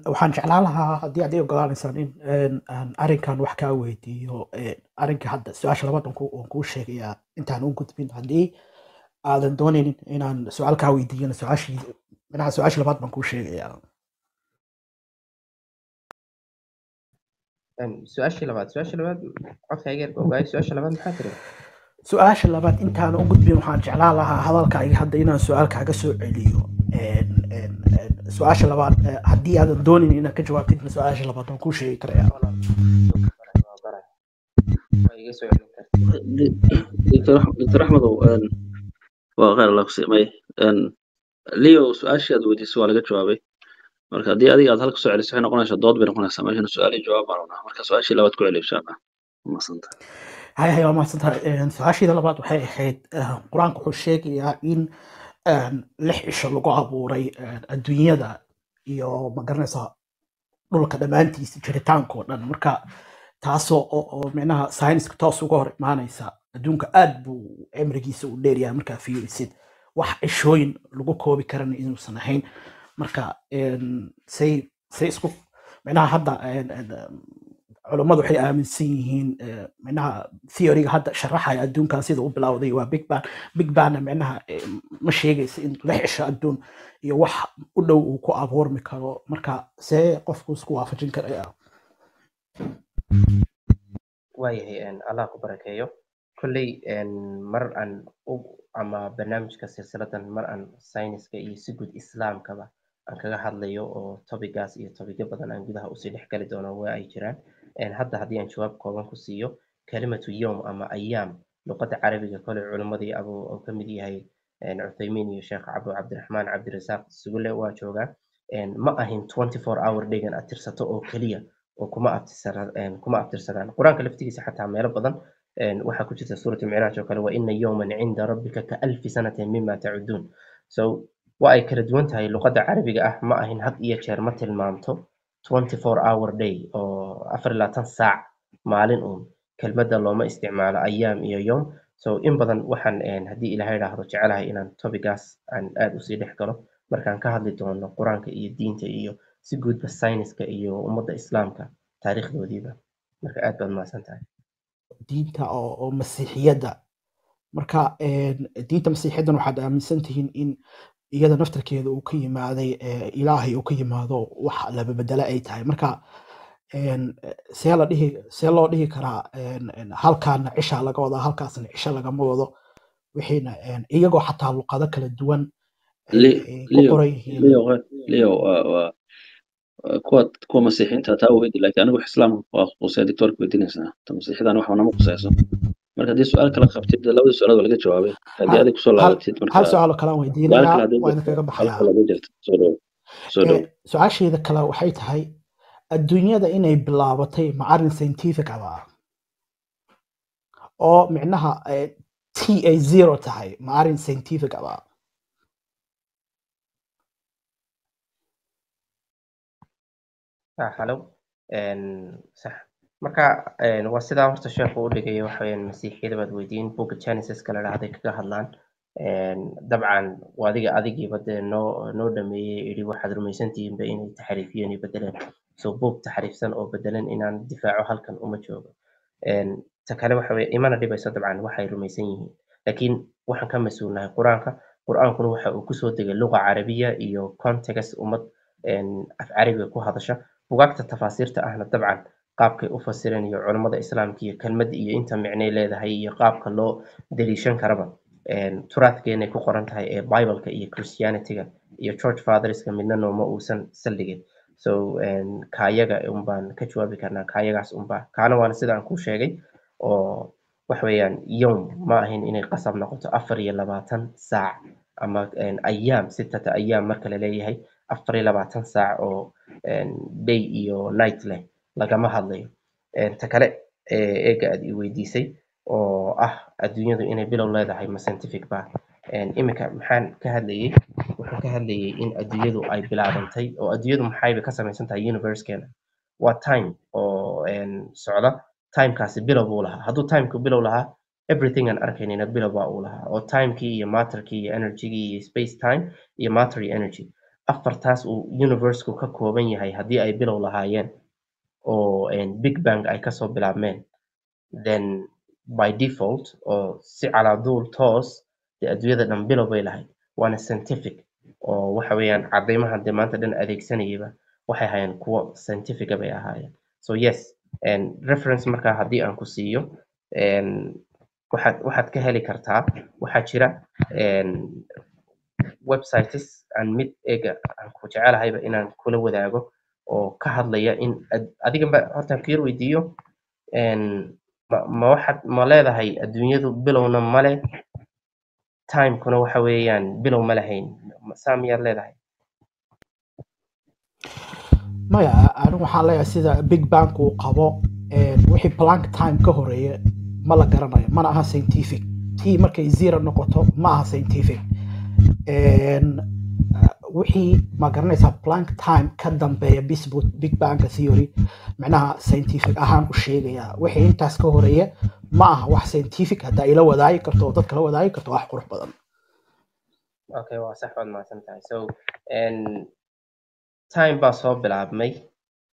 Waxaan jeclaan lahaa haddii aad ii ogolaanaysaan in aan arrinkan wax kaa weydiiyo. Arrinka hadda su-aasha labaad waan kuu sheegayaa intaan u gudbin. Haddii aadan doonaynin inaan su-aal kaa weydiiyana, su-aashii manaha su-aasha labaad baan kuu sheegayaa. Su-aashii labaad codkayga yar baa ogaay. Su-aasha labaad maxaa tiri? Su-aasha labaad intaan u gudbin, waxaan jeclaan lahaa hadalkaaga hadda inaan su-aal kaaga soo celiyo. Su-aasha labaad, haddii aadan doonaynin inaad ka jawaabtidna, su-aasha labaad waan kuu sheegi karayaa. Walaal, waa baray, waa iga soo celin kartaa. Dr. Axmedow, waa khayr Allah ku siimay. Leo, su-aashii aad weydiisay waa laga jawaabay. Marka haddii adiga aad halka soo celiso, waxay noqonaysaa dood bay noqonaysaa meeshana, su-aal iyo jawaab baan rabnaa. Marka su-aashii labaad ku celi, insha Allah. Mahadsantahay. Hay, waa mahadsantahay. Su-aashiida labaad waxay ahayd, qur-aanku wuxuu sheegayaa in 6 cisho lagu abuuray adduunyada iyo, ma garanaysaa, dhulka dhammaantiisa, jiritaankoo dhan. Marka taasoo oo micnaha sayniska toos uga hor imaanaysa. Adduunka aad buu cimrigiisa u dheeryahay markaa fiirisid, wax cishooyin lagu koobi karana inuusan ahayn. Marka say isku micnaha hadda culummadu waxay aaminsan yihiin, micnaha theory-ga hadda sharaxaya adduunkan sida u bilowday waa Big Bang. Big Bangna micnaha ma sheegaysa in 6 cisho adduun iyo wax u dhow uu ku abuurmi karo. Marka see qofku isku waafajin karaya? Waayahay, Allah ku barakeeyo. Kolley mar aan ama barnaamijka silsiladan mar aan sayniska iyo si guud islaamkaba aan kaga hadlayo oo topigaas iyo topicyo badan aan gudaha usii dhex gali doono waa ay jiraan. Hadda haddii aan jawaab kooban ku siiyo, kalimatu yowm ama ayaam luqadda carabiga, koley culimmadii abu oo ka mid yahay Cuthaymiin iyo Sheekh Abu Cabdiraxmaan Cabdirasaaq Sugule waa joogaa. Ma ahin 24 hour dhigan aad tirsato oo keliya oo kuma abtirsadaan. Qur-aanka laftigiisa xataa meelo badan waxaa ku jirta, suurat Micraaj oo kale, wa ina yowman cinda rabbika ka alfi sanatin mima tacuduun. So waa ay kala duwan tahay luqadda carabiga ah. Ma ahin had iyo jeer ma tilmaamto 24 hour day oo 24 saac maalin uun kelmadda looma isticmaalo ayaam iyo yowm. So in badan waxaan haddii Ilaahay idhaahdo jecelahay inaan topigaas aan aad usii dhex galo markaan ka hadli doono qur-aanka iyo diinta iyo si guudba sayniska iyo ummadda islaamka taariikhdoodiiba. Marka aad baad mahadsan tahay. Diinta oo masiixiyadda marka, diinta masiixiyaddan waxaad aaminsan tihiin in iyada naftarkeeda uu ka yimaaday, ilaahay uu ka yimaado, wax laba bedelo ay tahay. Marka see loo dhihi karaa halkaana cishaa laga wadaa, halkaasna cisho lagama wado, wixiina iyagoo xataa luqado kala duwan ay ku Leo qoran yihiin? Leo, Leo, waa kuwa masiixiinta taa weydi, laakiin anigu wax islaamka waa qusay doctorka weydiinaysaa. Ta masiixidana wax nama qusayso. Marka haddii su-aal kala qabtid, labada su-aalood waa laga jawaabay. Haddii adig kusoo hal laabatid hal marka su-aal oo kale aan su-aal weydiinayaa kale haddii waa jirto idinkaga hal baxayaa. Kale haddii jirto, soo dhow, soo dhow. Su-aasheeda kale waxay tahay, adduunyada inay bilaabatay ma arrin scientific ah oo micnaha t ay zero tahay, ma arrin scientific ah? Halo. Sax. Marka waa sidaa horta sheekhu u dhigaya. Waxa weeyaan masiixiyada baad weydiin, buugga Genesis-ka la dhahday kaga hadlaan. Dabcan waa adiga adigiiba dee noo dhameeyey idhi waxaad rumaysantihiinba inay taxriifiyeen iyo bedeleen. So buug taxriifsan oo bedelan inaan difaaco halkan uma joogo. Ta kale waxa weeye imana dhibayso dabcan waxay rumaysan yihiin, laakiin waxaan ka mas-uulnahay qur-aanka. Qur-aankuna waxa uu kusoo degay luqa carabiya iyo context ummad. af Carabiga ku hadasha. Bugaagta tafaasiirta ahna dabcan qaabkay u fasireen iyo culammada Islaamka iyo kelmadda iyo inta micnay leedahay iyo qaabka loo daliishan karaba turaadkeenay ku qoran tahay ee Bibleka iyo Christianityga iyo Church Fatherska midna nooma uusan saldhigin. So kaayaga unbaan ka jawaabi karnaa, kaayagaas unbaa kaana waana sida aan kuu sheegay oo waxa weeyaan yowm ma ahayn inay qasab noqoto 24 saac ama ayaam sittata ayaam marka la leeyahay 24 saac oo day iyo night leh lagama hadlayo. Ta kale eega aad i weydiisay oo ah adduunyadu inay bilow leedahay ma scientific ba? Iminka maxaan ka hadlayay? Wuxuu ka hadlayay in adduunyadu ay bilaabantay oo adduunyadu maxayba ka samaysan tahay. Universekeena waa time oo socda. Timekaasi bilow buu lahaa. Hadduu timeku bilow lahaa, everything aan arkaynina bilow baa uu lahaa, oo timekii iyo matterkii iyo energygii iyo space time iyo matter iyo energy, afartaas uu universeku ka kooban yahay, haddii ay bilow lahaayeen oo Big Bang ay kasoo bilaabmeen, then by default oo si calaaduul toos dee adduunyada dhan bilow bay lahayd. Waana scientific oo waxa weeyaan cadeymahan dee maanta dhan adeegsanayaba waxay ahaayeen kuwo scientifica bay ahaayeen. So yes, reference markaa haddii aan ku siiyo, waxaad ka heli kartaa, waxaa jira websites aan mid ega aan ku jecelahayba inaan kula wadaago oo ka hadlaya in adiganba horta ku yar weydiiyo, ma waxaad ma leedahay adduunyadu bilowna male, timekuna waxa weeyaan bilow ma lahayn? Saa miyaad leedahay? Maya, anigu waxaan leeyahay sida Big Bang uu qabo, wixii Planck time ka horeeya ma la garanayo, mana aha scientific. Tii markay zero noqoto ma aha scientific. Wixii ma garanaysaa Planck time ka dambeeya bis buu Big Bang theory macnaha scientific ahaan u sheegaya. Wixii intaas ka horeeya ma aha wax scientific. Haddaa ila wadaagi karto oo dadka la wadaagi karto, wax qurux badan. Okay, waa sax, waad mahadsan tahay. So time baa soo bilaabmay.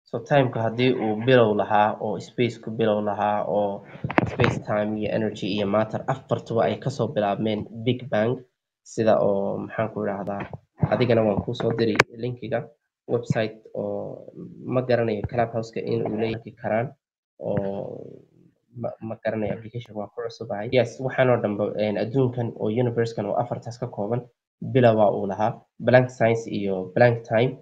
So timeka haddii uu bilow lahaa oo spaceku bilow lahaa oo space time iyo energy iyo matter afartuba ay kasoo bilaabmeen Big Bang, sida oo maxaan ku idhaahdaa, adigana waan kuusoo diri linkiga website oo ma garanayo Clubhouseka in uu leeyahay karaan oo ma garanayo, application waa ku cusubahay. Yes, waxaan oo dhanba adduunkan oo universekan oo afartaas ka kooban bilowaa uu lahaa. Planck science iyo Planck time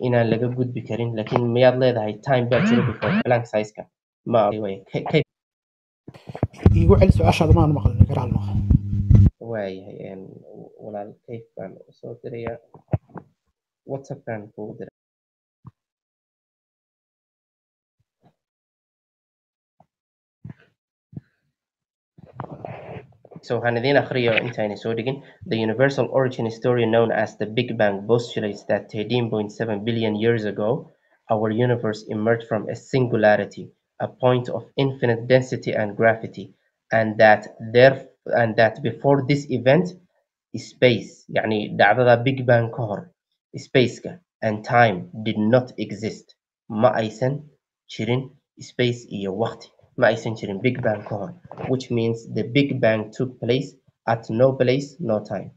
inaan laga gudbi karin, laakiin miyaad leedahay time baa jira before Planck size-ka? Ma way Iigu celi su-aashaada, maan maqlin, garaal maqal. Waayahay, walaal kayf baan usoo dirayaa, WhatsAppkan kugu diray. So waxaan idiin akhriyo intaynay soo dhigin. The universal origin story known as the Big Bang postulates that 13.7 billion years ago, our universe emerged from a singularity, a point of infinite density and gravity, and that before this event, space, yani dhacdada Big Bang ka hor, spaceka and time did not exist. Ma aysan jirin space iyo waqti, ma aysan jirin Big Bang ka hor, which means the Big Bang took place at no place, no time.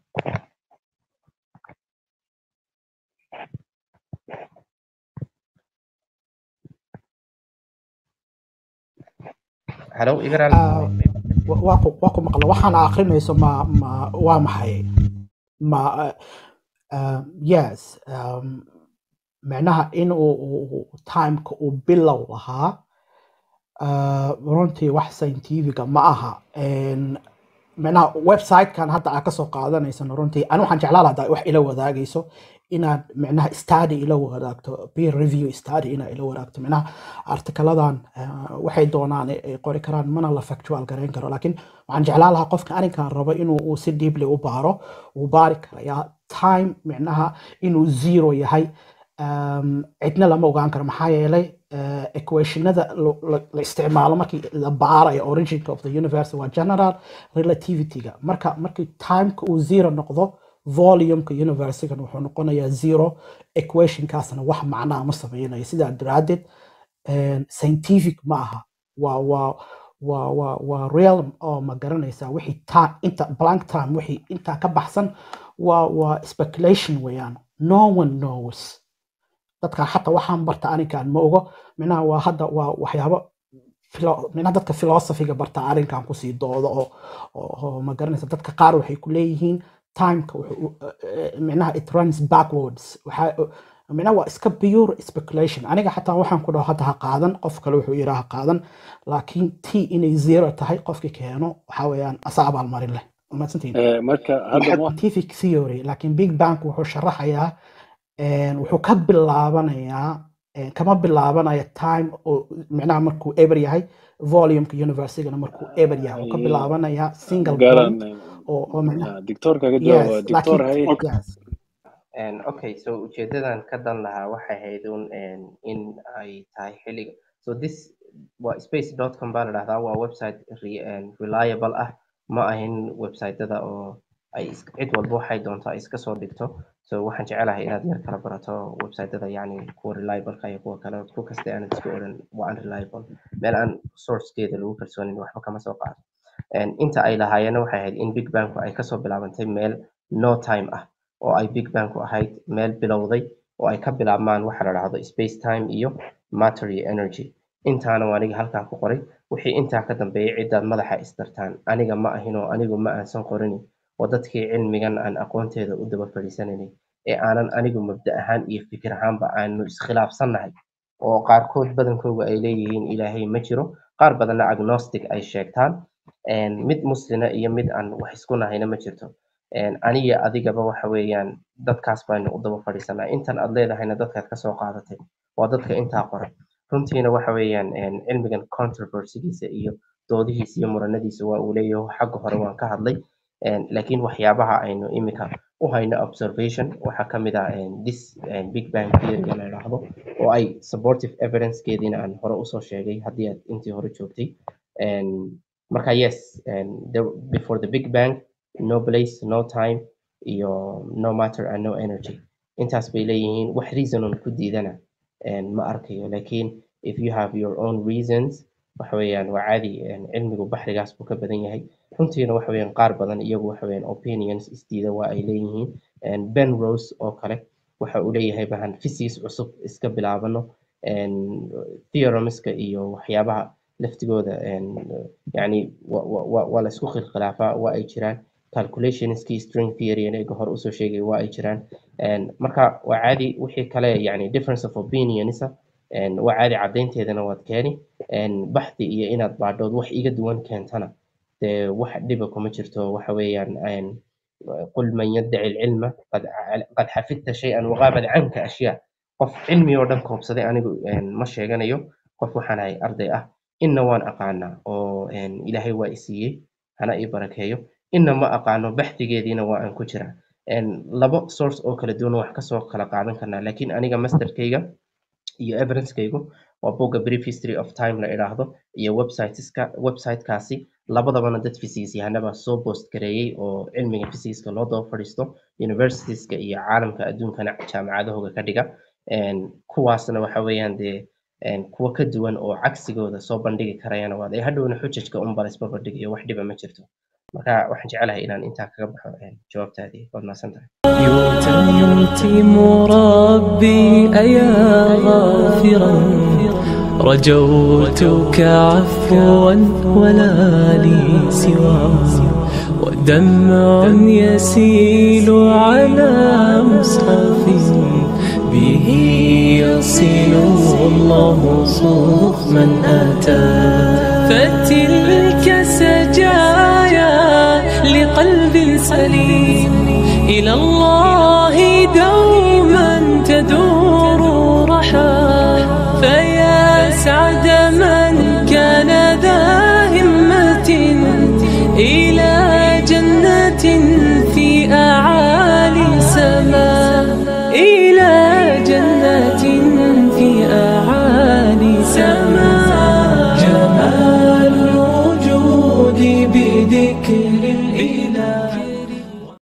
Hello, iga Ah, waa ku maqla. Waxaan akrinayso ma waa maxay? Ma yes, macnaha in uu timeka uu bilow lahaa, runtii wax scientifica ma aha. Macnaha website-kan hadda aad kasoo qaadanaysan, runtii ani waxaan jeclaan lahaa wax ila wadaagayso inaad macnaha study ila wadaagto, peer review study inaad ila wadaagto. Macnaha artikaladan waxay doonaan ay qori karaan, mana la factual garayn karo, laakiin waxaan jeclaan lahaa qofka arrinkan rabo inuu uu si deeply u baaro, wuu baari karayaa. Time macnaha inuu zero yahay cidna lama ogaan karo, maxaa yeelay equationada la isticmaalo markii la baarayo origin of the universe waa general relativity-ga. Marka markii timeka uu zero noqdo, volumeka universe-gan wuxuu noqonayaa zero, equationkaasna wax macnaa ma sameynayo. Sidaa daraaddeed scientific ma aha. Waa real oo ma garanaysaa wixii ta inta Planck time, wixii intaa ka baxsan waa speculation weeyaan. No one knows. Dadka xataa waxaan barta arrinkan ma ogo. Micnaha waa hadda waa waxyaabo micnaha dadka philosophyga barta arrinkan kusii doodo oo ma garanaysa. Dadka qaar waxay ku leeyihiin timeka wuxuu micnaha it runs backwards. Waxaa micnaha waa iska pure speculation. Aniga xataa waxaan ku dhaho hadda ha qaadan, qof kale wuxuu yidhaa ha qaadan, laakiin t inay zero tahay qofkii keeno waxaa weeyaan asaa abaalmarin leh. Mahadsantihiin. Marka hadda Scientific theory, laakiin Big Bang wuxuu sharaxayaa wuxuu ka bilaabanayaa kama bilaabanaya time oo micnaha markuu eber yahay, volumeka universigana markuu eber yahay, wuxuu ka bilaabanayaa single point garan oo micnaha doctorka ka jawaaba. Yes. Doctor. Laakiin hay. Yes. Okay, so ujeedadan ka dan lahaa waxay ahayd un in ay tahay xilliga. So this waa space.com baa la dhahdaa, waa website reliable ah, ma ahin website-ada oo ay cid walba waxay doonto ay iska soo dhigto. So waxaan jecelahay inaad yar kala barato website-ada, yacni kuwa reliable-ka iyo kuwa kale, ku kasta aanad iska odhan waa unreliable. Meel aan source-keeda lagu kalsoonin waxba kama soo qaado. Inta ay lahaayeenna waxay ahayd in Big Bang-ku ay kasoo bilaabantay meel no time ah, oo ay Big Bang-ku ahayd meel bilowday oo ay ka bilaabmaan waxa la dhahdo space time iyo matter iyo energy. Intaana waa aniga halkaa ku qoray. Wixii intaa ka dambeeyay cidaad madaxa isdartaan aniga ma ahin oo anigu ma aansan qorin, waa dadkii cilmigan aan aqoonteeda u daba fadhiisanaynay ee aanan anigu mabda ahaan iyo fikir ahaanba aanu iskhilaafsannahay, oo qaarkood badankooga ay leeyihiin Ilaahay ma jiro, qaar badanna agnostic ay sheegtaan. Mid muslina iyo mid aan wax isku nahayna ma jirto. Aniga adigaba waxa weeyaan dadkaas baynu u daba fadhiisanaa. Intan aad leedahayna dadkaad kasoo qaadatay waa dadka intaa qoray. Runtiina waxa weeyaan cilmigan controversygiisa iyo doodihiisa iyo muranadiisa waa uu leeyahay, xagga hore waan ka hadlay. Laakiin waxyaabaha aynu imika u hayno observation waxaa ka mid ah this Big Bang theory la yidhaahdo, oo ay supportive evidence-keediina aan hore usoo sheegay haddii aad intii hore joogtay. Marka yes, before the Big Bang, no place, no time iyo no matter and no energy, intaas bay leeyihiin. Wax reason on ku diidana ma arkayo, laakiin if you have your own reasons, waxa weeyaan waa caadi. Cilmigu baxrigaas buu ka badan yahay. Runtiina waxa weeyaan qaar badan iyagu waxa weeyaan opinions isdiida waa ay leeyihiin. Ben Rose oo kale waxa uu leeyahay bahan physics cusub iska bilaabano. Theoremska iyo waxyaabaha laftigooda yani waa la isku khilkhilaafaa, waa ay jiraan calculationskii string theory aniga hore usoo sheegay, waa ay jiraan. Marka waa caadi wixii kale, yani difference of opinionsa waa caadi, caddaynteedana waad keeni. Baxthi iyo inaad baadhood wax iga duwan keentana dee wax dhiba kuma jirto. Waxa weeyaan قل من يدعي العلم قد حفظت شيئا وغابت عنك أشياء. Qof cilmi oo dhan koobsaday anigu ma sheeganayo. Qof waxaan ahay arday ah, inna waan aqaanaa oo Ilaahay waa i siiyey, hana ii barakeeyo, inna ma aqaano, baxdigeediina waa aan ku jiraa. Labo source oo kala duwan wax kasoo kala qaadan karnaa, laakiin aniga masterkayga iyo evidencekaygu waa buugga Brief History of Time la idhaahdo iyo websiteska. Websitekaasi labadabana dad physics yahanabaa soo post gareeyey oo cilmiga physicska loo daba fadhiisto, universitieska iyo caalamka adduunkana jaamacadahooga ka dhiga. Kuwaasna waxa weeyaan dee kuwo ka duwan oo cagsigooda soo bandhigi karayana waa dee hadhowna xujajka unba la isbarbardhigayo, wax dhiba ma jirto. Marka waxaan jecelahay inaan intaa kaga baxo jawaabtaadii. Waad mahadsan tahay. يتمتم ربي أيا غافرا، رجوتك عفوا ولا لي سوى، ودمع يسيل على مصحف به يصل الله صخما أتى. فتلك سجايا لقلب سليم إلى الله دوما تدور رحى، فيا سعد من